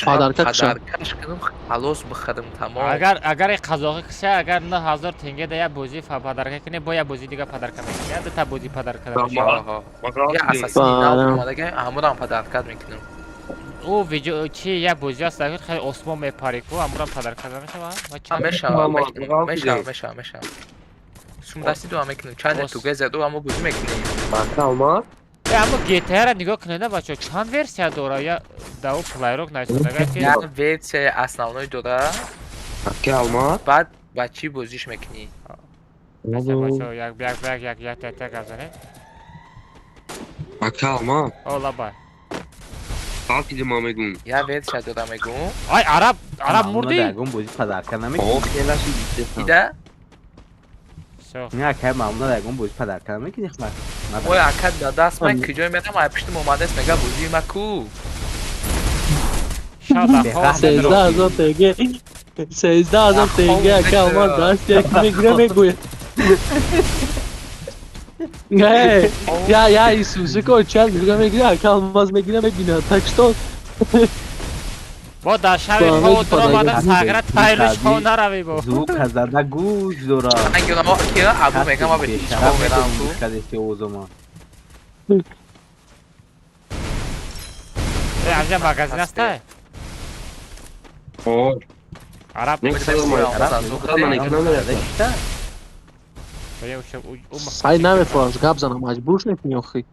падарка кушам. Падаркаш кунам, халос бихарам тамом. Агар агар қазоқи киса агар 9000 тенге да як бозӣ падарка кунӣ, бо як бозӣ дига падарка мекунӣ. Я дута бозӣ падарка мешавад. Я асаси нав омадага, ҳамонам падарка мекунам. Ӯ видео чи як бозӣ аст, хеле осмон мепарӣ ку, ҳамонам падарка мешавад? Мешавад, мешавад, мешавад, мешавад. Сум дасти дуа мекунем, чанд тугезер ду ҳамо бозӣ мекунем. Бака Аммо GTA-ра нигоҳ кунед, бачаҳо, чанд версия дора? Я да ӯ плейрок нависодага ки як версия основной дора. Ака алмаз. Баъд ба чӣ бозиш мекунӣ? Бачаҳо, як як як як як як як гап занед. Ака алмаз. О, лабай. Қалти ма мегум. Як версия дора мегум. Ай, араб, араб мурдӣ? Ягон бозӣ падарка намекунӣ. О, хелаши дида? Не, акай Маҳмуд, ягон бозӣ падарка намекунӣ хмар. Ой, ака да даст ман куҷо мерам, ай пуштим омадааст, мега бозии ма ку. 13,000 тенге. 13,000 тенге ака алмаз даст як мегира мегӯяд. Не, я я Исусико чанд мегира мегира ака алмаз мегира мебинад. Так что бо дар шаби хоб омадам сагра тайлуш хоб наравӣ бо. Звук зада гӯш дора. Ангеламо ки абу мегам ма бе хоб мерам ку. Кадести овозома. Э, амҷа магазин аст? О. Араб. Сай намефорам, гап занам, маҷбур мекунӣ охи.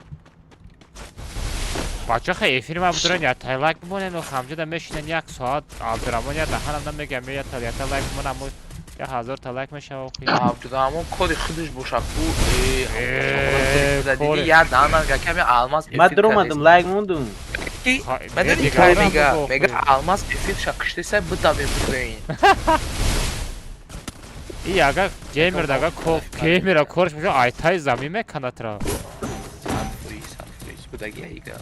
Бача хе эфир ма будурен я тай лайк бимонен, ох ҳамҷода мешинен як соат Абдурамон я даҳанам намегам я та я та лайк бимон, аммо 1000 та лайк мешава охи. Абдурамон кори худаш боша ку. Диди я даҳанам гаками алмаз эфир. Ман дуромадам, лайк мондум. Медони кай мега? Мега алмаз эфир ша киштеса бидавем бидурен. И агар геймер дага геймера корш меша айтай замин меканад ра. Будаги айга.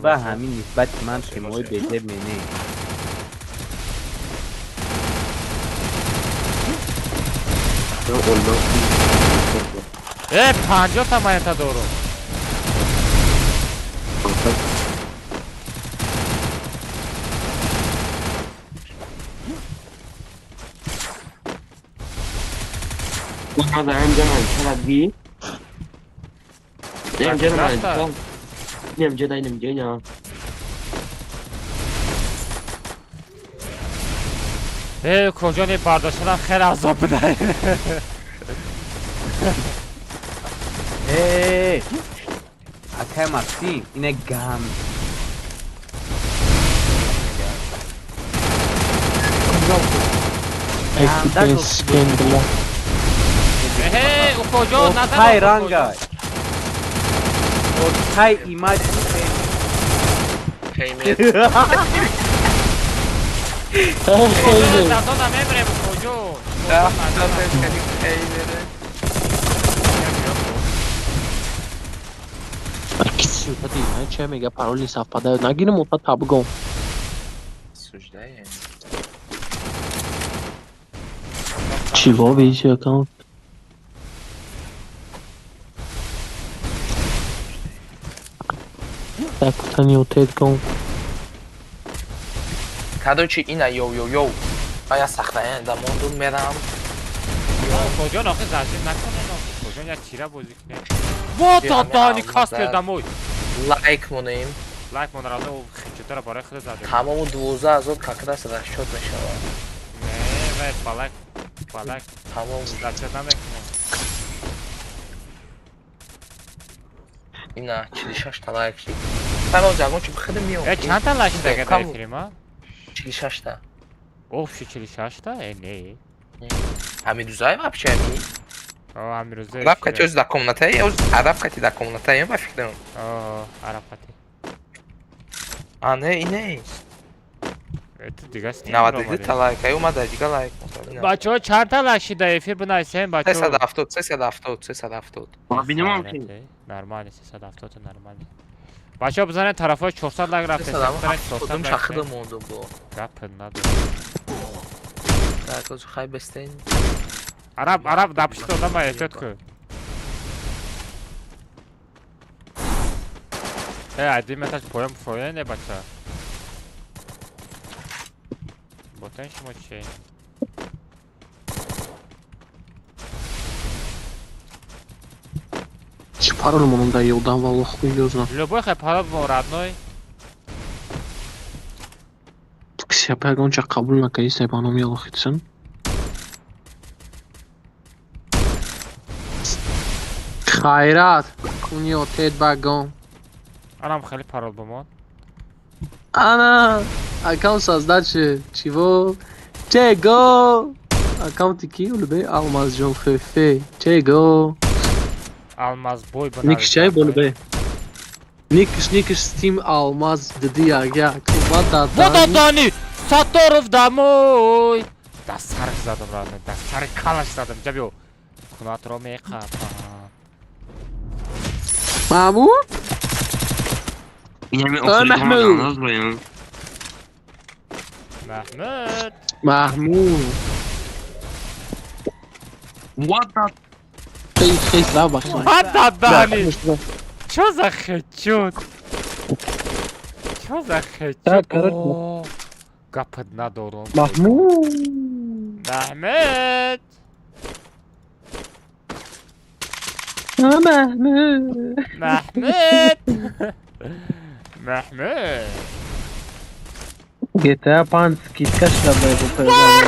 Ба ҳамин нисбати ман шимои безеб мене. Э, 50 та монета дорум. هذا عندنا الثلاث دي نعم نعم جدا نعم جدا Э, куҷо не бардоштанам хеле азоб буда. Э, Акай Максим, ина ганд. Оттай ранга. Оттай имаҷ. Че мега пароли совпадают. Нагирим опа табгом. Суждаем. Чего видите аккаунт? Так, не утетком. Короче, ина йоу-йоу-йоу. А я сохраняю, да монду мерам. Коҷон охи зажим накунен охи. Коҷон я чира бозӣ кунем. Вот дани каскер домой. Лайк монем. Лайк мон равно хичотара барои худ задем. Тамому 12000 как раз расчёт мешавад. Не, вай балак, балак. Тамом расчёт намекунем. Ина 46 та лайк шид. Тамом ягон чи бихудам миём. Э, чанд та лайк шид дар эфири ма? 46 та. Офши 46 та? Э, не. Ҳамирӯзае вообще ами? О, ҳамирӯзае. Араб кати оз дар комнатае, оз араб кати дар комнатае, ба фикрам. О, араб кати. А, не, инест. Это дига стим. 92 та лайк, ай омада дига лайк. Бачаҳо чанд та лайк шид дар эфир бинависем, бачаҳо? 370, 370, 370. Бинемам ки. Нормально, 370 нормально. Бачаҳо бизанед тарафҳои 400 лайк рафтем. 370 шахидам мондум бо. Гап надор. Так, оз хай бестен. Араб, араб дар пушти одама эҳтиёт кун. Э, один меташ поён поён не бача. Ботен шумо чи? Чи парол монам да ёдам валлоҳ хуй ёзна. Любой хай парол бо родной. Кися пагонча қабул накаи сай ба номи Аллоҳ хитсан. Хайрат, куни отет багом. Анам хеле парол бомон. Ана, аккаунт создать чего? Чего? Аккаунт ки улбе Алмазҷон ФФ. Чего? Алмазбой бана. Никш чай болбе. Никш никш Steam Алмаз диди ага. Куба да. Дани Сатторов домой. Да сарш задам родной, да сари калаш задам. Ҷабиё. Кунатро меқапам. Маҳмуд? Маҳмуд. Маҳмуд. Маҳмуд. What the What the Дани? Чё за хедшот? Чё за хедшот? Гапат надорам. Маҳмуд. Маҳмуд. Маҳмуд. Маҳмуд. Маҳмуд. GTA 5 скидка шуда буд.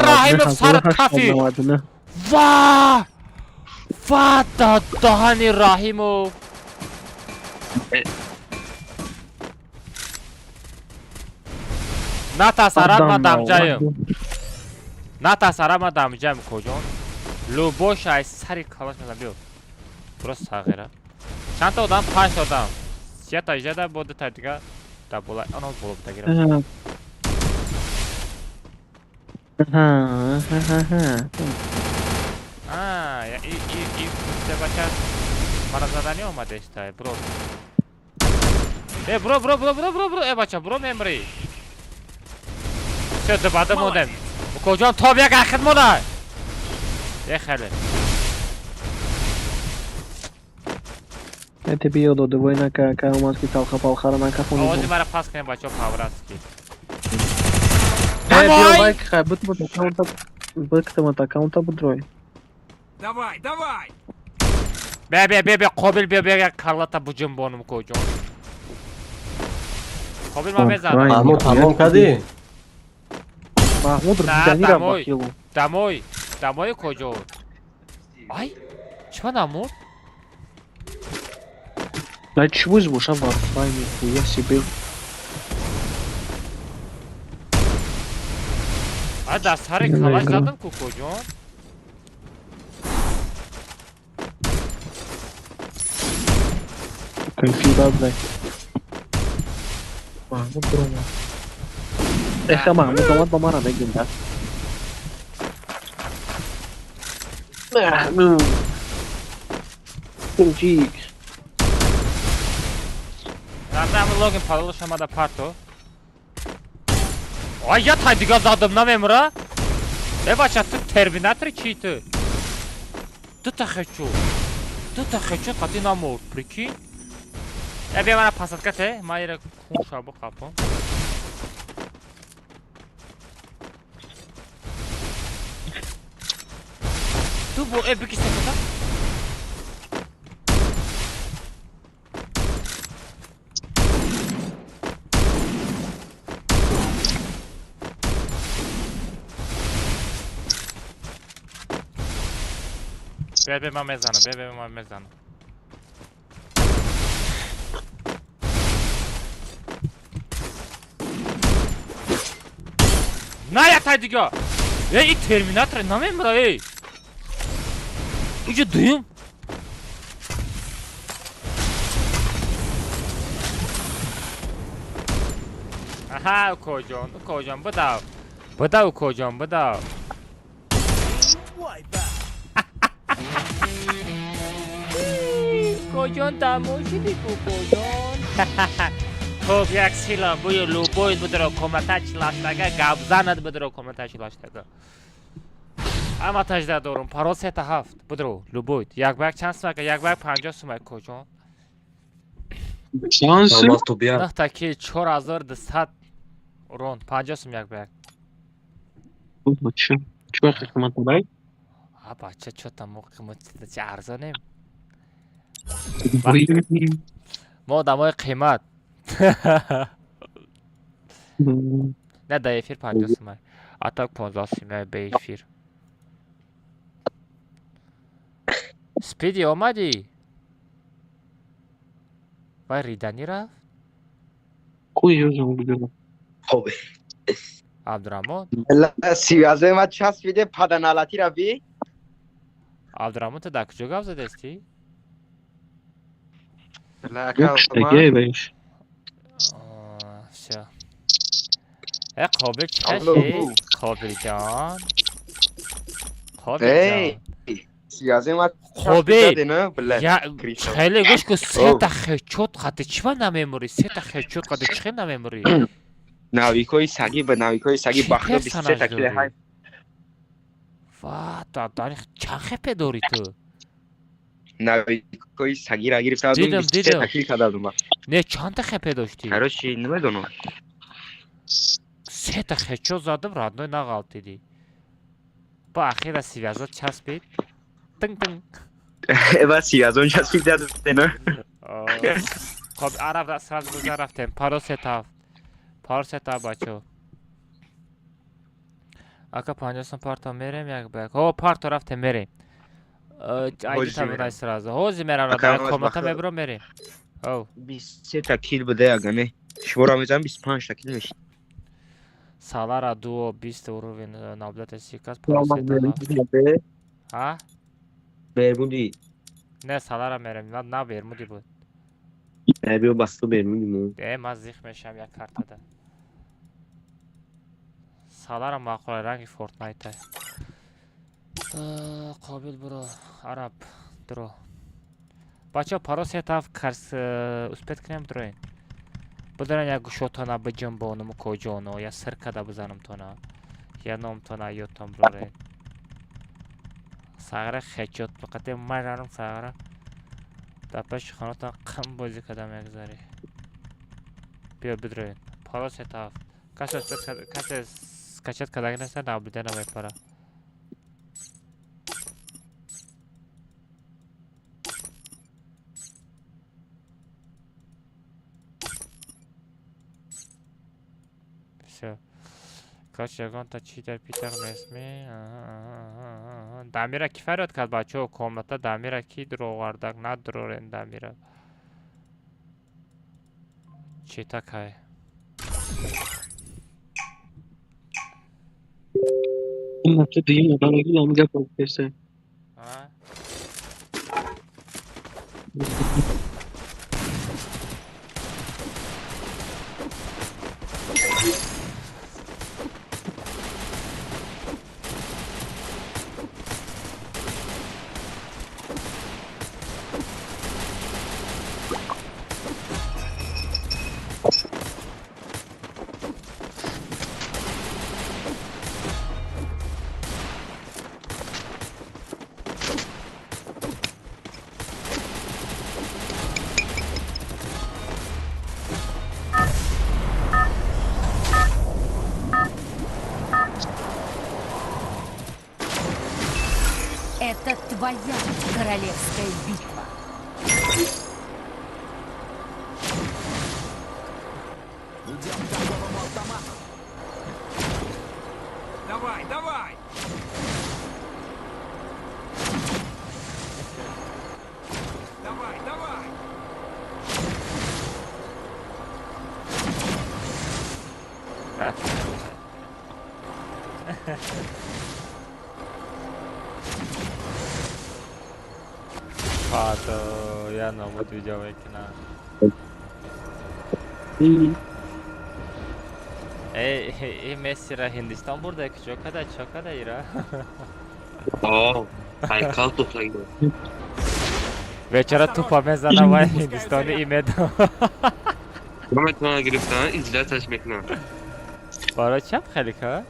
Раҳимов сар кафи. Ва! Ва даҳани Раҳимов. Натасарам ма дамҷаем. Натасарам ма дамҷаем коҷон. Любош ай сари калаш мезанам биё. Просто сағира. Чанд та одам? 5 одам. Сията иҷада бо дута дига дар болай оно боло бута гирам. А, я и бача мара задани омадестай, бро. Э, бро, бро, бро, бро, бро, бро, э бача, бро мемри. Всё, дубада модем. Укоҷон, тоб як ахид монай. Э хеле. Э тебе ёдо дувой нака, ка омад ки талха палхара накафони. Овози мара пас кунем бачаҳо павраски. Э, биё лайк хай, бутмат аккаунта, бутмат аккаунта будрой. Давай, давай! Бе, бе, бе, бе, қобил бе, бе, карлата буҷунбонум коҷон. Қобил ман мезанам. Маҳмуд тамом кардӣ? Маҳмуд дани ра бахилу. Дамой, дамой коҷо? Ай, чӣ намурд? Да чего боша Warframe, нихуя себе. А дар сари калаш задам ку, коҷон. Кайфи бад. Маҳмуд биромад. Эха, Маҳмуд омад, ба мара мегӯнда. Маҳмуд. Тоҷик. Рафтам, логин паролаш омада парто. Ай, я тай дига задам, намемура? Э, бача, ту терминатори чи ту? Дута хечу. Дута хечу қати намурд, прикинь? Э, бия мана посадка те, ман ира кунша бухапам. Ту бо э бикиш та. Бия, бия, ман мезанам, бия, бия, ман мезанам. На як тай дига. Эй, и терминатор намемра, эй. Иҷо дуюм. Аҳа, укоҷон, укоҷон, бидав. Бидав, укоҷон, бидав. Укоҷон, тамошиди, укоҷон. Хоб, як сила бую любой бидро комната чилаштага, гапзанад бидро комната чилаштага. Ама тажда дорум, парол сета ҳафт, бидро, любой. Як ба як чанд сумака, як ба як 50 сумак, коҷон. Чанд сум? Нахта ки 4200 рон, 50 сум як ба як. Чӣ? Чӣ қимат дай? А бача, чо там мо қимат чи арзонем? Мо одамои қимат. Не, да эфир 50 сумай. А так 15 сумай бе эфир. Спиди омадӣ? Вай риданӣ рафт? Хоб. Абдураҳмон? Сивязои ма часпиде паданалатӣ рафӣ? Абдураҳмон, ту дар куҷо гап задастӣ? Всё. Э, Қобил чӣ кашӣ? Қобилҷон. Қобилҷон. Сивязои ма Қобил. Я хеле гӯш ку, сета хечот қати чӣ ба намемурӣ? Сета хечот қати чӣ намемурӣ? Навикои сагӣ ба навикои сагӣ бахто 23 та киле ҳай. Ва, дани чанд хепе дорӣ ту? Навикои сагира гирифта дидам, дидам. 23 та кил карда будум. Не, чандта хепе доштӣ? Короче, намедонам. Сета хечот задам, родной, нағалтидӣ. Ба ахира сивязот часпид. Тинг тинг. Эва сивязон часпид дадена. Хоб, араб сразу гузар рафтем. Паро сета ҳафт. Паро сета ҳафт, бачаҳо. Ака, 50 сум парто мерем як ба як. Ҳо, парто рафтем мерем. Айди табунай сразу. Ҳози мерам, комната мебурам, мерем. Ҳов. 23 та кил буде агане. Шуморо мезанам, 25 та кил мешид. Салара дуо 20 уровень наблюдатель сикас паро сета ҳафт. Ҳа? Бермуди. Не, салара мерем, на Бермуди буд. Не, биё басту Бермуди мо. Э, ман зих мешавам як картада. Салара маъқула, ранги Фортнайта. Қобил буро, араб дуро. Бачаҳо, паро сета карс успеть кунем, дуроен. Бударан як гӯшотона биҷунбонуму коҷоно, я сир када бизанумтона, я номтона ёдтон бироред. Сағра хечот фақат мажарам сағра. Дар пеши хонатон қим бозӣ када мегузарӣ. Биё бидроен. Паро сета ҳафт. Касе касе скачать кадаги неста, наблюдение намепара. Всё. Короче, ягонта чи дар Питер нестми. Дамира ки фарёд кард, бачаҳо? Комната Дамира ки дуровардак? Надурорен Дамира. Чи такай? А? Это твоя королевская битва. Идем к торговому автомату. Давай, давай! Давай, давай! Фато, я намуд видео мекунам. Эй, эй, Мессира Ҳиндистон бурда, куҷо када, чо када ира? О, ҳайкал тухлаги. Бечора тупа мезана вай ҳиндистони имедо. Наметавонад гирифтан, изолятсияш мекунад. Барои чам хеле ка?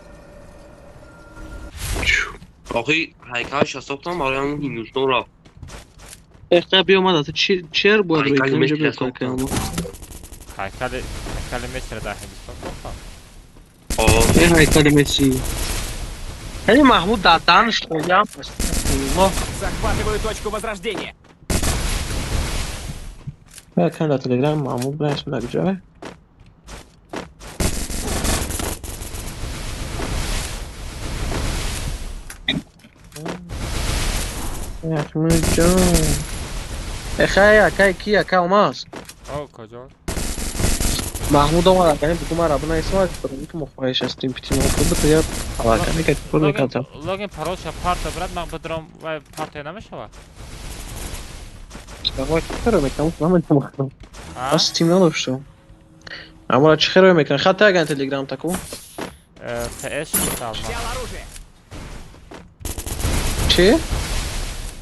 Охи ҳайкалаш сохтан барои ҳамун Ҳиндустон рафт. Эхта биомада, ту чер бояд рӯи кунӣ ҷо биёфтан кунам. Ҳайкали Мессиро дар Ҳиндистон сохтан. Э ҳайкали Месси. Эй Маҳмуд дар данш хоям. Захватываю точку возрождения. Я кан дар Телеграм Маҳмуд бинависам дар куҷое? Маҳмуд ҷон. Эхай акай ки ака омаз? О, куҷо? Маҳмуд омад акай бугу мара бинависам ки мо хоҳиш ҳастем питимо буд я алака мекард пур мекардам. Логин паролша парта брат ман бидром вай партия намешавад? Давай чӣ мекунам? Намедонам. Аз тим надоштам. Амора чӣ херо мекунам? Хатта аган Телеграм таку? ФС Салман. Чӣ?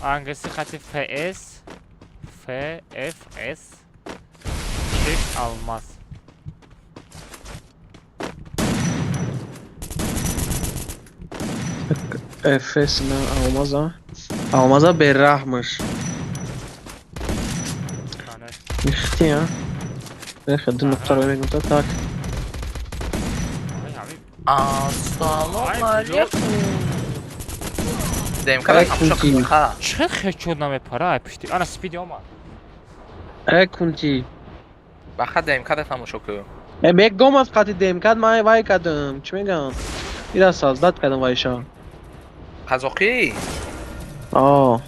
Англиси хати ФС Ф Ф С Shift Алмаз. ФС на Алмаза. Алмаза бераҳмаш. Михти, а? Эх, ду нуқтаро мегум так. Ассалому алейкум. ДМК тамошо кун. Чӣ хечуд намепара ай пишти? Ана спиди омад. Э кунти. Баха ДМК тамошо кун. Э мегом аз қати ДМК ман вай кардам. Чӣ мегам? Ира создать кардам вайша. Қазоқӣ? А.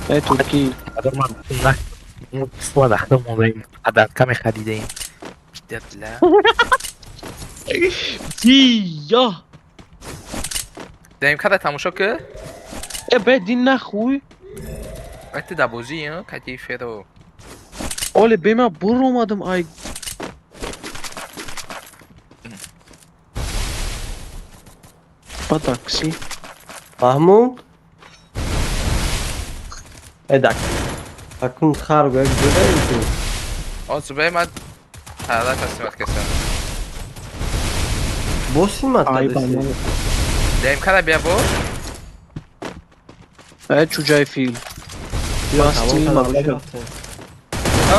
Э туркӣ. Подарка мехаридем. Дедла. Зия. ДМК тамошо ки? Э бе дин нахуй. Эти да бозӣ, кати феро. Оле бе ман бур омадам ай. Ба такси. Маҳмуд? Э дак. Акун хар гӯяк ҷудаи ту. Оз бе ман ҳаракат ҳастимат касам. Боз симат кардасти? ДМК-ра бия бо. Э чуҷаи фил. Басти мардака.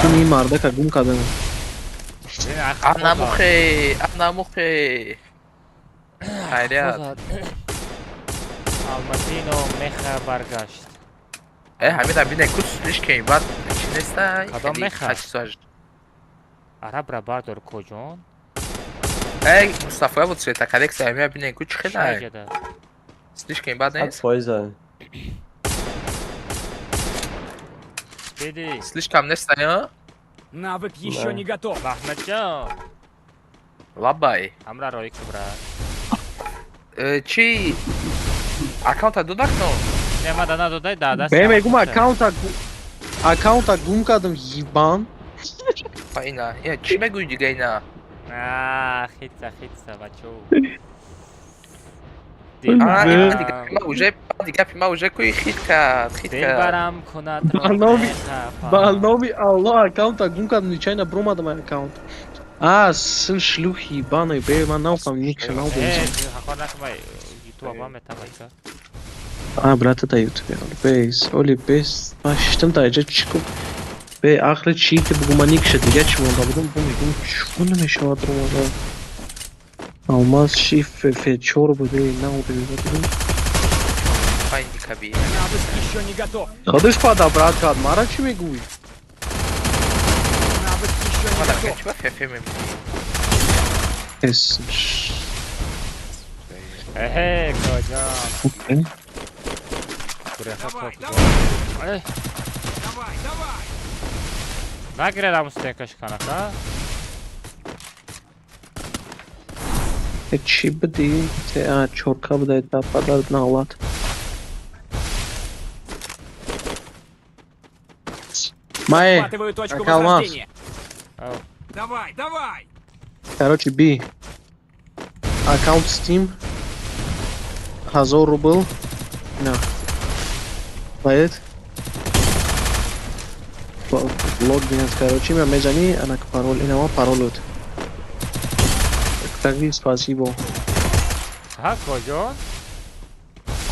Ин мардака гум кардам. Анамухе, анамухе. Хайрият. Алматино меха баргашт. Э ҳамин бине кус слишком бад чӣ неста? Кадом меха? Арабра бардор куҷон? Э Мустафоя буд света коллексия ҳамин бине ку чӣ хела? Слишком бад нест? Фоиза. Спиди. Слишком неста, ё? Навык еще не готов. Маҳмадҷон. Лабай. Ҳамра рои кубра. Чи аккаунта додактон? Не, ма да надодай, да, да. Бе, мегум аккаунта гум кардам, ебан. Па ина, я чӣ мегӯӣ дига ина? А, хитса, хитса, бачо. Дига уже куи хит кард, хит кард. Дилбарам кунад Ба номи Аллоҳ аккаунта гум кардам, нечаянно бромадам аккаунт. А, сын шлюхи ебаный, бе, ман нафаҳмам, никша набудам. Э, ҳақор накун, ютуба ба метам, бача. А, брат, это ютуб, бес, оли бес, ман шиштам дар иҷа чӣ ку? Бе, ақли чӣ ки бугу ман никша дига чӣ монда будам, бу мегум чӣ намешавад ромада. Алмаз ши ф4 буд, на будем. Навык еще не готов. Худаш подобрат кард, мара чӣ мегӯӣ? Навык еще не готов. Эс. Эхе, коҷон. Давай, давай. Давай, давай. Нагирад стенка шиканака? Чӣ бидӣ? А, чорка будай, да падар налат. Мае, Захватываю точку Алмаз. возрождения. Давай, давай. Короче, би. Аккаунт Steam. 1000 рубл. На. Поэт. Логин, короче, я мезани, анак пароль, инама паролут. Так, спасибо. Ҳа, коҷон?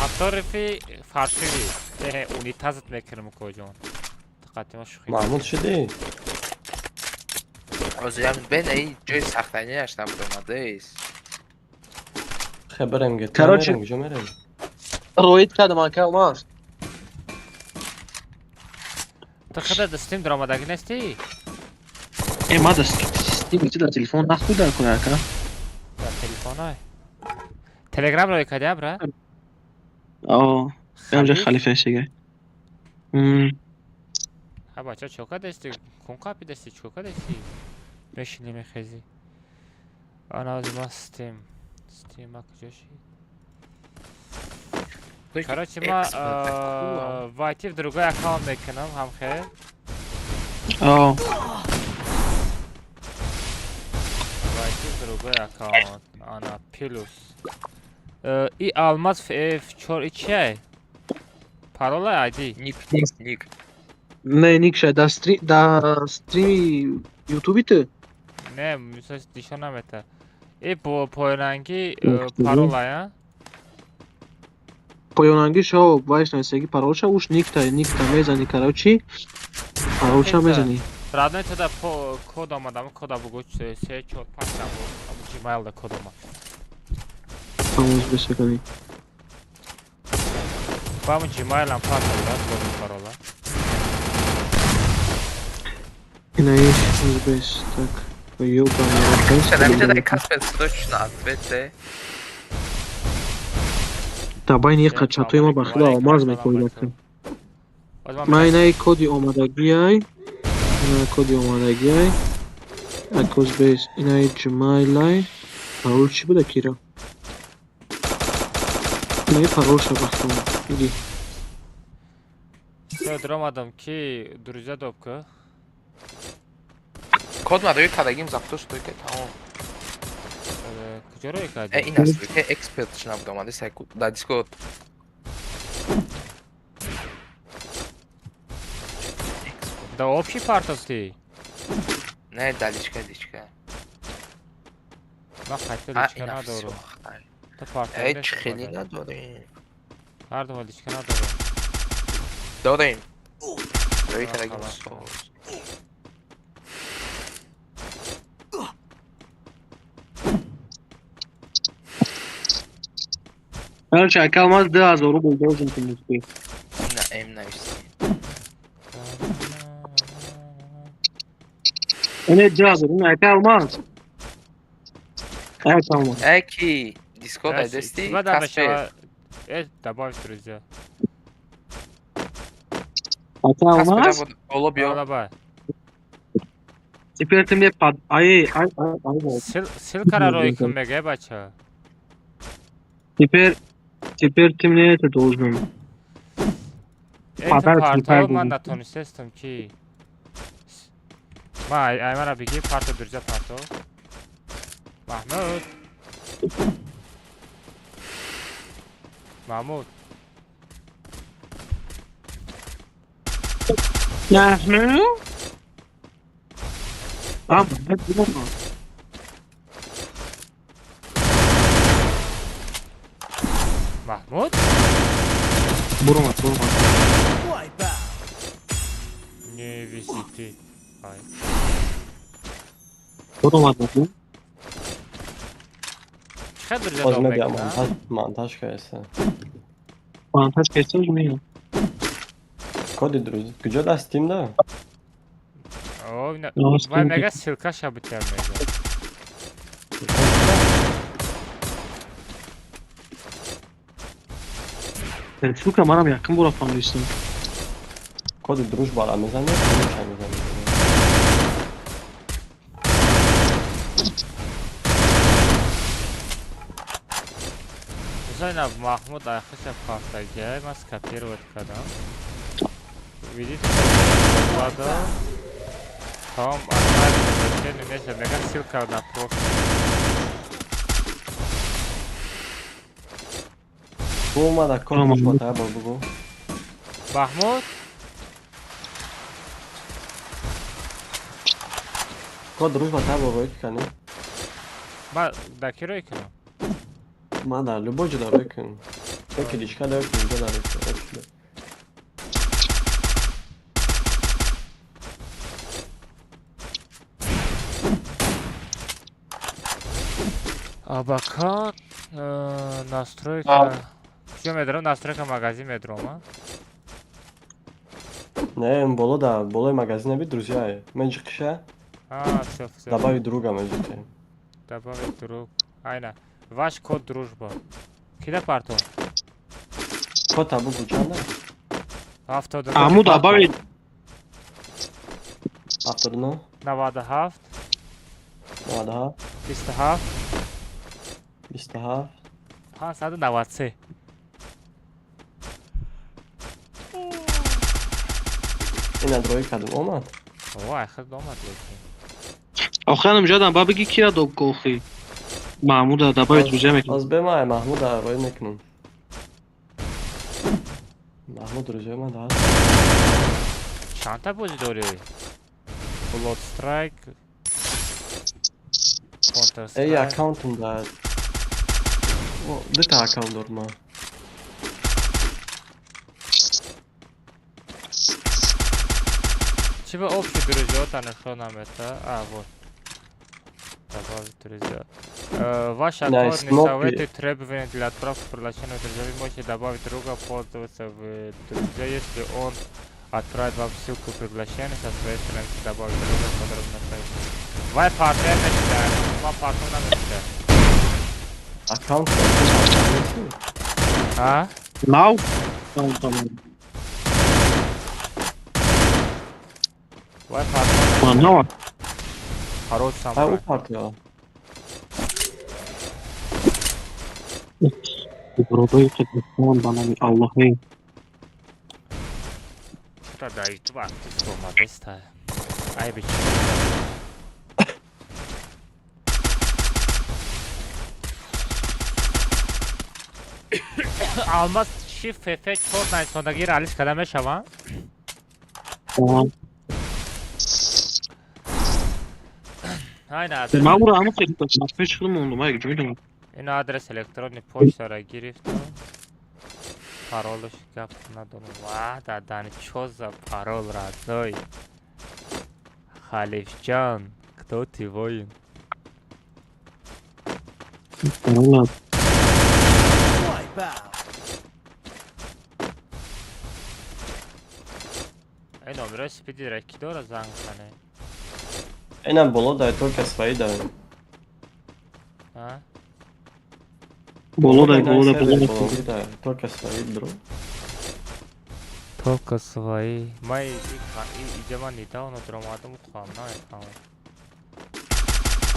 Ҳафторифи фаршиви. Э, унитазат мекунам, коҷон. Диққати ма шӯхӣ. Маҳмуд шудӣ? Ҳозирам бен ай ҷои сахтанияш набудомадес. Хе барем ге. Короче, куҷо мерем? Роид кардам, ака Алмаз. Ту худат Steam даромадагӣ нестӣ? Э, ма да Steam ки дар телефон нахуй дар кора, ака. Дар телефонай. Телеграм рои кардӣ, бра? О, ямҷа халифа шига. Ҳа, бача, чо кардасти? Кун қапидасти, чо кардасти? Мешини мехезӣ. Ана ҳозир ма Steam. Steam ма куҷо шид? Короче, ма войти в другой аккаунт мекунам, ҳамхел. О. Войти в другой аккаунт. Ана плюс. И Алмаз F4 и чия? Парола ID? Ник, ник. Не, ник шай, да стрим, да стрими ютубите? Не, мисол нишон намета. И поёнанги парола, я? Поёнанги шо, вайш нависаги паролша, уш никта, никта мезани, короче. Паролша мезани. Родной туда по код омадам, кода бугу 3 4 5 там, Gmail да код омад. Тамоз бесакани. Баму Gmail ам пас дад, логин парола. Инаиш бес, так. Ёбаный. Намиҷа каспер срочно ответе. Да байни қачатои ма ба худо алмаз мекоидакам. Ма инаи коди омадагиай. Инаи коди омадагиай. Акоз бес, инаи Gmail-ай. Парол чӣ буда кира? Инаи паролша бахтам. Иди. Всё, даромадам ки друзья добка. Код ма рӯи кардагим запто шуд ки тамом. Куҷо рӯи кардӣ? Э, ин аст ки эксперт чи набуд омади сай дар Дискорд. Да общий партовти? Не, да личка, личка. Ма қайта личка надорам. Ту партов Э, чӣ хеле надорем. Ҳар дума личка надорам. Дорем. Рӯи кардагим соз. Короче, ака Алмаз 2000 рубл должен принести. На М нависти. Не, 2000, не, ака Алмаз. Ака Алмаз. Э, ки Дискорд айдести? Каспер. Э, добавь друзья. Ака Алмаз? Оло биё. Давай. Теперь ты мне под... Ай, ай, ай, ай. Ссылкара рой кун мега, бача. Теперь ты мне это должен. Это Подарок парто не ман натонистестам ки. Ма ай мара бигӣ парто друзья парто. Маҳмуд. Маҳмуд. Маҳмуд? А, Маҳмуд. Маҳмуд? Буромад, буромад. Не висите. Ай. Буромад, Маҳмуд. Чӣ қадр Боз ҷадо мебиям мекунад? монтаж монтаж кайса. Монтаж кайса меям. Коди друз куҷо дар Steam да? О, ина Но, вай Steam мега ссылкаша битям мега. Ссылка манам якум бора фаҳмидистам. Коди дружбара мезанӣ, кодиша мезанӣ. Бизор ина Маҳмуд айхиша пафтагиай, ман скопировать кардам. Видите, Влада. Там отправить приглашение, неша, мега ссылка на профиль. Ту омада код дружба та бор бугу. Маҳмуд? Код дружба та бор рой кани. Ма да ки рой кунам? Ма да любой ҷо да рой кун. Яки личка да кун, ҷо да рой кун. Окей. Абакан настройка. Куҷо медарам? Настройка магазин медарам, а? Не, боло да, болои магазин би друзья. Меҷиқиша? А, всё, всё. Добавить друга меҷиқи. Добавить друг. Айна. Ваш код дружба. Кида парто? Код та бугу чанда? 72. Аму добавить. 79 97 97 27 27 593. Ина дрои кардум омад. О, айхир омад лекин. Охирам ҷадам ба бигӣ кира доб охи. Маҳмуда добавить друзья мекунам. Аз бе ма Маҳмуда рой мекунам. Маҳмуд друзья ма да. Чандта бозӣ дорӣ? Blood Strike, Counter Эй Strike. Аккаунтум да. О, дута аккаунт дорам ма. Чӣ ба общий друзья нишон намета? А, вот. Добавить друзья. Ваш Да, аккаунт не кнопки. соответствует требованиям для отправки приглашения в друзья. Вы можете добавить друга, пользоваться в друзья, если он отправит вам ссылку приглашения со своей страницы добавить друга подробно сайт. Вай партия мешта. Ма партия намешта. Аккаунт А? Нав? Тамом. Вай партия. Ма нав. Хорош А у самурай. партия. Бародари Тоҷикистон ба номи Аллоҳе. Чита да ютуб актив омадеста. Ай бичи. Алмаз чи ФФ 4 найсондагиро алиш карда мешаванд? Айна адрес. Ман уро ҳамон хеле пеш худам мондум, ай ҷой дорам. Ин адрес электронный почтаро гирифту. Паролаш гап надорам. Ва, дадани чо за парол родной? Халифҷан, кто ты воин? Парола. Ин номерои спидира ки дора занг зане? Ина боло дай только свои дай. А? Боло дай, боло дай, сервер боло боло дай. дай. Только свои бро. Только свои. Май иҷа ман недавно даромадам, хоҳам наметавонам.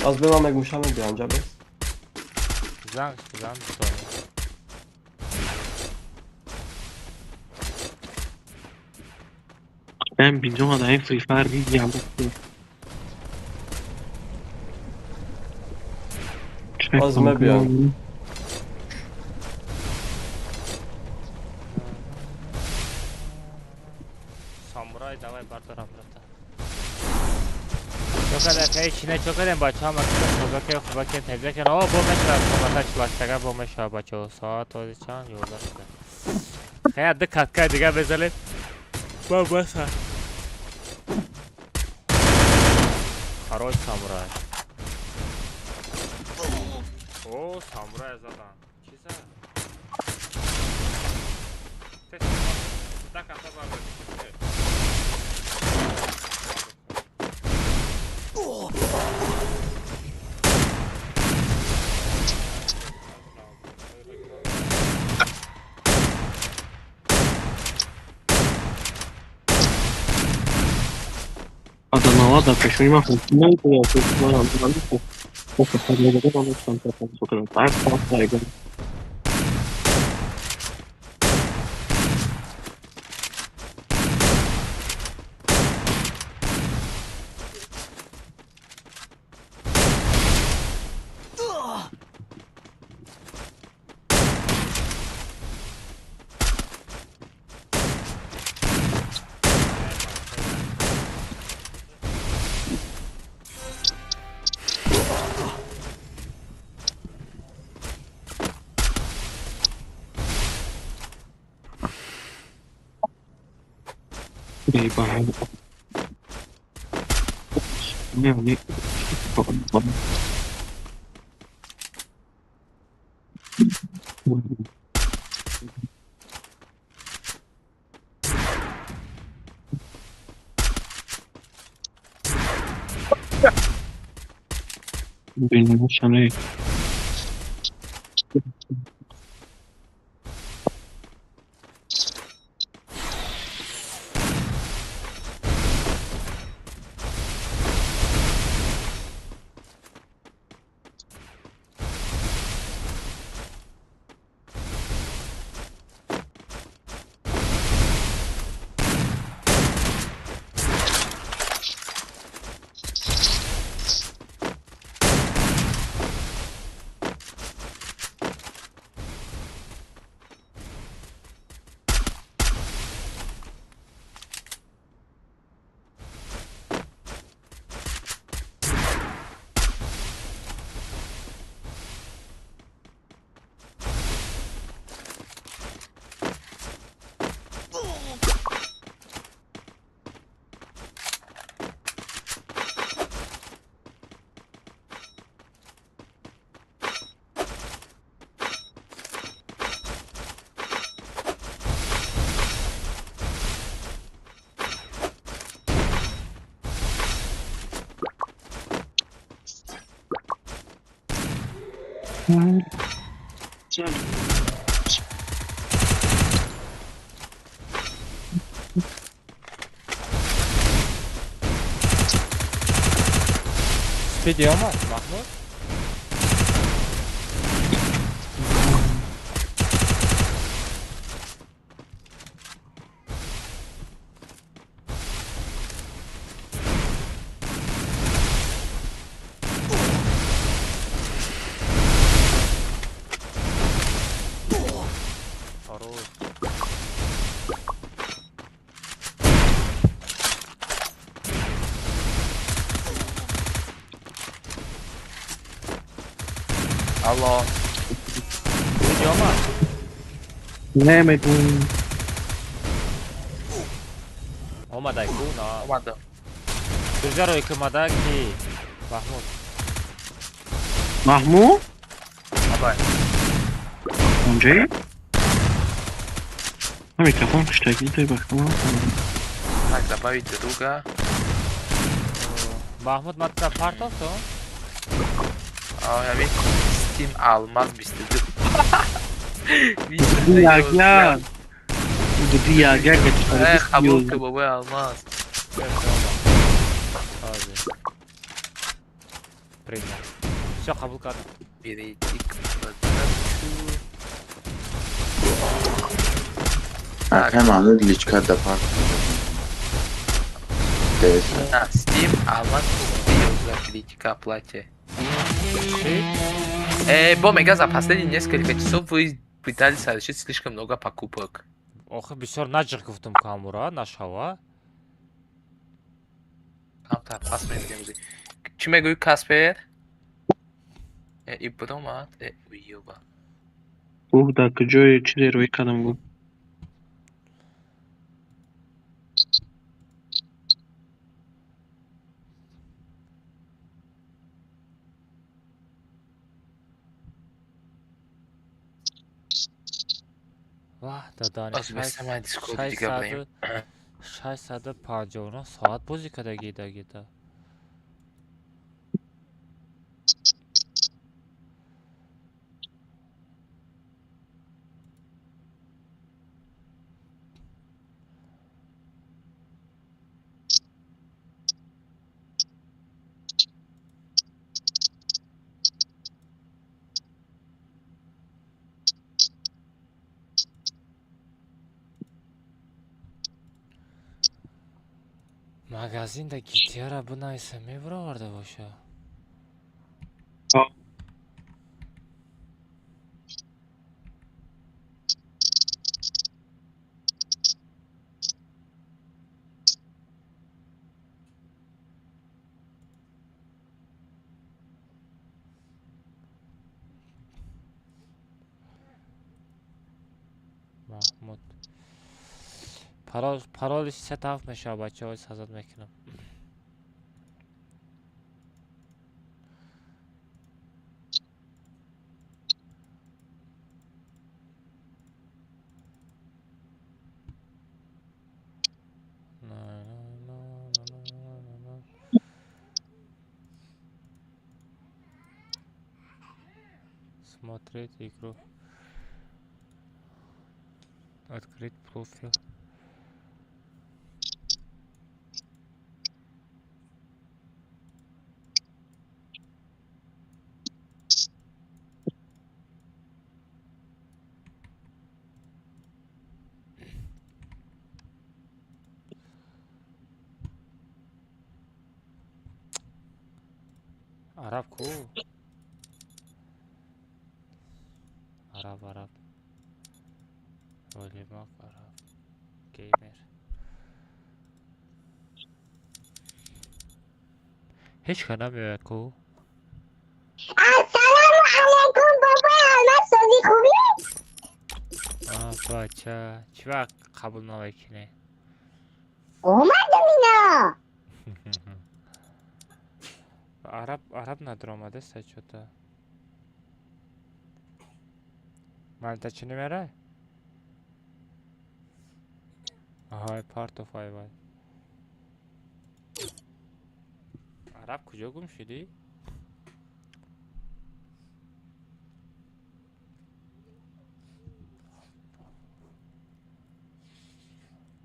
Аз бе ман мегум шаме бианҷа бес. Занг бизан битонӣ. Ben bildiğim adayım Free Fire bir Аз мебиям. Самурай давай бардорам брата. Чокада ҳеч не чокадем бачаҳо макида хубаке хубаке тезаке о бо мешавад комата чилаштага бо мешавад бачаҳо соат ози чанд 11 шуда. Хая ду каткаи дига безалем. Ба баса. Хорош самурай. О, самурай задан. Чӣ зад? Да ката бардор. Adana'da peşonima Спиди омад, Маҳмуд? Алло. Спиди омад? Не мегум. Омадай ку на. Омадам. Друзья, ки омада ки Маҳмуд. Маҳмуд? Абай. Онҷаи? Микрофон куштагӣ дай бахтам. Так, добавить друга. Маҳмуд матра партофто? А, ҳамин Steam Алмаз 22. Ягя. Буди ягя Э, қабул ки бобои Алмаз. Принял. Всё, қабул кардам. Перейти к продавцу. Акай Маҳмуд личка да парк. На Steam Алмаз 11 к оплате. Бо мега за последние несколько часов вы пытались совершить слишком много покупок. Охи бисёр наҷиқ гуфтум камура нашава. Камтар пас мебинем. Чӣ мегӯӣ, Каспер? И биромад, уёба. Уҳ, дар куҷое чизе рӯй кардам гуфт. Ваҳ, дадани Аз беста Дискорд дига баем. 659 соат бозӣ кардаги дагида. Магазин да гитара бинависа мебароварда боша. Маҳмуд. Паролиш се тараф мешавад, бачаҳо сазад мекунам. Смотреть игру. Открыть профиль. Араб ку? Араб, араб. Олимак, араб. Геймер. Ҳеҷ кар намеояд ку? Ассалому алайкум, бобои Алмаз, сози хубӣ? Бача, чӣ вақт қабул намекунӣ? Омадам ино. Араб, араб надромадеста чё-то. Малта чӣ намерай? Аҳай, партов айвай. Араб куҷо гум шудӣ?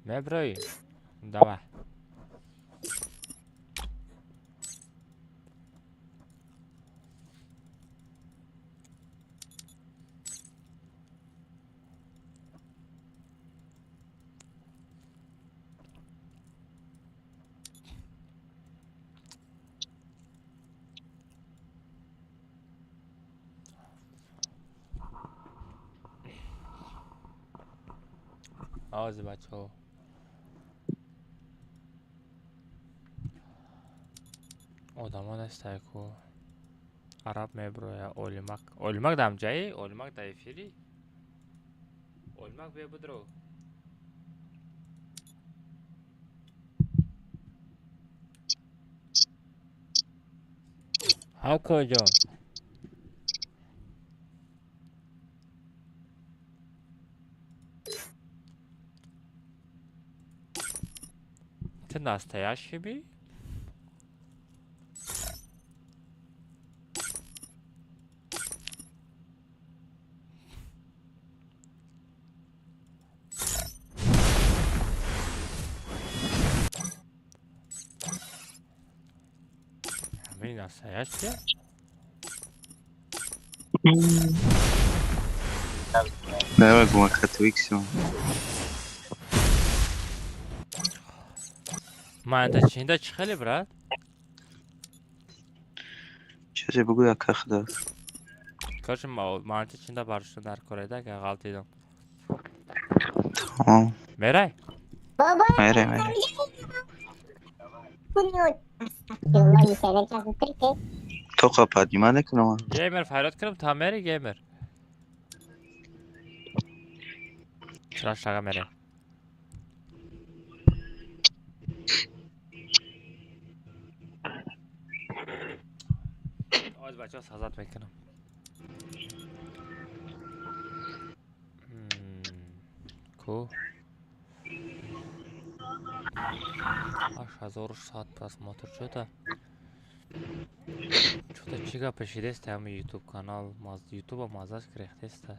Меброӣ? Давай. Ози бачаҳо. Одамо нестай ку. Араб меброя, Олимак. Олимак дар ҷаи? Олимак дар эфири? Олимак бия бидро. Ҳа коҷон. Ты настоящий би? Ҳамин настоящий? Давай гумакатуиксион. Ман чинда чӣ хеле брат? Чизе бугӯ яка худо. Короче, ман чинда баршуда дар кореда ка ғалтидам. Тамом. Мерай? Мерай, мерай. Тоқа поднима накунам. Геймер фарёд кардам, та мери геймер. Чара шага мере. Оз бачаҳо сазат мекунам. Ку 8100 просмотр шуда. Чӯта чӣ гапе шидеста ҳами ютуб канал, ютуба маззаш гирехтеста.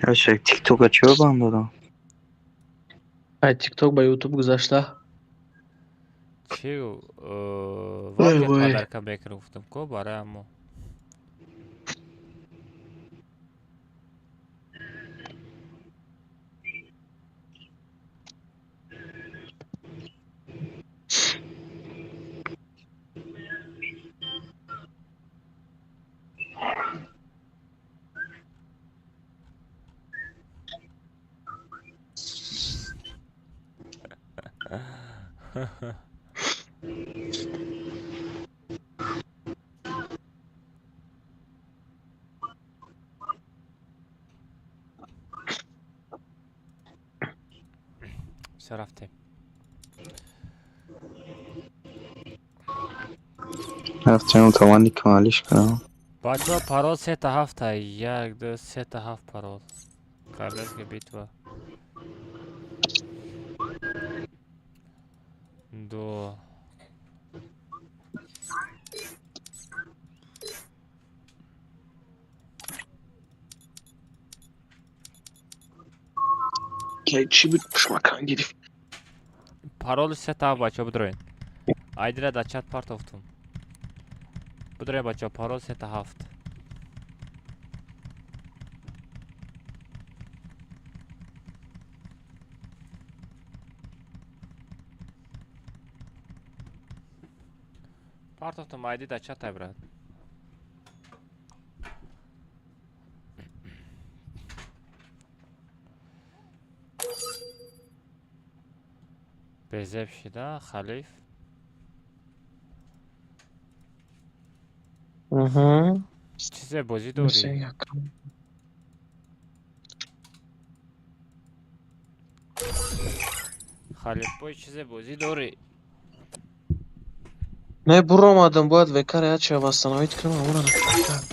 Яшек тиктока чӣ банд додам? Ай тикток ба ютуб гузашта. Чӣ вақте подарка мекунам гуфтам ко барои ҳамо. Всё рафтем. Рафтем тавони камалиш кунам. Бачаҳо парол 3-7 1 2 3 7 парол. Королевская битва. 2 Чӣ буд пушмакан гирифт? Пароли 3-7 бачаҳо бидроен. Айдира дар чат партофтум. Бидроен бачаҳо парол 3-7. Партофтум айди дар чат ай брат. Безеб шида халиф. Чизе бозӣ дорӣ? Халифбой чизе бозӣ дорӣ? Не буромадам, бояд ВК-ра яча восстановить кунам, амона накардам.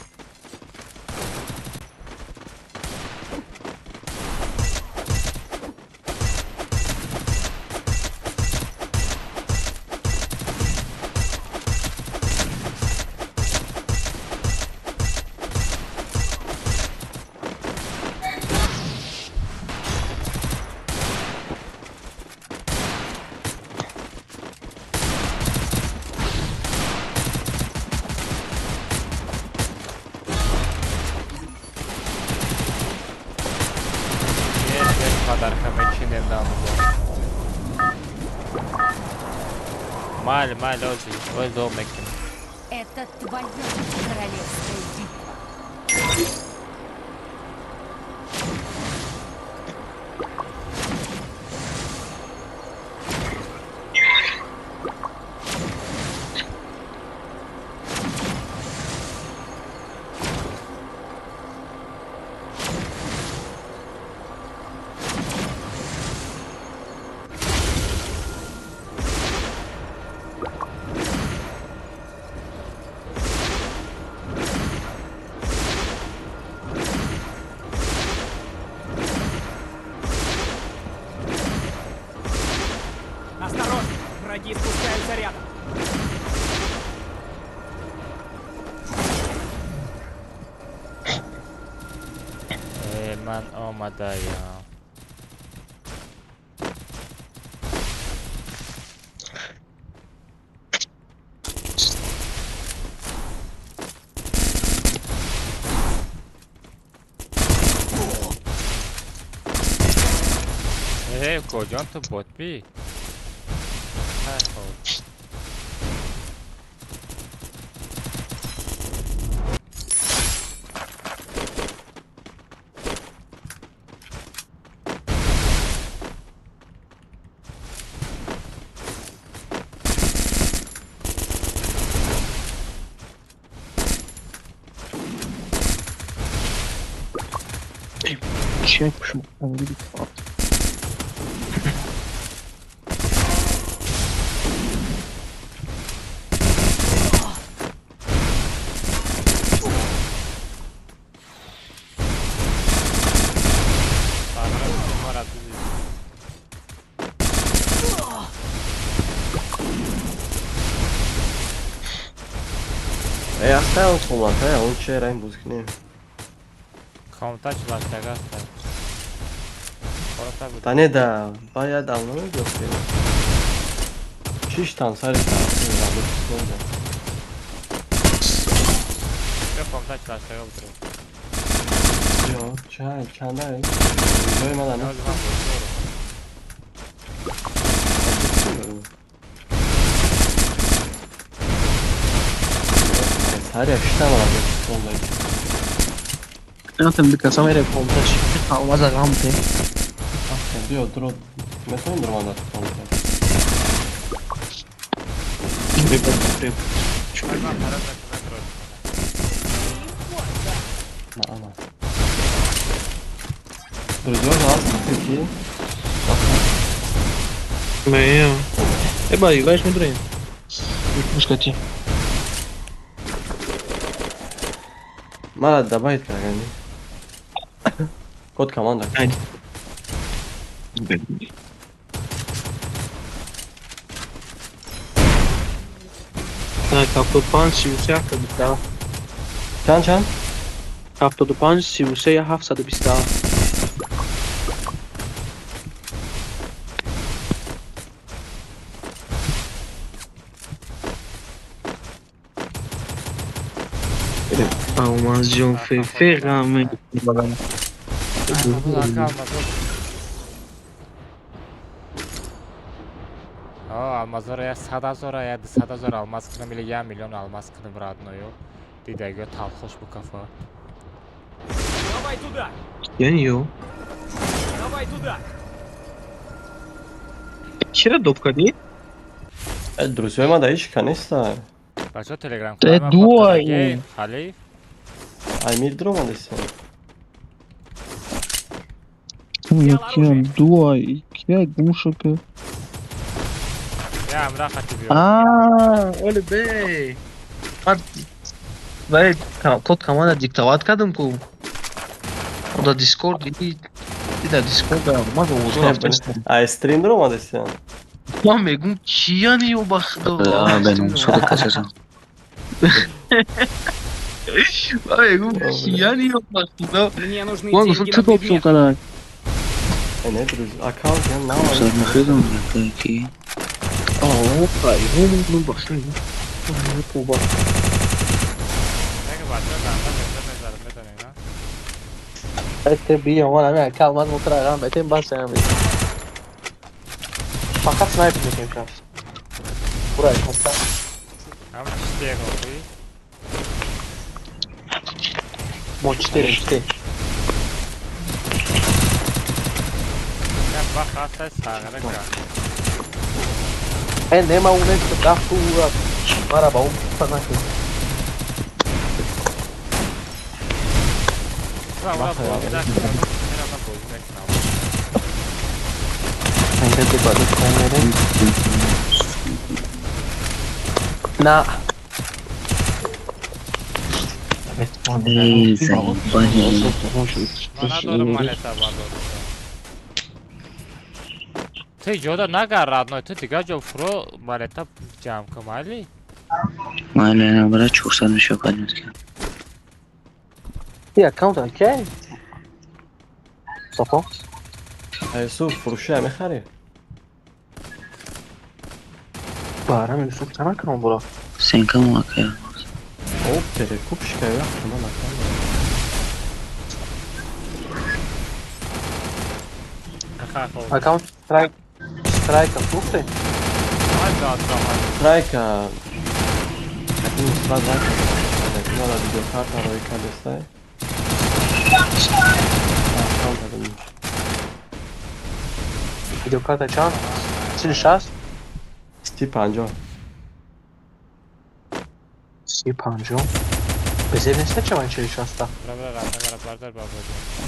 Майли, майли, ози, ой, дом мекунем. Это твоя королевская битва. Осторожно, враги спускаются рядом. Ман омадаям. Э, коҷон ту ботби? Чек шуд. Эй, оставил комната, я он чай бузкни. Комната чилаштага аст. Да не да, ба я давно мегуфтем. Чиштан сари комната чилаштага буд. Ё, чай, чанда? Ҷои мана нест. Сари шитам ала Натам бикасам эре комташ. Алмаза гамте. Биё, дро метавонем дромада комта. На, ана. Друзья, ҳаст ки? Не. Эба, играешь медроем. Мушкати. Мара добавить кардани. Код команда. Так, 75 33 727. Чанд чанд? 75 33 727. Алмазҷон фефе ғаме. Алмазора я 100 000, я 200 000 алмаз кунам или 1 миллион алмаз кунам, родной. Дидаго талхош бу кафа. Давай туда! Яъни ё? Давай туда! Чира доп кардӣ? Э, друзья ма да ҳеч ка неста. Бачо, телеграм Э, дуай. Халиф. Амир дромадеса. Кия дуай, кия гумшака. Я амра хати биё. А, оли бей. Вай, код команда диктовать кардам ку. Да Дискорд диди, да Дискорд ма овозо рафтаст. А стрим дромадеса. Ман мегум кияни ё ба худо. Да, беномусода касасан. Ман мегум кияни ё ба худо. Мне нужны Ман гуфтам деньги ту на доп предмет. кардак. Э, не, друзья, аккаунт я на. Сар нахидам ки. О, хай, ну бахши. Тоба. Нега бачо ганда мезарам, метонем, на? Это биё, ман ҳамин ака алмаз мутра бетем бас ҳам. Фақат снайпер мекунем шаб. Ура, хаста. Ҳам чистег охи. Мо 4 4. Я ба хастай сағра ка. Э, нема унест дафту ура. Мара ба ум фанак. Ура, ура, бозӣ накунам. Мерам бозӣ мекунам. Инга баъди камерем. На. Эй, заебали. Ман надорам монета бардор. Ту ҷода нагар, родной, ту дигар ҷо фуро монета ҷамъ кун, майли? Майли, брат, 400 мешава поднять. И аккаунт окей. Сафо. Юсуф, фурӯшия мехарӣ? Барам Юсуф чанд аккаунт бура? Сенка мака. О, перекупщика я ман аккаунт. Аккаунт страйка фрухте? Страйка. Нусрат накард. Видеокарта рои кардестай. Аккаунт дадем. Видеокарта чанд? 46? 30-50. 30-50? Безеб неста чаван 46-та?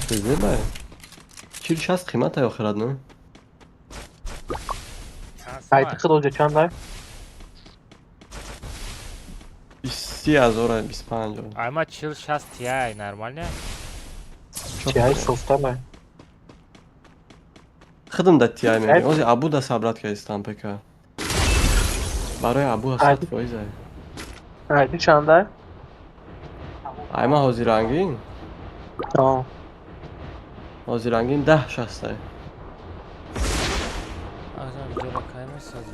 Безеб ай? 46 қимат ай охират, не? Айти худоҷа чанд ай? 30 000 ай, 25. Айма 46 Ti нормально? Ti софта ай. Худам да Ti мегӯям. Ози Абу да сабрат кардистам ПК. Барои Абу 100% ай. Айти чанд ай? Айма ҳозирангин? А. Ҳозирангин 10-60 ай. Азам видеоро кай месозӣ?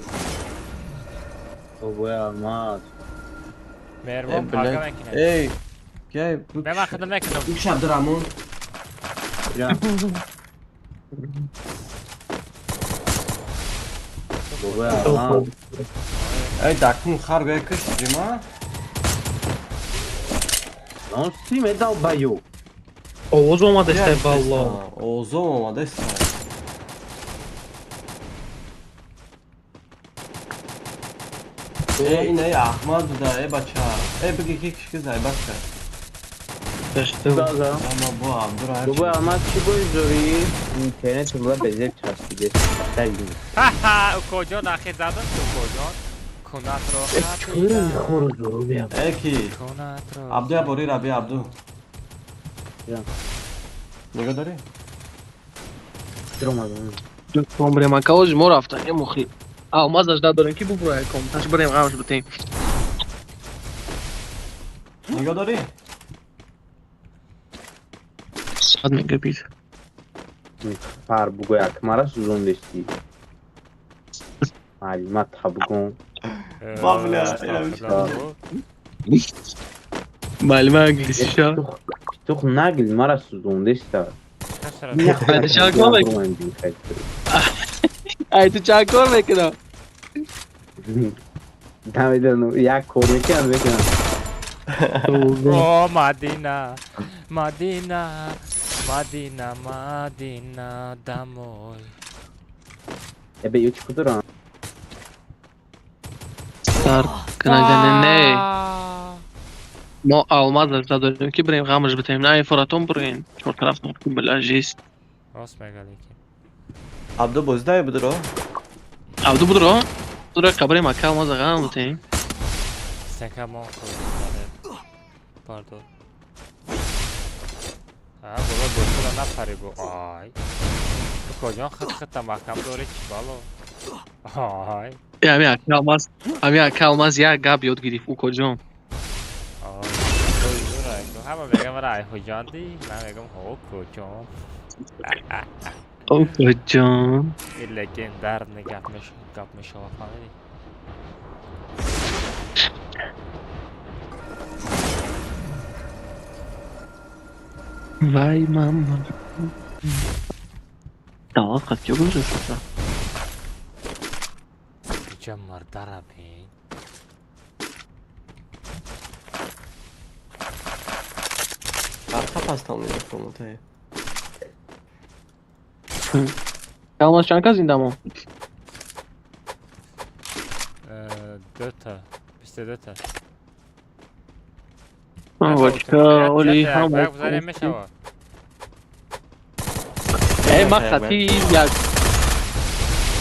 Бобои Алмаз. Меҳрибон пага мекунем. Эй, гай. Бема хидм мекунам. Бикш Абдураҳмон. Бобои Алмаз. Эй, дакун хар гай кишт ҷима? Он симе долбоёб. Овоз омадестай валло. Овозом омадестай. Э, ин эй Аҳмад буда, э бача. Э биги ки кишки зайбат кард. Ама бо Абдура. Бобои Алмаз чӣ боиз дорӣ? Интернет була безеб часпиде. Ха-ха, укоҷон ахи задам ту укоҷон. Кунатро Э ки? Абду я бори раби Абду. Нигоҳ дорӣ? Дӯстон брем ака ози мо рафтан е мухи. Алмаз надорем ки бубурай ком. Таш брем ғамш битем. Нигоҳ дорӣ? 100 мегабит. Фар бугӯй акмара сӯзондестӣ. Маълима табгон. Маълима англисиша. Питух нагил мара сӯзондеста. Ай ту чанд кор мекунӣ? Ай ту чанд кор мекунам? Намедонам, як кор мекунам, мекунам. О, Мадина, Мадина, Мадина, Мадина, домой. Эбе, ё чӣ кудурам? Сар кунагане не. Мо алмаз надорем ки бирем ғамаш битем. На форатон бурем. Чор тараф била жест. Рост мега лекин. Абду бозидай будро? Абду будро? Будро қабрем ака алмаз ғам битем. Стенка мо кор. Пардон. А, бобо бошура напари бо. Ай. Укоҷон хит хита маҳкам дорӣ чӣ бало? Ай. Ами ака алмаз, ами ака алмаз як гап ёд гирифт укоҷон. Ҳама мегам мара ай ҳуҷанди, ман мегам ҳо куҷон. Укоҷон. Ин легендарный гап мешавад, фаҳмидӣ? Вай мама. Давлат қад кё гузошта? Иҷа мардара бин. Арқа пастам мекунам. Алмаз чанд кас зиндамо? Дута, 22 та. Бача, оли ҳама. Гузарем мешавад. Э, ма хати як.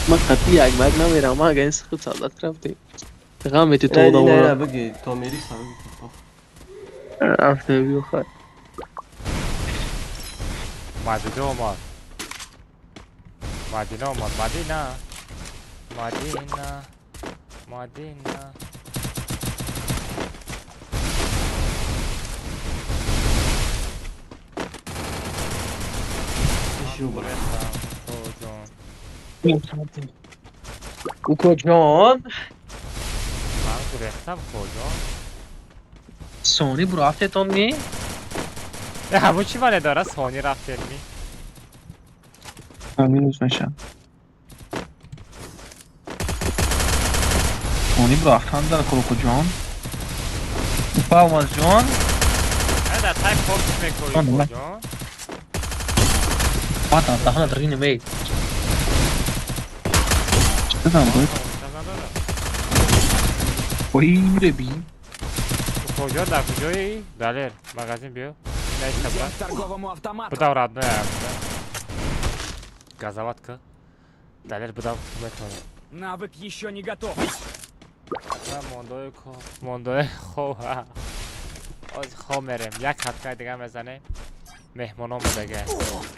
Ма хати як бак намерам, ма агар худ солдат рафтем. Ғам мети то Не, одам. не, биги, то мери сам. Рафтем биё хай. Мадина омад. Мадина омад. Мадина. Мадина. Мадина. Укоҷон. Укоҷон. Ман гурехтам, укоҷон. Сони бурафтетон ми? Э, ҳамун чӣ маъне дорад сони рафтем ми? Минус мешавад. Ониб рафтан дар Курокуҷон. Алмазҷон. Дар тай хоб мекунӣ, Куҷон? Баъдан даҳана дрини мей. Чӣ буд? Ой, би. Куҷо дар куҷои? Далер, магазин биё. Будав родной. Газоватка. Далер будав метавонам. Навык еще не готов. Мондои мондои хоб. Оз хоб мерем. Як ҳафта дига мезанем. Меҳмон омадага.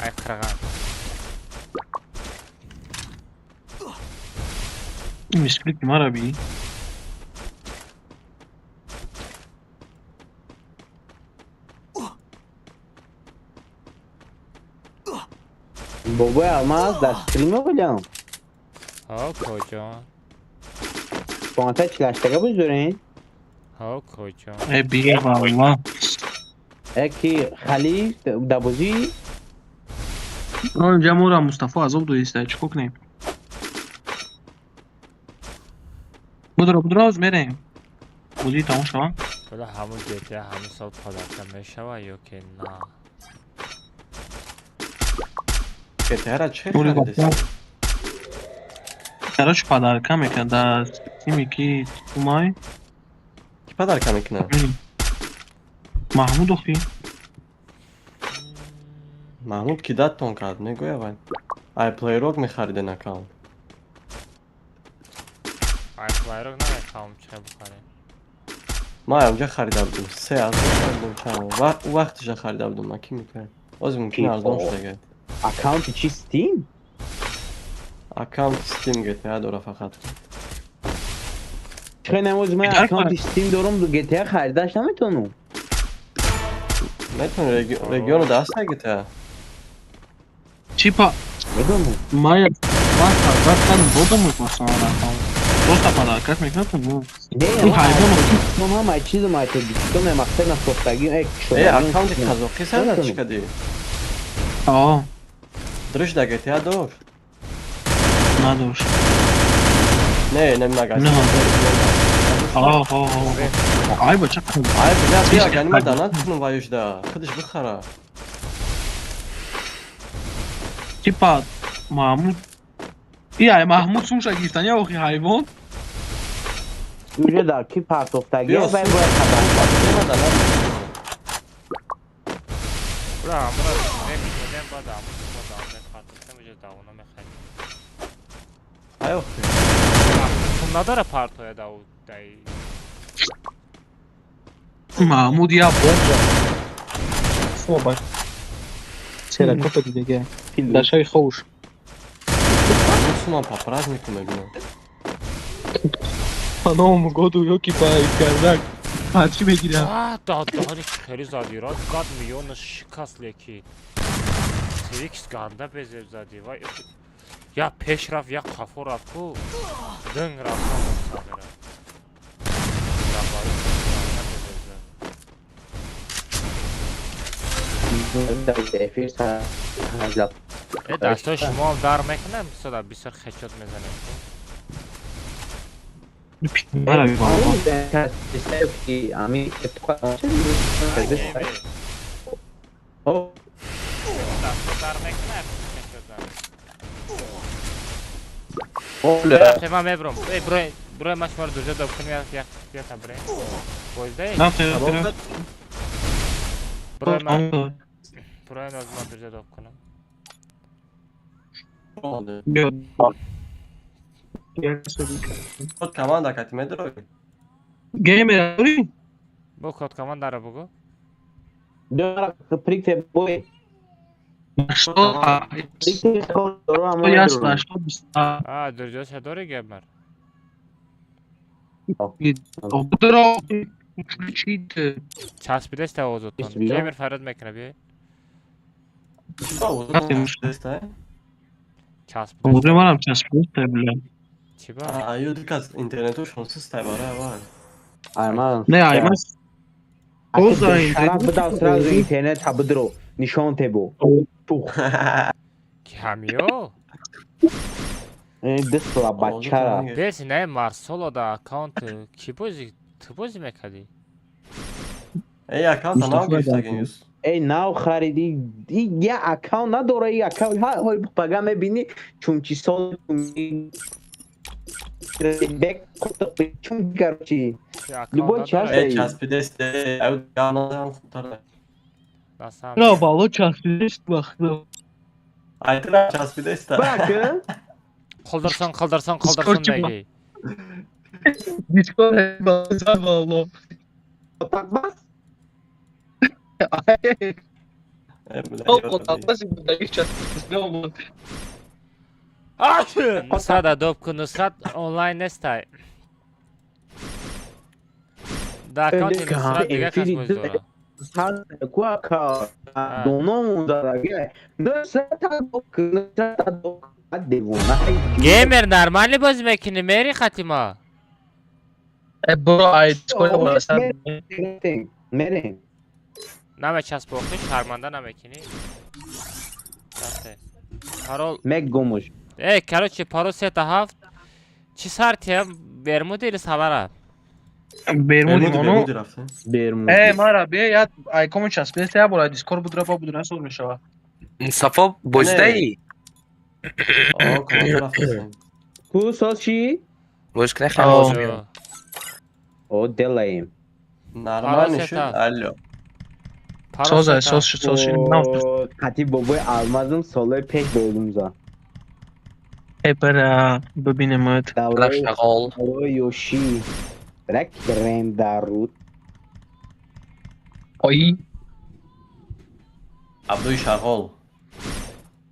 Ай қирған. Мисклик мара би. Бобои Алмаз дар стрим Вилям. Ҳо, куҷо? 15 48 буз дорин? Ҳо, куҷо? Э бия валла. Яки Халиф дабозӣ. Инҷа моро Мустафо азоб доиста, чӣ кор кунем? Будро, будро, оз мерем. Бозӣ тамом шава. Буда ҳамун GTA ҳамун сол подарка мешава ё ки на? GTA-ра чӣ харидест? Короче, подарка мекунад дар тими ки тумай. Ки подарка мекунад? Маҳмуд охи. Маҳмуд ки дадтон кард, мегӯя вай. Ай плейрок мехариден аккаунт. Ай плейрок намехоҳам, чӣ бихарем? Ман онҷа харида будам. 3000 харидам чанд. Вақтиша харида будам, ман ки мекунам? Оз мумкин арзон шудага. Аккаунти чи Steam? Аккаунти Steam GTA дора фақат. Чӣ намоз ман аккаунти Steam дорам, GTA харидаш наметавонам. Метавонӣ региону даста GTA? Типа медонам. Ман подарка кардам, додам мехостам аккаунт. Просто подарка мекунам, ну. Не, ҳайвон ҳама чизам ай Тоҷикистон мақсад насохтагӣ э аккаунти қазоқӣ сарда чӣ кардӣ? Аа. Дриш да GTA дошт? Надошт. Не, не магазин. Аа, аа, аа. Ай бача. Ай бля, бия ганима данат кунам ваюшда. Худиш бихара. Типа Маҳмуд. Ай Маҳмуд сумша гирифтани охи ҳайвон. Уже дар ки партофтагӣ вай бояд хабар кард. Ура, амра мекунем баъд амр мепартофтем уже давона мехарем. Ай охи. Сум надора партоя дау дай. Маҳмуд я бомжа. Хоб. Сера копа дига. Дар шави ховуш. Суман по празднику мебинам. По Новому году ёки по кардак. Ҳарчи мегирам. Даҳани хеле зади рад гад миёна шикаст леки. Твикс ганда безеб зади вай. Я пеш рафт, я қафо рафт ку. Динг рафт сағира. Дастои шумоам дар мекунам, бисёр бисёр хечот мезанем. Дасто дар мекунам, хечот занем. Ман мебурам. Эй, брой, брой ман шуморо дурҷа доб кунем, як як бирем. Боиздаи? Брой ман. Брой аз ман дурҷа доб кунам. Код команда кати медрои? Геймер дори? Бо код команда ро бугу. Дора прикте бой. Что? Ясно, что А, дурҷоша дори геймер? Дро Часпидеста овозотон. Геймер фарёд мекунад, биёй. Часпидеста. Манам часпидеста, бля. Чӣ ба? Аю дикас интернетушон систай барои аввал. Айман. Не, айман. Шараф бидав сразу интернет ха бидро нишон тебо. Тух. Ки ҳамиё? Дисла бачара. Бес не Марсоло да аккаунт ки бозӣ ту бозӣ мекардӣ? Эй, аккаунт нав гирифтагин Юс. Эй, нав хариди. Я аккаунт надора, и аккаунт ҳа ҳол пага мебини, чунки сол бек чун короче. Любой час. Эй, часпидест, ай ганадам хубтар. На, вало часпидест вақт. Ай тра часпидест. Бак. Қылдырсын, қылдырсын, қылдырсын деги. Дискорд базар вало. Отакбас? Нусрат адоб кун, Нусрат онлайн нестай. Да аккаунти Нусрат дига кас боз дора. Геймер нормально бозӣ мекунӣ, мери хатима? Бро, ай дискорд мерем. Намечасп охи, шарманда намекунӣ. Парол мегумуш. Эй, короче, парол 3-7. Чӣ сартия? Бермуди или Савара? Бермуди моно. Бермуди. Эй, мара, бия я айкому часпидест, я бора дискорд будра ба будра сол мешава. Мустафо бозидаи? О, команда рафтем. Ку соз чӣ? Боз кна хеле меём. О, делаем. Нормально шуд, алло. Соз ай, соз шуд, соз шуд. Қати бобои алмазм солои пеш додум за. Эй, бара, бибинем. Шағол. Давраи Ёши. Брак рендарут. Ой. Абдуи Шағол.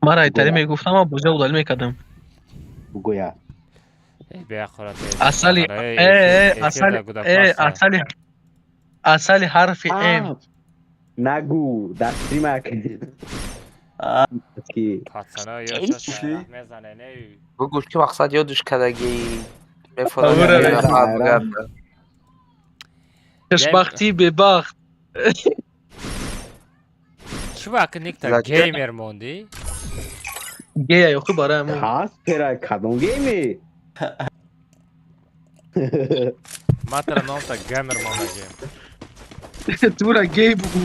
Мара айтари мегуфтам, ман бозиро удалӣ мекардам. Бугӯя. Асали, асали, асали, асали ҳарфи М. Нагу, дастри мак. Пацана, ёшо мезане, не. Бугӯш ки мақсад ёдуш кардагӣ. Хушбахтии бебахт. Чӣ вақт никта геймер мондӣ? Гея ёхи барои мо. Ҳаст пера кадом геймер? Матра номта геймер мондагем. Тура гей бугу.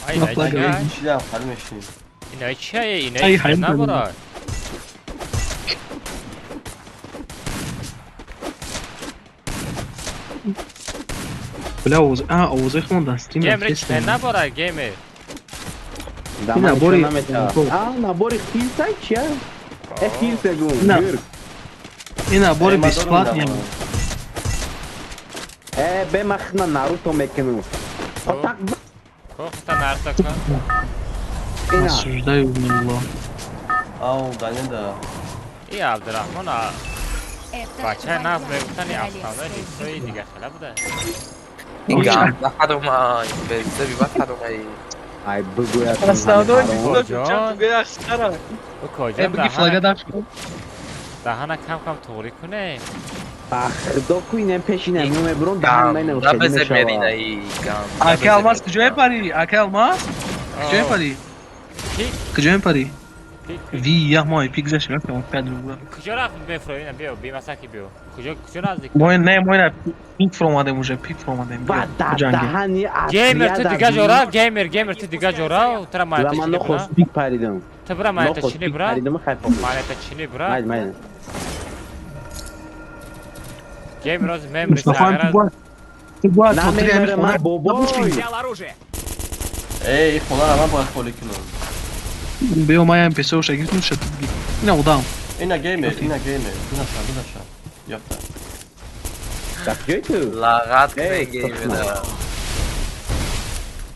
Ай, ай, чида хали мешинем. Инай чия, инай чия набора. Бля, овоз, а, овозои худмон дар стрим Геймер чӣ набора, геймер. Набори, а, набори хилса чия? Э, хилса гу. Ин набори бесплатный. Э, бе махна Наруто мекунам. Отак. Кохта Наруто кун. Осуждаю милло. Ау, данеда. И Абдурахмон, а бачаи нағз мегуфтани афсонаи лисои дига хела буда. Ин ганда ҳаромай, безаби бад ҳаромай. Ай, бугӯя. Основной лисо бугӯя хара. Укоҷон, буги флага даф кун. Даҳана кам кам туғрӣ куне. Бахдо ку инам пеши намиё мебурам, даҳан менам хеле мешава. Ака Алмаз куҷо мепарӣ? Ака Алмаз? Куҷо мепарӣ? Куҷо мепарӣ? Ви я мой пик заши рафтам пять рубля. Куҷо рафт мефро ина биё, бимасаки биё. Куҷо куҷо наздик? Мой не, мой на пик фромадем уже, пик фромадем. Ба даҳани Геймер ту дига ҷора, геймер, геймер ту дига ҷора, тура майта чини бра. Пик паридам. Ту бра майта чини бра. Майта чини бра. Майда, майда. Геймер оз мемри сагара. Ту бояд На мемре ма бобой. Эй, хонара ман бояд холӣ кунам. Биё ман ям песо ша гирифтум ша ина одам. Ина геймер, ина геймер. Гузаша, гузаша. Ёфта. Дар ҷои ту? Лағат кунен геймера.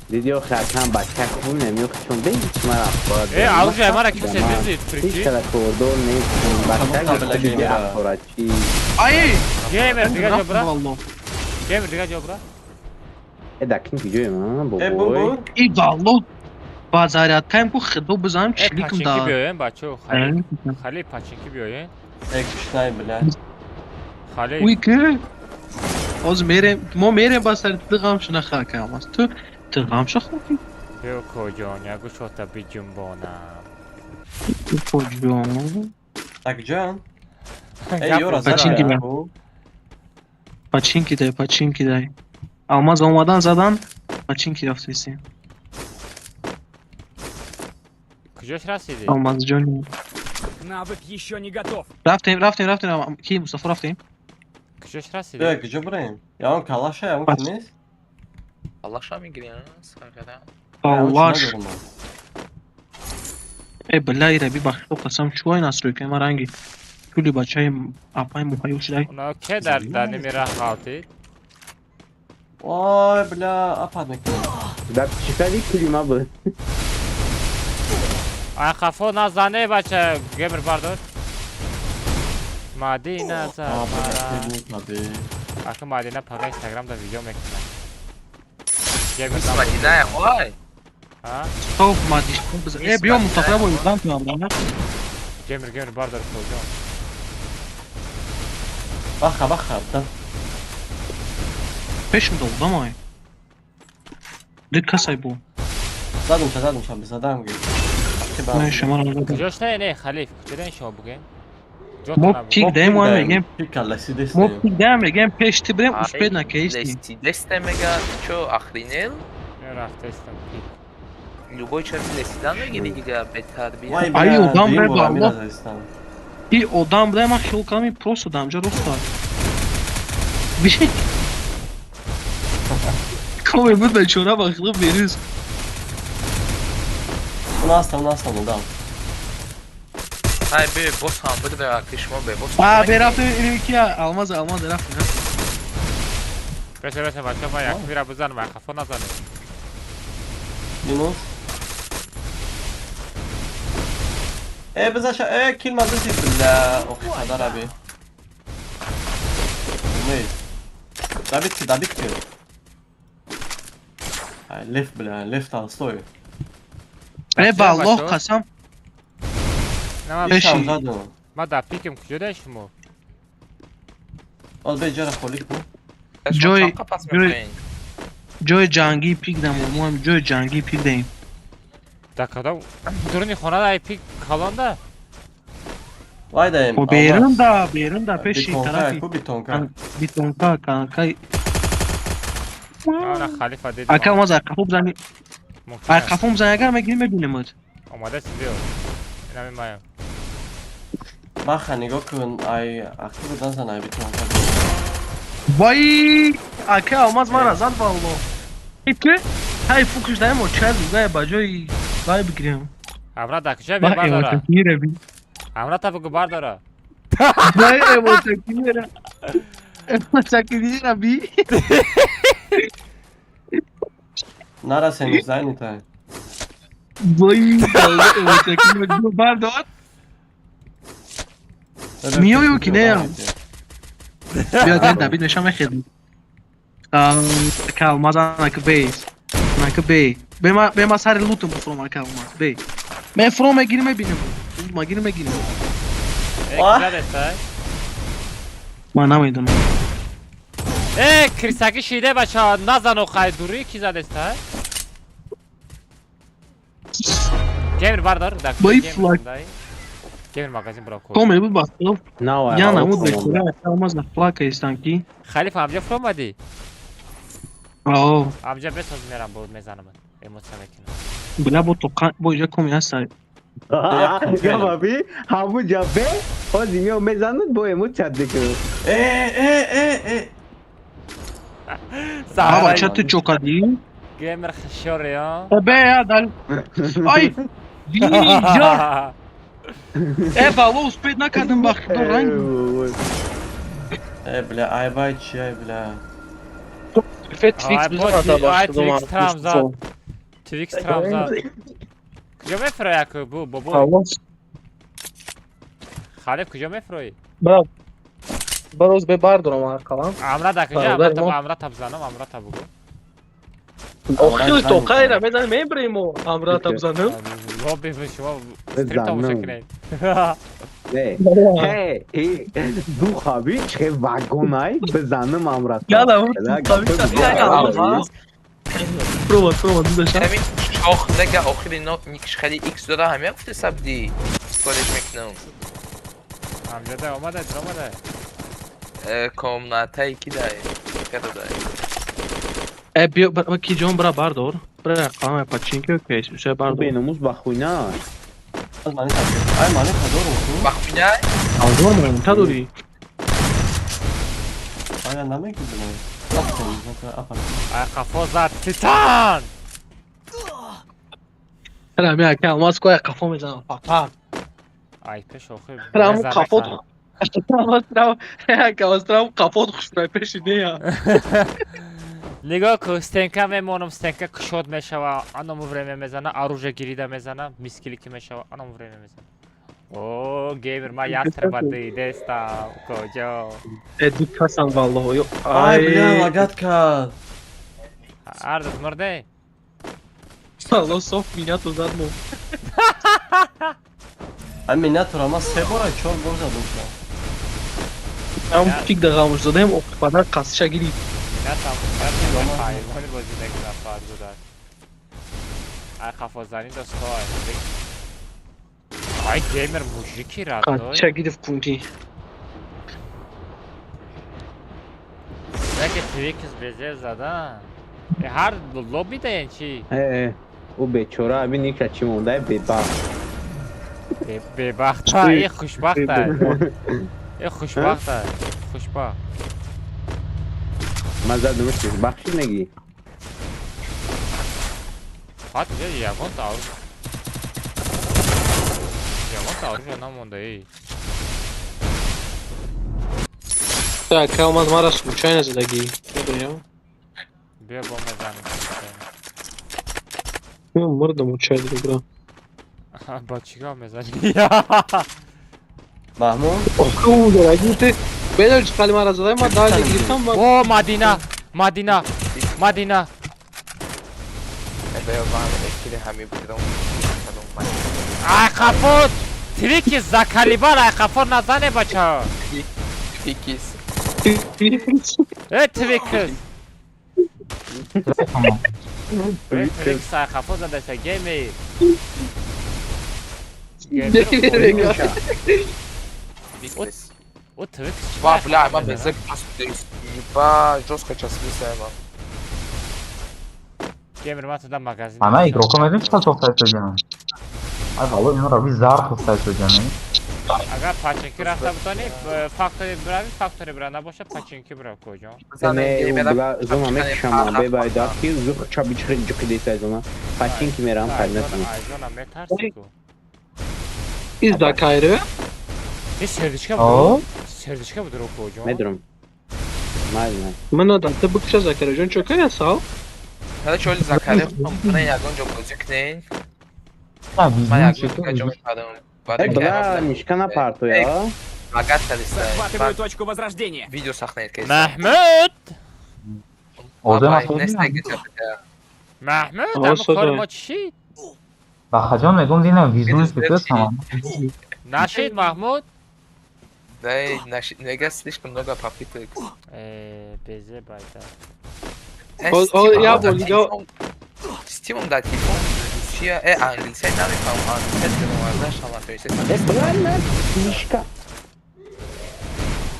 Диди охи акам бача хуб намеёхи чун бе ҳеч ман афкора Э, алужа мара кисе дидид, ҳеч прикинь. кара кордор нест бача диди афкора чи. Ай! Геймер дига ҷо бра. Геймер дига ҷо бра. Э, дар кин куҷое ман бобой? И валло ба зарядкаем ку хидо бизанем чиликм Пачинки да. биёем, бачо, хали. Хали пачинки биёем. Э, кушнай, бля. Хали. Уй ки? Ҳозир мерем, мо мерем ба сари ту ғам шуна хака Алмаз. Ту ту ғам ша хӯрдӣ? Биё коҷон, ягу шота биҷунбонам. Коҷон. Так ҷон. Эй, ёра Пачинки дай. Пачинки дай, пачинки дай. Алмаз омадан задан, пачинки рафтеси. Куҷош расидӣ? Алмаз ҷон. Навык еще не готов. Рафтем, рафтем, рафтем. Ки Мустафо рафтем? Куҷош расидӣ? Э, куҷо бираем? Ягон калаша, ягон ки нест? Калаша мегирем, саргада. Калаш. Э, бля, ира бибахш, қасам чӯй настройка ма ранги. Пули бачаи апай муҳайё шудай. Уна ке дар дар ними раҳ ғалтид? Ой, бля, апад мекунам. Дар чикади кулима буд. Ай хафо назане бача, гемр бардор. Мадина за мара. Ака Мадина пага Инстаграм да видео мекунад. Гемр Мис Мадина, ой. А? Стоп, Мадиш. Э, биё Мустафо бо ёрдам кунам, да? Гемр, гемр бардор коҷон. Баха, баха, да. Пешм додам ай. Ду касай бу. Задум ша, задум ша, задам ги. Не, шумо ро задам. Куҷош не, не, халиф, куҷо шумо бугем? Мо пик даем, мо мегем. Пик каласи Мо дестем. пик даем, мегем пеш ти бирем, успед накейсти. Лести десте мега, ты чё, охренел? Рафтестам пик. Любой чарти лестидан мегири дига, бетарбия. Вай, Ай, бля, одам дуюм бре, бора ба мира Аллоҳ. задистам. И одам бре, ман хиёл кардам, просто дамҷа рост аст. Би. Коме буд бечора ба хило берӯз. Уна ҳастам, уна ҳастам, одам. Ай, бе, бос ҳам буд, бе, аки шумо бе, бос. А, бе рафтем, инем ки алмаз, алмаз рафтем, рафтем. Беша, беша, бача, ма як мира бизанам, ай хафо назанем. Минус. Э, бизаша, э, кил ма дизид, бля. Ох, қадар аби. Умед. Добить ки, добить ки. Ай, лефт, бля, лефт Толстой. Э, ба Аллоҳ қасам. Пешам задум. Ма дар пикем куҷо дай шумо? Оз бе ҷара холӣ кун. Ҷои ҷои ҷои ҷангии пик дам, мо ҳам ҷои ҷангии пик даем. Дар кадом дуруни хона дай пик калонда? Вай даем. О, берун да, берун да, пеши Бетонка, тарафи. ку бетонка. Бетонка, канкай. Ана халифа дидам. Ака алмаз, ай қафо бизани. Мумкин Ай аст. қафо бизани, агар мегирим мебинемад. Омадаси биё. Инами маям. Баха, нигоҳ кун, ай ақиб будан зан, ай бетонка. Вай, ака алмаз мара зад ба Аллоҳ. Эй ту? Ҳай фукш даем, о чаз гай ба ҷои вай бигирем. Амра дар куҷо Ба бе бардора? эмотакира би. Амра та бугу бардора. Вай эмотакира. Эмотакира би. Нарасем, занята. Вай, эмотакира бардор. Миёю ки неям. Биё дар Давид мешам мехезм. Ака алмаз анака бейс. Анака бей. Бема бема сари лутум буфром ака алмаз бей. Ме фром мегирим мебинем. Магирим мегирим. Э, куҷо дестай? Ман намедонам. Э, крисаки шиде бача, назану хай дури ки задестай? Гемр бардор, дар Бай гемр флаг. дай. Гемр магазин бро ко. Коме буд бастов. Нава. Я намуд бечора ака алмаз на флака истанки. Халифа амҷа фромади? Ао. Амҷа бесоз мерам бо мезанам. Эмоция мекунам. Бля бо тоқа бо иҷа коми ҳастай. Габа би, ҳамун ҷа бе, ҳозир мео мезанад, бо эмоция мекунад. Э, э, э, э. А бача ту чо кардӣ? Гемр хишори, а? Э, бе я дал. Ай! Бижор! Э, ба Аллоҳ успед накардам ба худо ранг. Э, бля, ай бай чи, ай, бля. Твикс Ай, бо ай Твикс трам зад. Твикс трам зад. Куҷо мефурои аку бу бобо? Халиф куҷо мефурои? Брат. Бароз бе бардорам ҳар қалам. Амра да куҷо? Бародар, Амра та мо- амра та бизанам, амра та бугу. Охир тоқайра мезанем мебарем мо амрата бизанем. Лобби шумо стрим тамошо кунед. Не, ҳе, ду хаби чихе вагонай бизанам амрата. Яла, проба, проба, дудаша. Ҳамин Ох, нега охири никш хеле икс дора ҳамя гуфте сабди. Коллеҷ мекунам. Ҳамҷода омада, омада. Комнатаи ки дай? Када дай? Биё, ки ҷон бира бардор. Бира қалам пачинки окей, уша бардор. Беномус ба хуйна. Ай мани хазорум ку? Ба хуйна? Хазор ман та дори. Ая намегирдам. Ай қафо зад титан! Ҳара ми ака алмаз ко ай қафо мезанам фақат. Ай пеш охир. Ҳара му қафо Алмаз қафо хушрай пеши нея. Нигоҳ кун, стенка мемонам, стенка кушод мешава, аному время мезана, оружие гирида мезана, мискилики мешава, аному время мезана. О, геймер, ма ястреба дидестам, куҷо? Э, ду касан валлоҳ. Ай, бля, лагат кард. Ардат мурде? Алло, соф минато зад мо. Ай минатора ма се бора, чор бор задум ша. Ам фик да ғамуш задаем, оқибатан қасиша гирифт. Минатам, ҳайвони бозӣ мекунад фарзуда. Ай қафозанӣ достой. Ай геймер мужики родной. Қасиша гирифт кунки. Яке твикс безер зада. Ҳар лобби даен чи? Э, ӯ бечора аби ника чӣ монда, бебахт. Бебахта, э хушбахта. Э хушбахта, хушбахт. Ман задумаш хушбахт шуд мегӣ? Ҳат ягон тавр. Ягон тавр намонда, эй. Так, алмаз мара случайно задагӣ. Медоням. Биё бо мезанем. Ну, мурдам учай друга. Ба чига мезанӣ? Маҳмуд? Оху, дорогой ты. Бедор чӣ мара задай, ма даҷа гирифтам. О, Мадина, Мадина, Мадина. Ай қафо, Твикис закалибар, ай қафо назане бача. Твикис. Э, Твикис. Твикис ай қафо задаса геймер. О, Твикис. Ва, бля, ма безак еба, жёстко час висаема. Геймер ма туда магазин. Ана игрока медонӣ чӣ қадр тофта Ай валло инро рави зард тофта ҷана. Агар пачинки рафта бутонӣ, фактори бирави, фактори бира набоша, пачинки бира куҷо. Не, зона мекушам, бебайда ки зух чаби чихи ҷиқидеса зона. Пачинки мерам хайнатам. Ай зона метарси ку. Из да кайры? Э, сердечка буд. Сердечка буд ро куҷо. Медрам. Майли. Мана да ты букша закара, ҷон чо кая сал? Короче, оли закаре, ман ягон ҷо бозӣ кунен. Ман ягон ҷо мепарам. Бля, нишка напартоя. Лагат кардиста. Захватываю точку возрождения. Видео сахнает кардиста. Маҳмуд! Одам Маҳмуд, ама кори мо чӣ шид? Бахаҷон мегум динам визун шуд тамом. Нашид Маҳмуд? Да, нашид, нега слишком много попыток. Э, безе байда. Я бо Стимом да телефон Русия, э, англисия намефаҳмам, англисия даромада шама то есть. Э, бля, на фишка.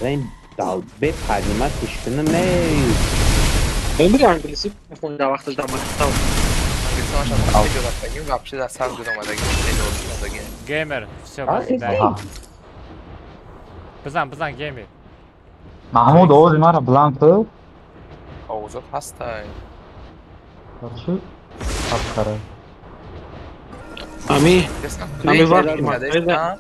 Ин далбе поднимать фишканы мей. Эмри англиси мехонда вақташ дар мактаб. Англиси маша мо се ҷо рафтагим, вообще дар сар даромадаги, се ҷо омадаги. Геймер, всё, дай. Бизан, бизан, геймер. Маҳмуд овози маро баланд кун. Овозот ҳастай. Чӣ? Апкара. Ами, ами вақти мактабида,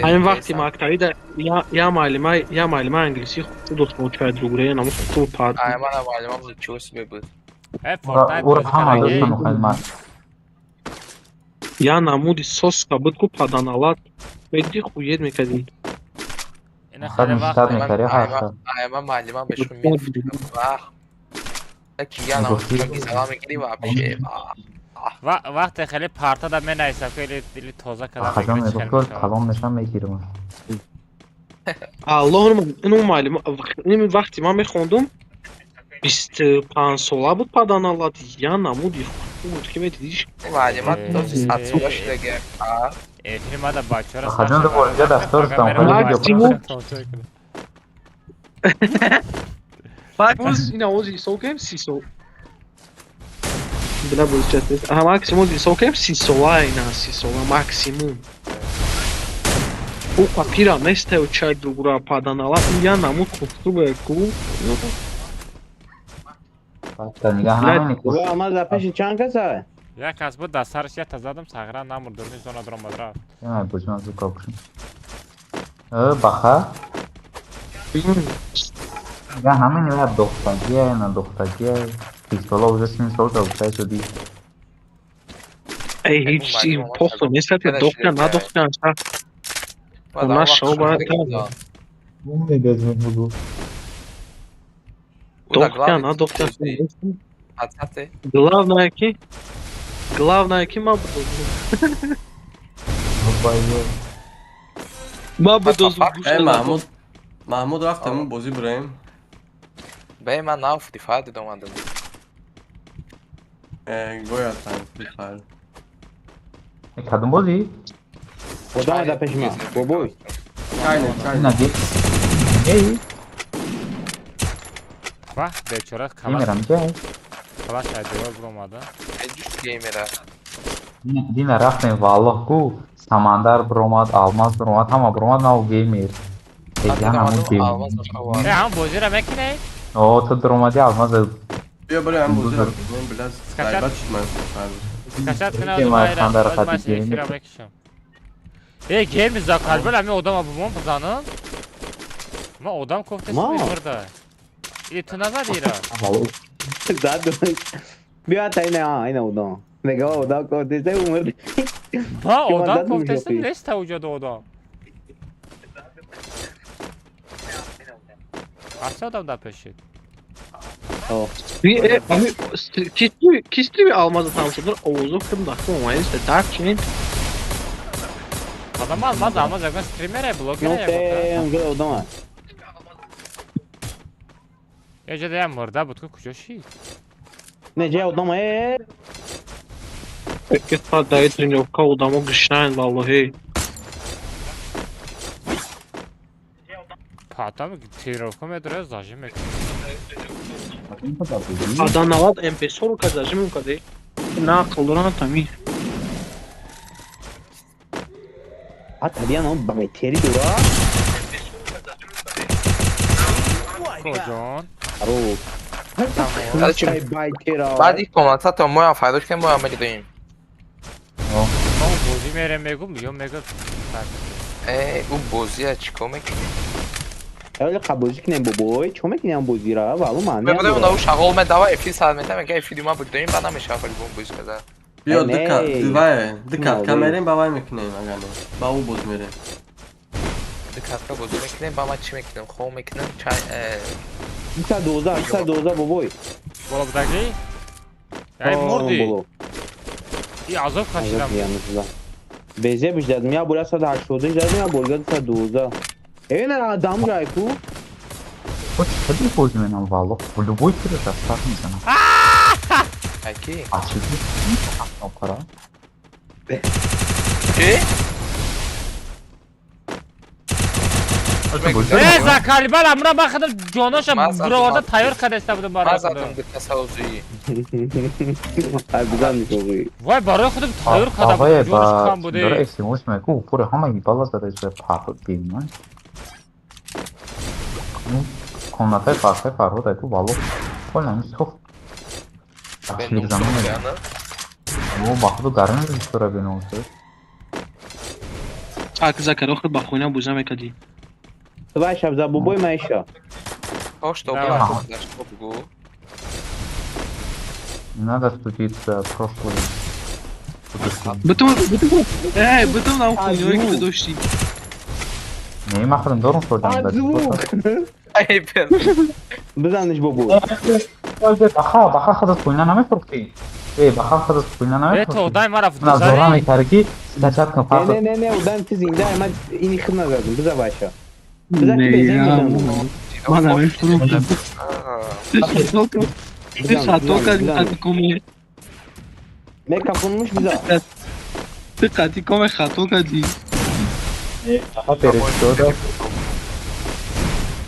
ами вақти мактабида я муаллима, я муаллима англиси хуб дӯст мочай другре, наму хуб пад. Ай мана муаллима буд чӣ себе буд. Э, Fortnite Ура ҳама дӯст мухаймат. Я намуди соска буд ку паданалат. Меди хуед мекади. Мақсад миштар мекари ҳарфа. Ай ма муаллима бешун мегуфт. Вах. Ки я намуди салам мегири вообще. Вақте хеле парта да менависам, ки или тоза кардам. Бахаҷон мегуфт калон мешам мегирам. Аллоҳ, ину муаллима, ин вақти ман мехондум 25 сола буд паданалат, я намуди Ки медидиш? Вале ман този 100 сола шидаги. Эфири мада бачаҳоро Хаҷон ду бор инҷа дастор шудам. Максимум. Боз ин овози ҳисоб кунем 30 сол. Била боз чат. Аҳа, максимум ҳисоб кунем 30 сола, ина 30 сола максимум. Ӯ папира нестаю чай дугура паданала я намуд хубтубе ку. Алмаз дар пеши чанд каса? Як кас буд, дар сараш якта задам, сағира намурд, дурни зона дуромад рафт. Бозман зука бошем. Баха? Я ҳамин я дохтагия, на дохтагия. Пистола уже син сол да утай шуди. Эй, ҳеҷ чи похто нест, ки дохта надохта. На шоу бояд. Дохта надохта. Главное ки Главное ки ма будозум. Ма будозум. Эй, Маҳмуд, Маҳмуд рафт ҳамун бозӣ бираем. Бе, ман нав Free Fire дидам омадам. Гоя там Free Fire. Кадом бозӣ? Одам дар пеши ман. Бобой. Чайне, чайне. Эй. Ва, бечора Геймерам ҷай. Калаш аз девор биромада. Геймера. Дина рафтем валлоҳ ку Самандар биромад, Алмаз биромад, ҳама биромад, нав геймер. Э, ҳам бозиро мекунед? О, ту дуромади Алмаз. Биё барои ҳам бозиро мекунем, била ғайбат шуд ман. Скачать кунад, мекушам. Э, геймер закарбел ҳамин одама бумон бизанам. Ма одам кофтеси мебурда. И ту назади ира. Зад. Биё та ина, ина одам. Мега одам кофтеси умрд. Ма одам кофтеси нест та уҷода одам. Ҳаст одам дар пешид. Ки стрими Алмаза тамошо дор, овозо кардам дахто омадист, дар чинин. Одам Алмаз, Алмаз ягон стримере, блогере ягон. Не, одам аст. Я ҷода я мурда буд, ку куҷо шид? Не, ҷа одам э. Ки та даи тренировка одамо гишнаен валлоҳи. Потом тренировка медорад, зажим мекунад. Адам навад MP40 ка зажим мекард. На ақл дорам тами. А табиан он байтери дора. Коҷон. Аро. Баъди комната то моям файдош кем моям медоим. Мо бозӣ мерем мегум, ё мегӯ. Э, ӯ бозия чикор мекунӣ? Ҳоло қабулӣ кунем бобой, чо мекунем бозира? Валу ман. Мебодем онда ӯ шағол медава, эфир сар метам, мега эфири ма будоим, ба намешава хали бо бозӣ каза. Биё ду кат, дувае, ду катка мерем, ба вай мекунем, агар не. Ба ӯ боз мерем. Ду катка бозӣ мекунем, ба ман чӣ мекунем? Хоб мекунем, чай 212, 212 бобой. Боло будагӣ? Ай мурдӣ. И азоб кашидам. Безе биждадм, я бура 180 дадм, я бурга 212. Эй, на адам ҷай ку. Хоч хеле бозӣ менам валлоҳ, любой тираш аз сар мезанам. Аки? А чӣ? Кнопкара. Чӣ? Э, закалибал амра ман худам ҷоноша буроварда тайёр кардаиста будам барои Ман задам гутасаозуи. Ай бузан мешоғӣ. Вай барои худам тайёр карда будам, ҷонош кам буде. Дора эсимос меку, пура ҳама ибала зада иса парҳод биман. Комнатаи фарҳои Фарҳод айку валлоҳ. Полнами соф. О, ба худу гарм дора биносед. Ак Закаро худ ба хона буза мекардӣ. Вай шабза бобой маиша. О, что было? Что бугу? Надо студиться прошлое. Бутум, бутум, эй, бутум нам хуйнёй ки дошти. Не, ман худам дорум хӯрдам. Ай, бел. Бизаниш бобой. Баха, баха худат хуйна намефурӯхтӣ. Эй, баха худат хуйна намефурӯхтӣ. Э, то дай мара Назора мекарди ки скачать кун фарқ. Не, не, не, одам ти зинда, ман ини худ назадам, биза вайша. Биза ки безен мезанам. Ман намефурӯхтам. Ты сатока куми. Мекафонмуш биза. Ты қати коме хато кардӣ.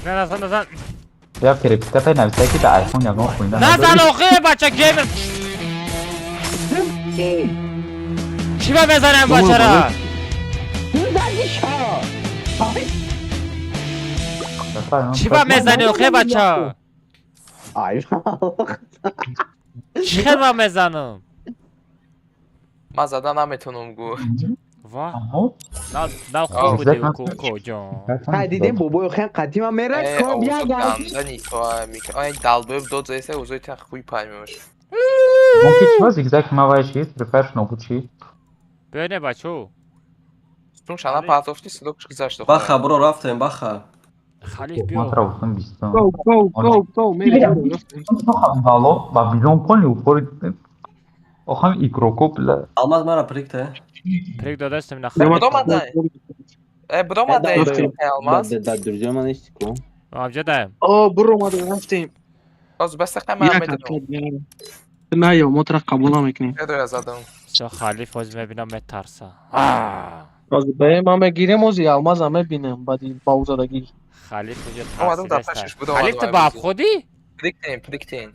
Не, назан, назан. Я переписка тай нависта ки дар айфон ягон хуйна Назан, охи, бача геймер. Чӣ ба мезанем бачара? Чӣ ба мезани, охи, бача? Ай. Чӣ хел ба мезанам? Ман зада наметонам гу. Ва. На, на хуб буди, ко ҷон. Ҳай дидем бобои охиан қадима мера коб як гандани то мик. Ай далбоеб дод заиса узои та хуй паймош. Мумкин чӣ зигзаг ма вай чист преферш нобуд чи? Бёне бачо. Тун шана партофти сидок гузашт. Баха бро рафтем баха. Халиф биё. Ман тра гуфтам бистум. Гоу гоу гоу гоу мерем. Вало ба бизон пони упори охам игроко бля. Алмаз мара прикте. Прик додастем на Будомадай. Э будомадай Алмаз. Да, друзья, ман нести ку. Абҷадаем. О, буромадем рафтем. Боз бас қама медонам. Не, ё мо тра қабул намекунем. Эдоя задам. Всё халиф ҳозир мебинам метарса. Боз бе ман мегирем ози алмаза мебинем баъди баузадагӣ. Халиф уҷа Омадам дар тарсидаста. пашаш будом. Халиф ту ба обходӣ? Приктен, приктен.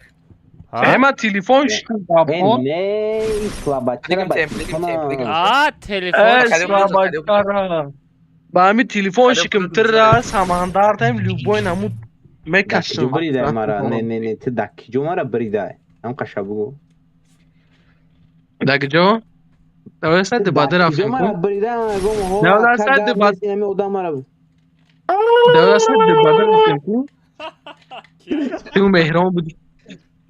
Э ман телефон шикам ба обход. Не, слабачара ба телефона. А, Э телефон. слабачара. Ба ҳамин телефон шикам тира самандар таим любой намуд мекашам. Киҷо бридай мара? Не, не, не, ту да киҷо мара бридай? Ам қаша бугу. Да киҷо? Давай сайт баъди Киҷо рафтем. мара бридай? Ман гум ҳо. Давай сайт баъд. Ами одам мара. Давай сайт баъди рафтем ку. Ту меҳрон будӣ.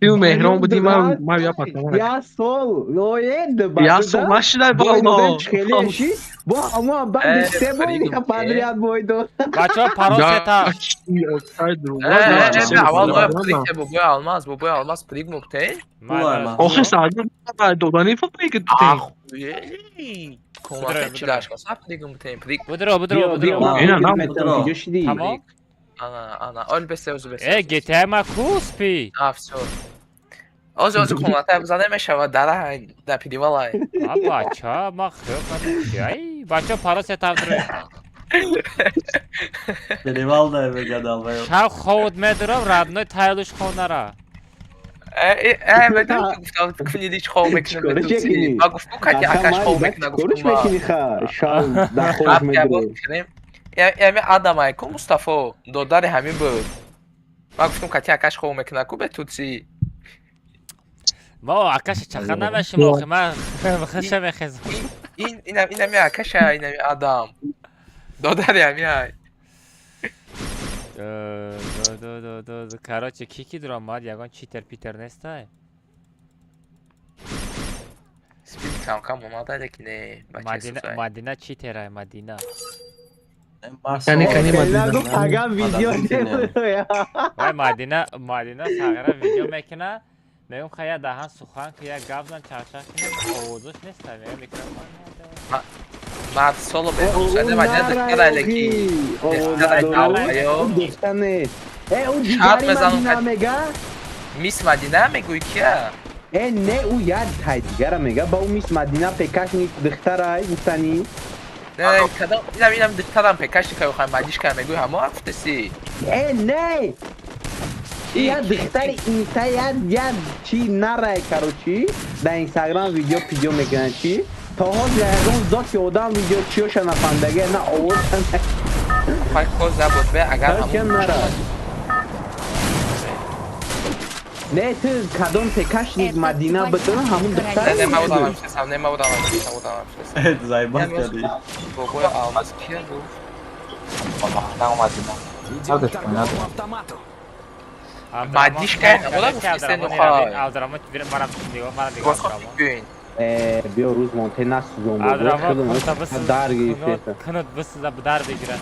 Ту меҳрон будӣ ман я патам. Я сол, лое д Я сол нашидай балло. Чхелеши? Бо ама баъди се бой подряд бой дод. Бачо парол сета. Аввал бояд прикте бобои Алмаз, бобои Алмаз прик мукте. Охи саду додани фапи ки ту. Комата чилаш каса прик мукте, прик. Будро, будро, будро. Ина на Киҷо шиди? Тамом. Ана, ана, ол бесе узу бесе. Э, GTA ма куспи. А, всё. Ози ози комната бизане мешава дара да пидивалай. А бача, ма хел кардам. Ай, бача парол сета будро. Перевал да мега далбоеб. Шав ховуд медурам, родной тайлуш хонара. Э, э, медонам ки гуфтам кунидич хов мекунам. Ма гуфтам кати акаш хов мекунам Кориш гуфтам. мекунӣ ха? Шав да хов медурӣ. Ями Адамай ку Мустафо додари ҳамин буд. Ма гуфтам кати акаш хов мекунам ку бе тутси. Ма акаша чаха намешим охи, ма хаша мехезам. Ин инам инами акаша инами Адам. Додари ҳами ай. До до до до до короче ки ки дуромад ягон читер питер нестай? Спид кам кам омада лекин не бача Мадина сусай. Мадина читерай Мадина. Кани кани Мадина. Ага видео. Вай Мадина Мадина сағира видео мекуна. Мегум ха я даҳан сухан ки я гап зан чарчар кунем овозош нестай мегум микрофон надорам. Мард соло бе сусай Мадина духтара лекин. Духтара далбоё. Духтар нест. Э, ӯ Шарт дигари мезанам Мадина мега? Мис Мадина мегӯй кия? Э, не, ӯ як тай дигара мега. Ба ӯ мис Мадина пекашник духтарай гуфтанӣ. Не, не, кадом инам инам духтарам пекаши кай хай мадишка мегӯй ҳамо гуфтаси. Э, не! Я духтари инста я я чи нарай короче дар Инстаграм видео пидео мекунад чи то ҳозир ягон зоти одам видео чиёша нафаҳмидаги на овоза на Хай хоз забуд бе агар Короче, нара. Не, ту кадом пекашник Мадина битона ҳамун духтар. Не, не, ма одамам шестам, не, ма одамам шестам, одамам шестам. Зайбат кардӣ. Бобои Алмаз кия гуфт? Надо надо. Мадишка ҳамода гуфтисе нухай. Абдураҳмон марам нигоҳ марам нигоҳ Боз хоҳ гӯин. Э, биё рӯз монте насӯзон Абдураҳмон дар гирифта. Кунут бисӯза дар бигирад.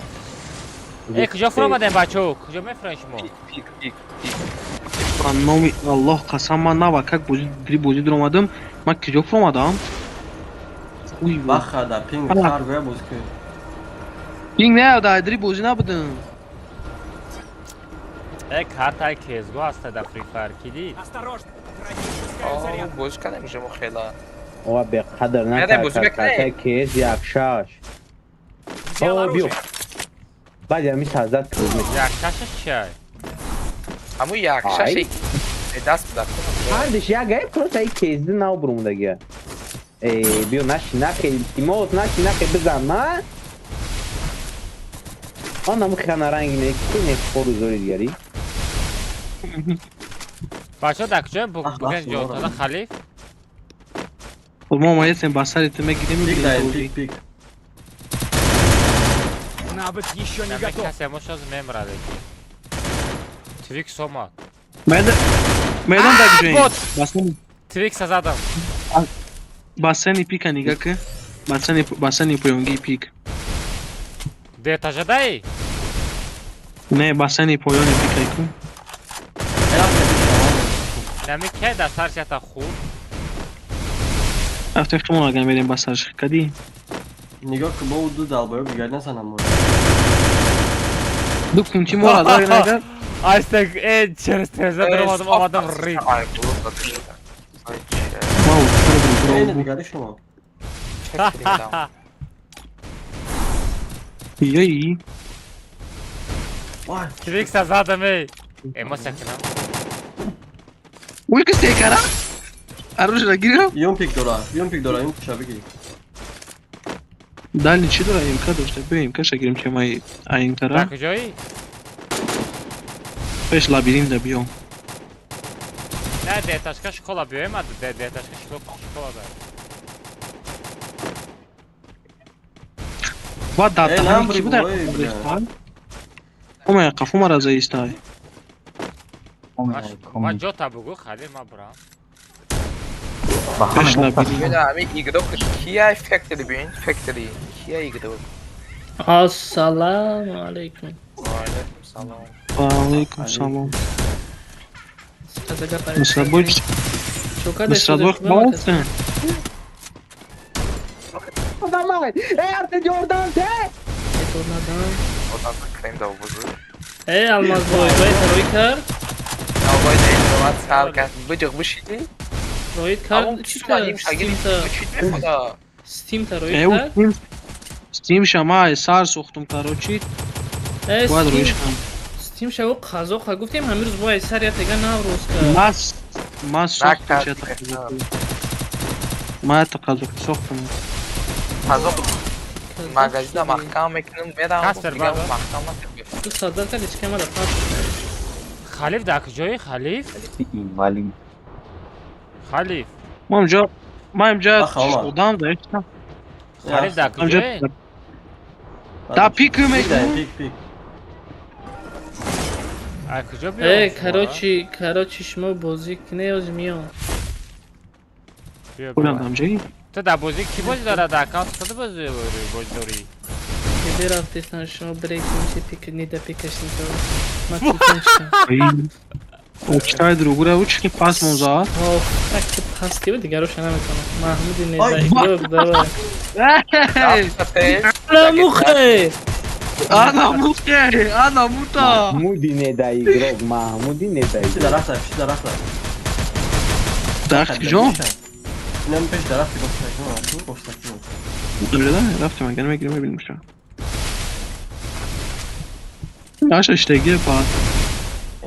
Э, куҷо фуромадем бачаҳо? Куҷо мефуроем шумо? Пик, пик, пик. Ба номи Аллоҳ қасам ман нава как бозӣ дри бозӣ дуромадам ман киҷо фуромадам? Уй Баха да пинг хар гӯя боз ки. Пинг не, дар дри бозӣ набудам. Э, картаи кезгу ҳаста дар Free Fire ки дид? Боз кардем уже мо хела. О беқадр накард кес як шаш. О биё. Баъд ами сазат круз мешавад. Як шашаш чиай? Ҳамун як шаши даст буда. Ҳардиш як ай просто ай кезди нав бурумдагия. Э биё наши нахе илтимос наши нахе бизан на. Он наму ханаранги не ки не хору зори дигари. Бачаҳо дар куҷоем буген ҷотона халиф? Хуб мо омадаем ба сари ту мегирем. Пик пик. Навык еще не готов. Касе мо шоз мемрад. Твикс омад. Майдан дар куҷоем? Твикса задам. Басени пика нига ки. Басени басени поёнгии пик. Детажадаи? Не, басени поёни пикай ку. Нами ке дар сарш ята хурд? Рафтем химон агар мерем ба сарш кади. Нигоҳ ки бо ду долбоёб дигар назанам мо. Ду кунчи мора дар агар. Айстек э через тереза даромадам омадам рид. Эй, дигари шумо. Йой. Твикса задам эй. Эмоция кунам. Уй ки секара? Оружие гирам? Юн пик дора, юн пик дора, юн пиша бигир. Дали чӣ дора? МК дошта. Биё МК ша гирем ки май айнтара. Дар куҷоӣ? Пеш лабиринт да биё. Не, деташка школа биёем, а деташка школа да. Ва дар таҳани ки буда? Омая қафо мара заистай. Ма ҷота бугу, хали ма бурам. Пеш лабиринт. Ами игрок кия Factory бин, Factory. Кия игрок. Ассаламу алейкум. Ва алейкум салом. Ва алейкум салом. Мисрабой Мисрабой хвался. Давай! Эй, Артем Jordan, те! Одам крем да бузург. Эй, Алмазбой, бой рой кард? Навбой не, сар кард. Биҷуқ бишиди? Рой кард чӣ кард? Steam та рой кард? Steam шама сар сохтум короче. Бояд роиш кунам. Steam шаво қазоқ гуфтем ҳамин рӯз бояд сар я тега Наврӯз кард. Мас мас сохтум шата. Ма та қазоқ сохтум. Қазоқ магазина маҳкам мекунам, мерам маҳкам накунам. Ту садар кард чӣ камара пас. Халиф дар куҷоӣ халиф? Инвалид. Халиф. Ман инҷа одам да ишта. Халиф дар куҷоӣ? Да пик мекунам. Пик пик. А куҷо биё? Э, короче, короче шумо бозӣ кунед, оз миём. Биё. Худам ҷои? Ту дар бозӣ кӣ бозӣ дорад? Дар аккаунти худ бозӣ дорӣ? Рафтесан шумо брейк меши пик не да пикашни то. Ма телефон читам. Читай другура учки пас монза. О, так пас ки дигароша наметонам. Маҳмуди не да игрок давай. Ана мухе! Ана мухе! Ана мута! Маҳмуди не да игрок, Маҳмуди не да игрок. Дарахта, пиши дарахта. Дарахт куҷо? Инам пеш дарахти гуфтакӣ, гуфтакӣ. Дурда рафтем агар мегирем мебинем ша. Наша иштаги па.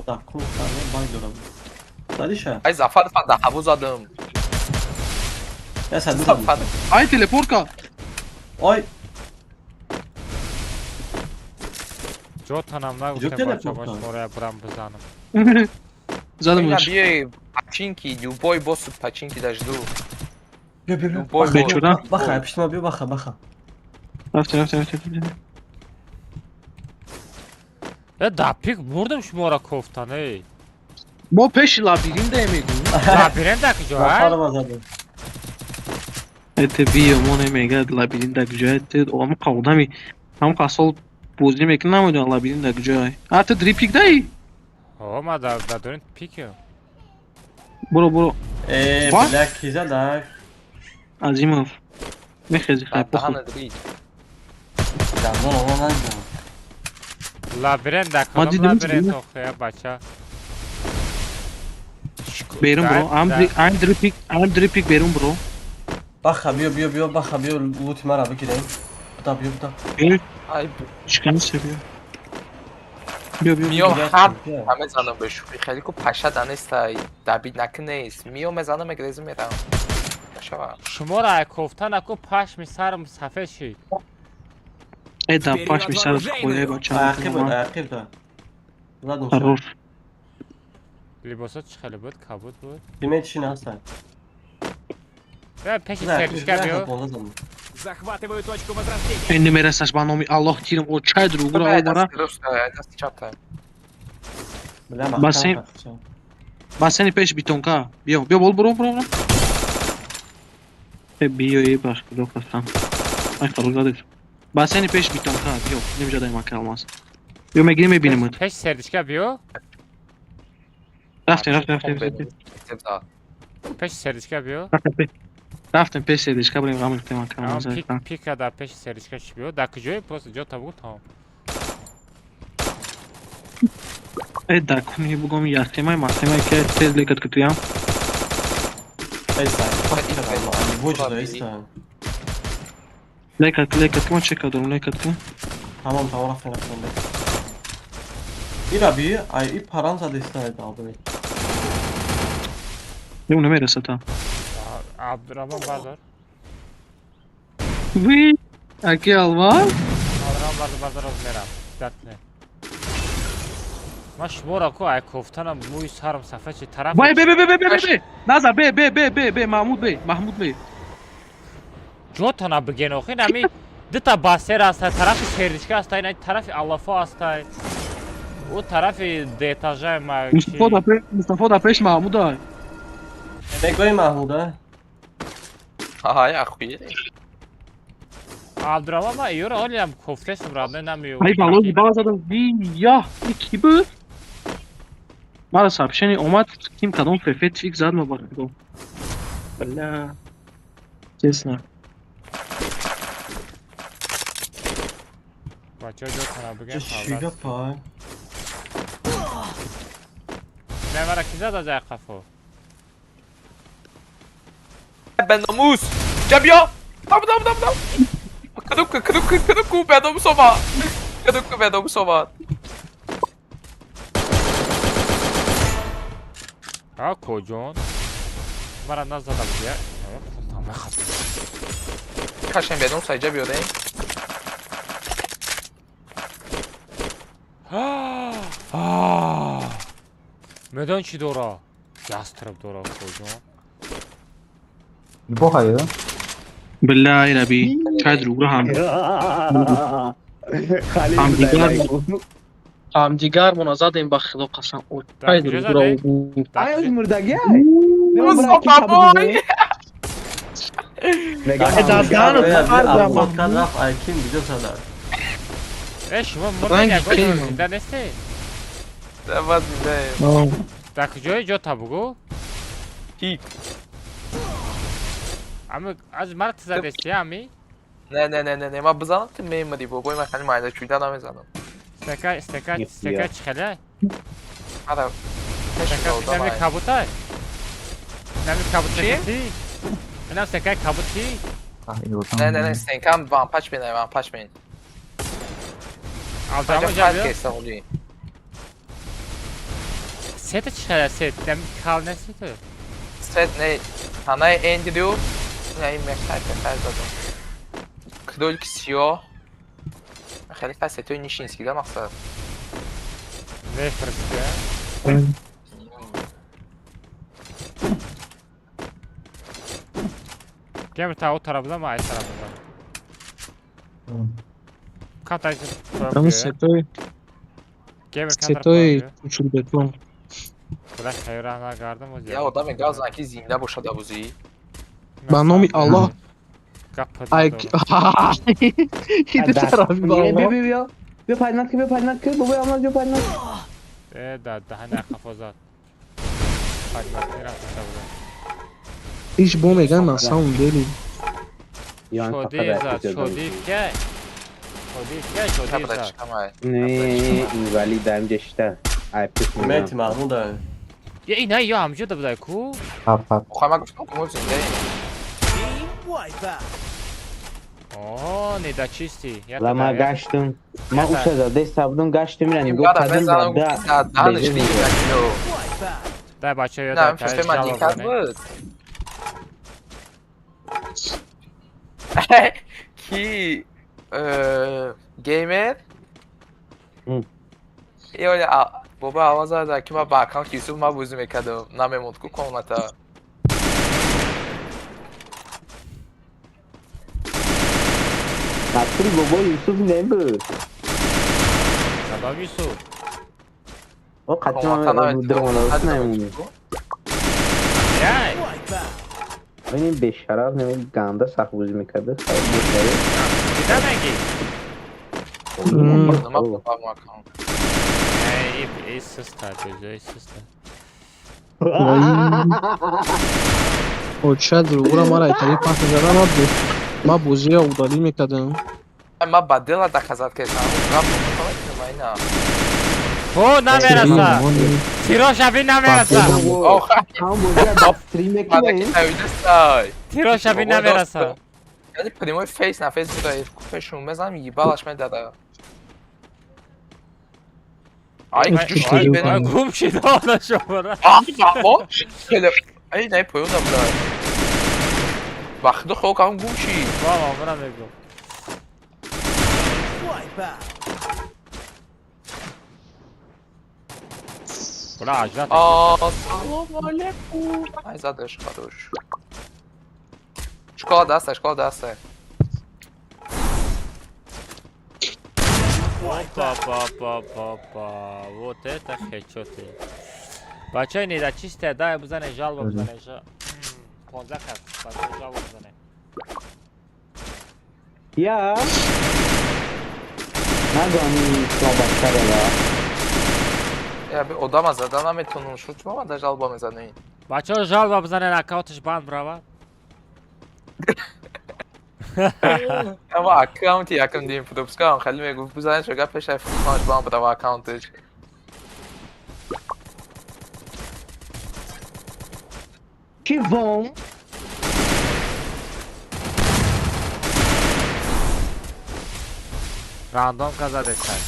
Так, кун баг дорам. Задиша? Ай Зафар фанда ҳаво задам. Я саду. Ай телепортка. Ой. Ҷотанам нагуфтем бача ма шуморо бурам бизанам. Задамаш. Биёй пачинки, любой босс пачинки дажду. Биё биё биё. Бечора. Баха, пишти ма биё баха, баха. Рафтем, рафтем, рафтем. Э, да пик бурдам шуморо кофтан, эй. Мо пеши лабиринт мегӯем. Лабиринт дар куҷо, ай? Это биё, мо намегӯяд лабиринт дар куҷо, ты ҳамон одами ҳамон сол бозӣ мекунад, намедонам лабиринт дар куҷо. А ты дри пик даи? Ҳо, ма дар дорин пик. Буро, буро. Э, бля, ки задак? Азимов. Мехези хай похуй. Дандон оно надидам. Лабиринт дар кадом лабиринт охе, бача? Берун бро, I'm drip pick, I'm drip pick берун бро. Баха биё биё биё баха биё лути мара бигирем. Буда биё буда. Чикан биё. Биё биё. Миём ҳар мезанам ба шӯхӣ хеле ку паша данеста дабид накунест. Миём мезанам мегрезм мерам. Шава. Шуморо ай кофта наку пашми сарам сафед шид. Э да пашми сарат хоя бача. Ақиб ақиб да. Задум. Хорош. Либосот чӣ хеле буд? Кабуд буд? Димет чӣ наста? Бя пеши сердичка биё. Захватываю точку возрождения. Эй намерасаш ба номи Аллоҳ тирам о чай другура о бара. Бассейн бассейни пеш битонка. Биё биё бол буром буром. Э биё эй баш худо қасам. Ай қарор задед. Бассейни пеш битонка биё. Немиҷа мака алмаз. Биё мегирем мебинем. Пеш сердичка биё. Рафтем рафтем рафтем. Пеш сердичка биё. Рафтем пеш сердичка бурем ғамил тема камаз. Пика дар пеши сердичка чӣ биё? Дар куҷое? Просто ҷо та бугу тамом. Э дар куни бугом яхтемай махтемай ки тез лекат кутуям. Эй сай, вуҷуда иста. Лекат лекат ма чека дорум лекат ку. Тамом тамом рафтем рафтем. Ира би ай и парам зада иста абри. Не намерасад та. Абдурахман бардор. Ви, аки алмаз? Абдурахман бардор бардор аз мерам. Дат не. Ма шуморо ку ай кофтанам мӯи сарам сафед шид тараф. Вай бе бе бе бе бе бе. Наза бе бе бе бе бе Маҳмуд бе Маҳмуд бе. Ҷотона биген охи нами дута басер аст тарафи сердичка аст ай тарафи аллафо аст ай. Ӯ тарафи деэтажай ма. Мустафо да пеш Мустафо да пеш Маҳмуд ай. Бегои Маҳмуд а? Ай охуели. Абдурахман ма юра олиам кофтесам радне намею. Ай балози бала задам ви я ки буд? Мара сообщение омад ким кадом фефет фик зад ма бахидо. Бля. Честно. Бача ҷо тана бигем. Чӣ гапа? Не мара ки зад аз ай қафо? Беномус! Ҷа биё! Дам дам дам дам! Кадуку кадуку кадуку беномус омад! Кадуку беномус омад! А коҷон? Мара назада буд я. Кашем беномус ай ҷа биёдем. Медон чӣ дора? Ястреб дора коҷон. Бохаю. Бля, Раби, чай другу ҳам. Ҳамдигар мона задем ба худо қасам. Чай другу. Ай оз мурдаги ай. Мустафа бой. Ай ким видео зада. Э шумо мурдаги ягон зинда нестед? Ма зиндаем. Дар куҷое ҷо та бугу? Ки? Ами аз мара ту задести ами? Не не не не не ма бизанам ту мемири бобои ман хеле майда чуйда намезанам. Стека стека стека чӣ хеле? Ара. Стека нами кабутай? Нами кабут чи? Инам стекаи кабут чи? Не не не стекам ван пач бин ван пач бин. Абдурахман ҷа биё. Сета чӣ хеле сет? Нами кал неси ту? Сет не танаи Эндрю не ин мехай пехай задам. Кролик сиёҳ. Хеле фа сетои Нишинский да мақсад. Мефирсти. Гемр та о тараф буда, ма ай тараф буда. Катай Ами сетои Гемр сетои кучулбетон. Бля хайра нагардам оз. Я одаме гап зан ки зинда бошад абузӣ. Ба номи Аллоҳ. Ай Биё биё биё. Биё паднат ки биё паднат ки бобои алмаз биё паднат. Э да даҳани қафо зад. Паднат рафта буда. Иш бо меган на самом деле. Шодиев зад, Шодиев ке? Шодиев ке? Шодиев зад. Не, инвалид даем ҷешта. Ай пеш Мети Маҳмуд ай. Я ина ё ҳамҷо да будай ку? Ҳап ҳап. Охай ма гуфтам ку мо зиндаем. О, недочистый. Ла ма гаштам. Ма уша задаста будам гаштам ира нигоҳ кардам да. Дай бача я дай. Не, буд. Ки геймер? Ё бобо аваз зада ки ма ба аккаунти Юсуф ма бозӣ мекардам, намемонд ку комната. Натури бобо Юсуф небуд. Кадом Юсуф? О қатъан дромадас намемонӣ. Яй! Ин бешараф неми ганда сахт бозӣ мекарда. Дида мегӣ? Эй, суста, эй, суста. Оча дурӯғро мара айтари пахш зада набуд. Ма бозиро удалӣ мекардам. Ма ба дила доказать кардам. О, намераса. Тирошаби намераса. Тирошаби намераса. Яъне прямой фейс на фейс буда, купешун мезанам, ебалаш медада. Ай, ай, гум шид она шумора. А, ай, най поён набуда. Вақти хокам гум шид. Ва, мана мегум. Бля, ажда. Ассалому алейкум. Ай, задаш, хорош. Школа даста, школа даста. Опа, па, па, па, па. Вот это хечоты. Бачай не да чистая, дай бузане жалоба бузане жа. 15 кас, бачай жалоба бузане. Я. Нагони слабачара. Я би одама зада наметонум, шу чума да жалоба мезани. Бачай жалоба бузане на аккаунтш банд брава. Ама аккаунти якам дим пропускам, хеле мегуфт бузане шо гапеш ай футболш банд брава аккаунтш. Ки вон? Рандом каза десай.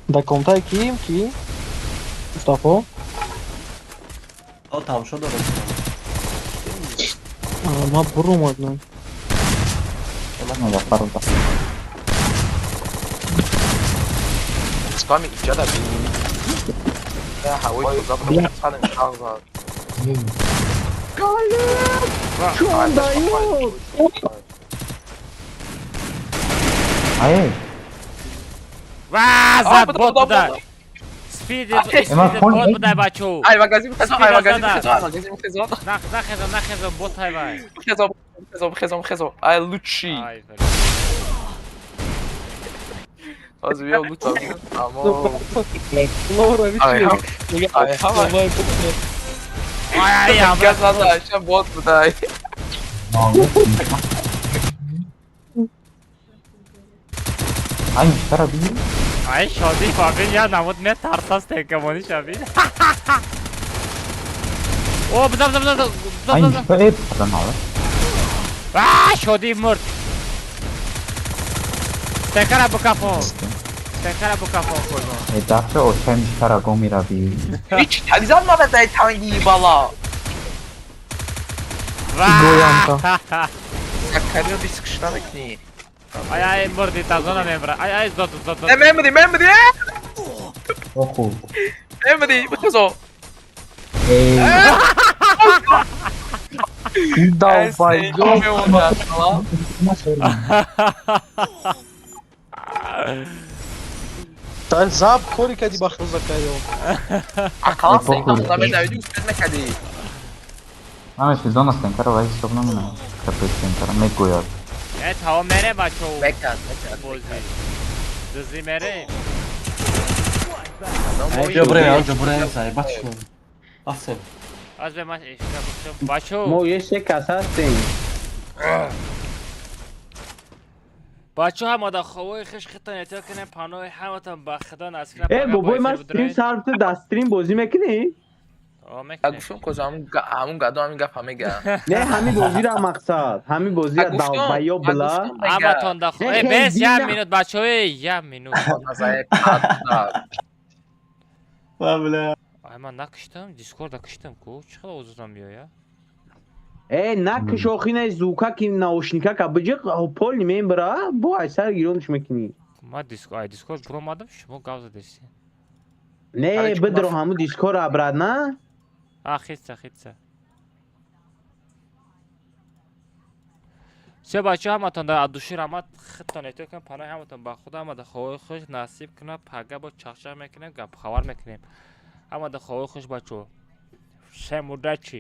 Да комтай ки? Ки? Мустафо? О, тамошо дорам. Ма буромадам. Спами иҷада би. Я ҳавои тоза будам, сарим шағ зад. Чон даёт? Ай. Ва, зад бот буда. Спид, спид бот буда бачо. Ай, магазин хезон, ай, магазин хезон, магазин хезон. Нахезон, нахезон, бот ай вай. Хезон, хезон, хезон, хезон. Ай, лучший. Аз биё лута. Амо. Ай, ай, ай. Ай, ай, газ назад, ша бот буда. Ай, чара би? Ай, шоди фабин я намуд метарсас текамони шаби. О, бза, бза, бза, бза, бза. Ай, бза. А, шоди мурд. Текара букафон. Текара букафон курбон. Э, дафъа очай миштара гом мирави. Ҳеч тализан мара дай танги бала. Гоямта. Сакарио диск шна мекни. Ай, ай, мурди, тазона мемра. Ай, ай, зод, зод, зод. Э, мемри, мемри. Оху. Мемри, бихезо. Эй. Долбоёб. Та заб кори кади ба хел Закарио. Ақалан сенка намедавиди успед мекади. Ҳамеш зона сенкара вай ҳисоб намекунад. Капи сенкара мегӯяд. Э, тао мере бачо. Мекард, мекард. Бозӣ. Дузӣ мере. Биё бирем, анҷо бирем, заебат шудем. Рафтем. Аз бе ман ишка бухтам. Бачо. Мо еше кас ҳастем. Бачо ҳамада ховои хиш хитон эҳтиёт кунем, паноҳи ҳаматон ба худо насиб кунад. Э, бобои ман стрим сар ту дар стрим бозӣ мекунӣ? Гуфтам коза ҳамун гадо ҳамин гапа мега. Не, ҳамин бозира мақсад. Ҳамин бозира долбоёб бла. Ҳаматон да э бес як минут бачаҳо, як минут. Бля. Ай ман накиштам, Дискорда киштам ку. Чӣ хел овозам меоя? Э, накиш охи, звука ки наушника ка биҷиқ, пол мембра, бо ай сар гиронш мекунӣ. Ма диск ай Дискорд буромадам, шумо гап задеси. Не, бидро ҳаму Дискорд обратно. А, хитса, хитса. Все, бачаҳо, ҳаматон дар аддуши раҳмат, худтон эҳтиёт кунед, паноҳи ҳаматон ба худо, ҳама дар ховои хуш насиб кунад, пага бо чахчах мекунем, гап хабар мекунем. Ҳама дар ховои хуш бачаҳо. Всем удачи.